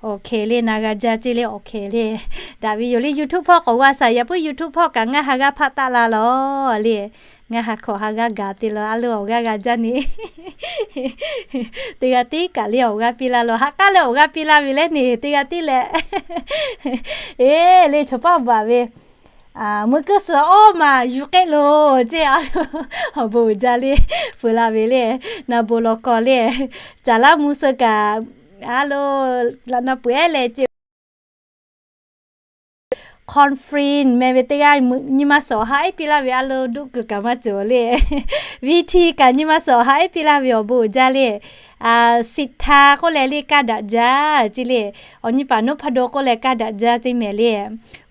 Awˬ hkeh le na g'a jaˇ ceˇ le, awˬ hkeh le daꞈ ve yoˬ le. YouTube hpawˇ k'awꞈ g'a shaˍ, yaꞈ puiˉ YouTube hpawˇ kaꞈ ngaˇ ha g'aˇ hpaˆ taˆ la lawˬ le. Ngaˇ ha hkawꞈ ha g'aˇ gaˬ te la a leuˬ awˬ g'aˇ g'a jaˇ ne. Teˇ g'aˇ tiˉ kaꞈ le awˬ g'aˇ piˇ laˇ lawˬ, ha k'aˉ leh awˬ g'aˇ piˇ laˇ ve leh neˬ teˇ g'aˇ tiˉ leh. Eˬ le chaw paˉ baˬ ve meuˇ kuiˉ suhˍ awˉ maˬ yuˬ k'ehˆ loˬ ceˇ a lo. Awˬ bon uiˍ jaˇ le, peuˬ la ve le. Na bon lawˬ kawˬ le, caˍ laˇ mvuh suh kaꞈ a lo, laꞈ na peuˬ ehˉ leh ceˇ Conference meh ve teˇ g'aˇ nyi ma suhˍ awˬ ha ehˉ piˇ laˇ ve a lo, duˆ kuiˬ kaꞈ maˇ cawˬ le. Viti kaꞈ nyi ma suhˍ awˬ ha ehˉ piˇ laˇ ve awˬ bon uiˍ jaˇ le. Siˍ htaˇ k'oˆ leh le kaˇ daꞈ jaˇ ceˇ le. Awˬ nyi paˍ noˉ hpaˇ daw k'oˆ leh kaˇ daꞈ jaˇ ceˇ mehˍ le.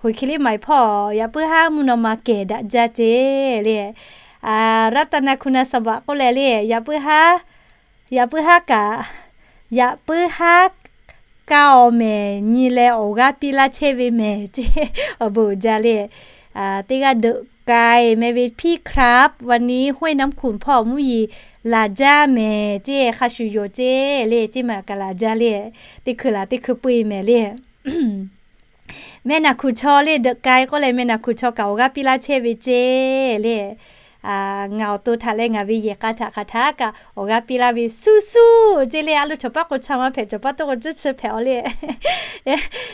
Hoꞈ hki liˇ maˍ hpawˇ yaꞈ puiˉ haˉ mvuhˇ naw ma kehˬ daꞈ jaˇ ceˇ le. Raˇtaˍnaˍkuˬnaˍsaˍbaꞈ k'oˆ leh le yaꞈ puiˉ haˉ, yaꞈ puiˉ haˉ kaꞈ, yaꞈ puiˉ haˉ kaˇ awˬ mehˍ nyi leh awˬ g'aˇ piˇ laˇ chehˇ ve mehˍ ceˇ. Awˬ bon uiˍ jaˇ le. Teˇ g'aˇ deuꞈ k'ai meh ve พี่ครับ วันนี้ห้วยน้ำขุ่น hpawˇ mvuhˇ yeˬ laˬ jaˇ mehˍ ceˇ, hk'a shuˍ yoˬ ceˇ le, ceˇ maˬ kaꞈ laˬ jaˇ le. Teˇ hkui laˬ teˇ hkui peu e mehˍ le. Meh naˬ hkuˬ chaw le deuꞈ k'ai k'oˆ leh meh naˬ hkuˬ chaw kaꞈ awˬ g'aˇ piˇ laˇ chehˇ ve ceˇ le. ngaˬ awˬ to htaꞈ leh ngaˬ ve yehˬ k'a htaꞈ hk'aˬ htaˇ kaꞈ awˬ g'aˇ piˇ laˇ ve suh suh ceˇ le. A lo, chaw paˉ k'o cha ma hpehꞈ, chaw paˉ toˇ k'o tcuhˇ chi hpehꞈ-aw le.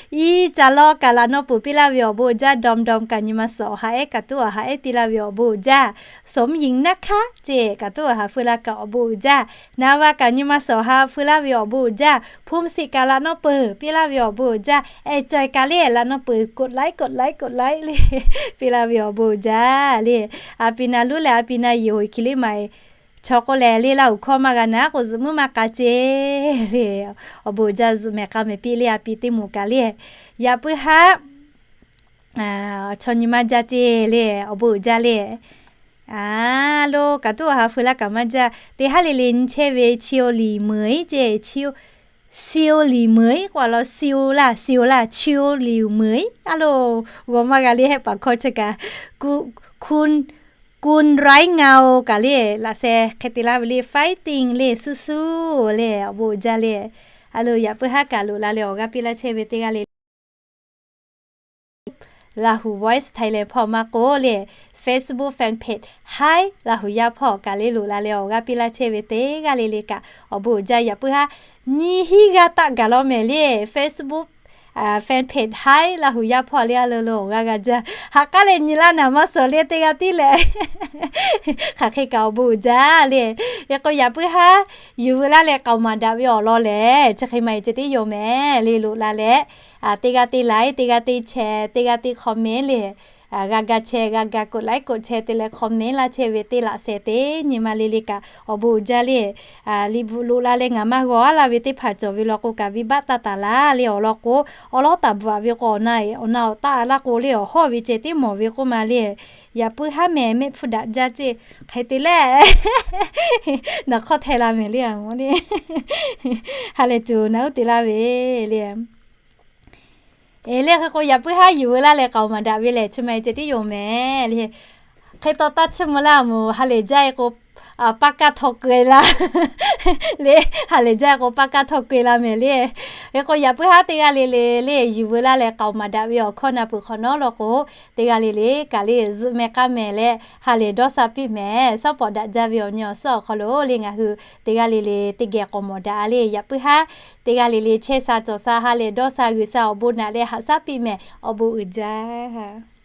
Iˉ ca lawˇ kaꞈ laꞈ nawˇ peuˬ piˇ laˇ ve awˬ bon uiˍ jaˇ. Dawm dawm kaꞈ nyi ma suhˍ awˬ ha ehˉ kaꞈ tuˉ awˬ ha ehˉ piˇ laˇ ve awˬ bon uiˍ jaˇ. Sawˍ mvuhˇ yiˍ naˉ hkaˉ ceˇ kaꞈ tuˉ awˬ ha feu la kaꞈ awˬ bon uiˍ jaˇ. Na va kaꞈ nyi ma suhˍ awˬ ha feu laˇ ve awˬ bon uiˍ jaˇ. Hpu siꞈ kaꞈ laꞈ nawˇ peuˬ piˇ laˇ ve awˬ bon uiˍ jaˇ. Ehˬ caweh kaꞈ le laꞈ nawˇ peuˬ กดไลค์ กดไลค์ กดไลค์ le piˇ laˇ ve awˬ bon uiˍ jaˇ le. A pi na luˉ leh a pi na yeˬ hoꞈ hkiˬ le maˍ chaw k'oˆ leh le, Laˇ huˍ hkawˇ maˇ g'a naˉ k'o zuhꞈ muiˉ maˇ k'a ceˇ le. Awˬ bon uiˍ jaˇ zuhꞈ mehˍ k'a mehˍ piˇ le a pi teˇ moˍ kaꞈ le. Yaꞈ puiˉ haˉ chaw nyi maˇ jaˇ ceˇ le, awˬ bon uiˍ jaˇ le. A lo, kaꞈ tuˉ awˬ ha feu laˇ kaꞈ maˇ jaˇ. Teˇ haˉ le le nyi chehˇ ve ชิวหลีเหมย ceˇ, ชิวหลีเหมย k'oˆ a law, ชิว laˇ, ชิว laˇ, ชิวหลีเหมย a lo, g'awˬ maˇ g'a le hehˆ paˍ hkawˇ chi kaꞈ, คุณไร้เงา kaꞈ le laꞈ sheh hk'e te laˇ ve le, fighting le, suh suh le, awˬ bon uiˍ jaˇ le. A lo, yaꞈ puiˉ haˉ kaꞈ loꞈ la leh awˬ g'aˇ piˇ laˇ chehˇ ve teˇ g'aˇ le le Lahu Voice Thailand hpawˇ maˇ k'oˆ le, Facebook fan page Hi Lahu Yaˇ hpawˇ kaꞈ le loꞈ la leh awˬ g'aˇ piˇ laˇ chehˇ ve teˇ g'aˇ le le kaꞈ awˬ bon uiˍ jaˇ. Yaꞈ puiˉ haˉ nyiˇ hinˉ g'aˇ taˆ gaˬ law mehˍ le, Facebook fan page Hi Lahu Yaˇ hpawˇ le a lo lo awˬ g'aˇ g'a jaˇ. Ha k'aˉ leh nyi laˇ naˍ maˇ suhˍ le teˇ g'aˇ tiˉ lehˬ. Hk'aˬ hk'e kaꞈ awˬ bon uiˍ jaˇ le. Hk'e k'o yaꞈ puiˉ haˉ yuˬ veu laˇ leh k'aoˍ maˍ daꞈ ve awˬ lawn lehˬ chi hk'e maˇ heˆ ceh tiˉ yoˬ mehˍ le, loꞈ la leh teˇ g'aˇ teˇ like, teˇ g'aˇ teˇ share, teˇ g'aˇ teˇ comment le, g'a ga share, g'a ga กดไลค์ กดแชร์ te leh comment laˇ chehˇ ve teˇ laꞈ sheh teˇ nyi ma le le kaꞈ awˬ bon uiˍ jaˇ le. Liꞈ bvuhꞈ loꞈ la leh ngaˬ maˇ g'aw aˉ laˇ ve teˇ hpaˍ cawˬ ve law k'o kaꞈ venˇbaˆ taˇ taˍ laˇ le. Awˬ lawn k'o, awˬ lawˉ taˍ bvuhꞈ-aꞈ ve k'o awˬ na awˬ na awˬ taˆ laˇ k'o le, awˬ hawˇ ve ceh tiˉ mawˬ ve k'oˆ ma le. Yaꞈ puiˉ haˉ mehˍ mehˆ hpfuhˇ daꞈ jaˇ ceˇ. Hk'e te leh, naˍ hk'awˇ hteh la mehˍ le, a mawˇ le, ha lehˬ tuˬ naˍ uˉ te laˇ ve le. Eˬ le, hk'e k'o yaꞈ puiˉ haˉ yuˬ veu laˇ leh k'aoˍ maˍ daꞈ ve lehˬ chi ma ceh tiˉ yoˬ mehˍ le. Hk'e taw taˇ chiˇ mvuh laˇ moˍ, ha lehˬ jaˇ e k'o paˇ kaˇ htaw keu e laˇ le, ha lehˬ jaˇ e k'o paˇ kaˇ htaw keu e laˇ mehˍ le. Hk'e k'o yaꞈ puiˉ haˉ teˇ g'aˇ le le le yuˬ veu laˇ leh k'aoˍ maˍ daꞈ ve awˬ hkawˇ na peuˬ hk'awꞈ nawˉ law k'o, teˇ g'aˇ le le kaꞈ le zuhꞈ mehˍ k'a mehˍ leh ha lehˬ dawˇ sha piˇ mehˍ. Suhˉ pawˍ daꞈ jaˇ ve awˬ nyi awˬ suhˉ awˬ hk'aw lo le ngaˬ hui teˇ g'aˇ le le teˇ geh k'awꞈ mawˬ daꞈ le. Yaꞈ puiˉ haˉ teˇ g'aˇ le le chehˇ sha cawˬ sha ha lehˬ dawˇ sha G'uiˬsha awˬ bon naꞈ leh haꞈ shaˉ piˇ mehˍ. Awˬ bon uiˍ jaˇ.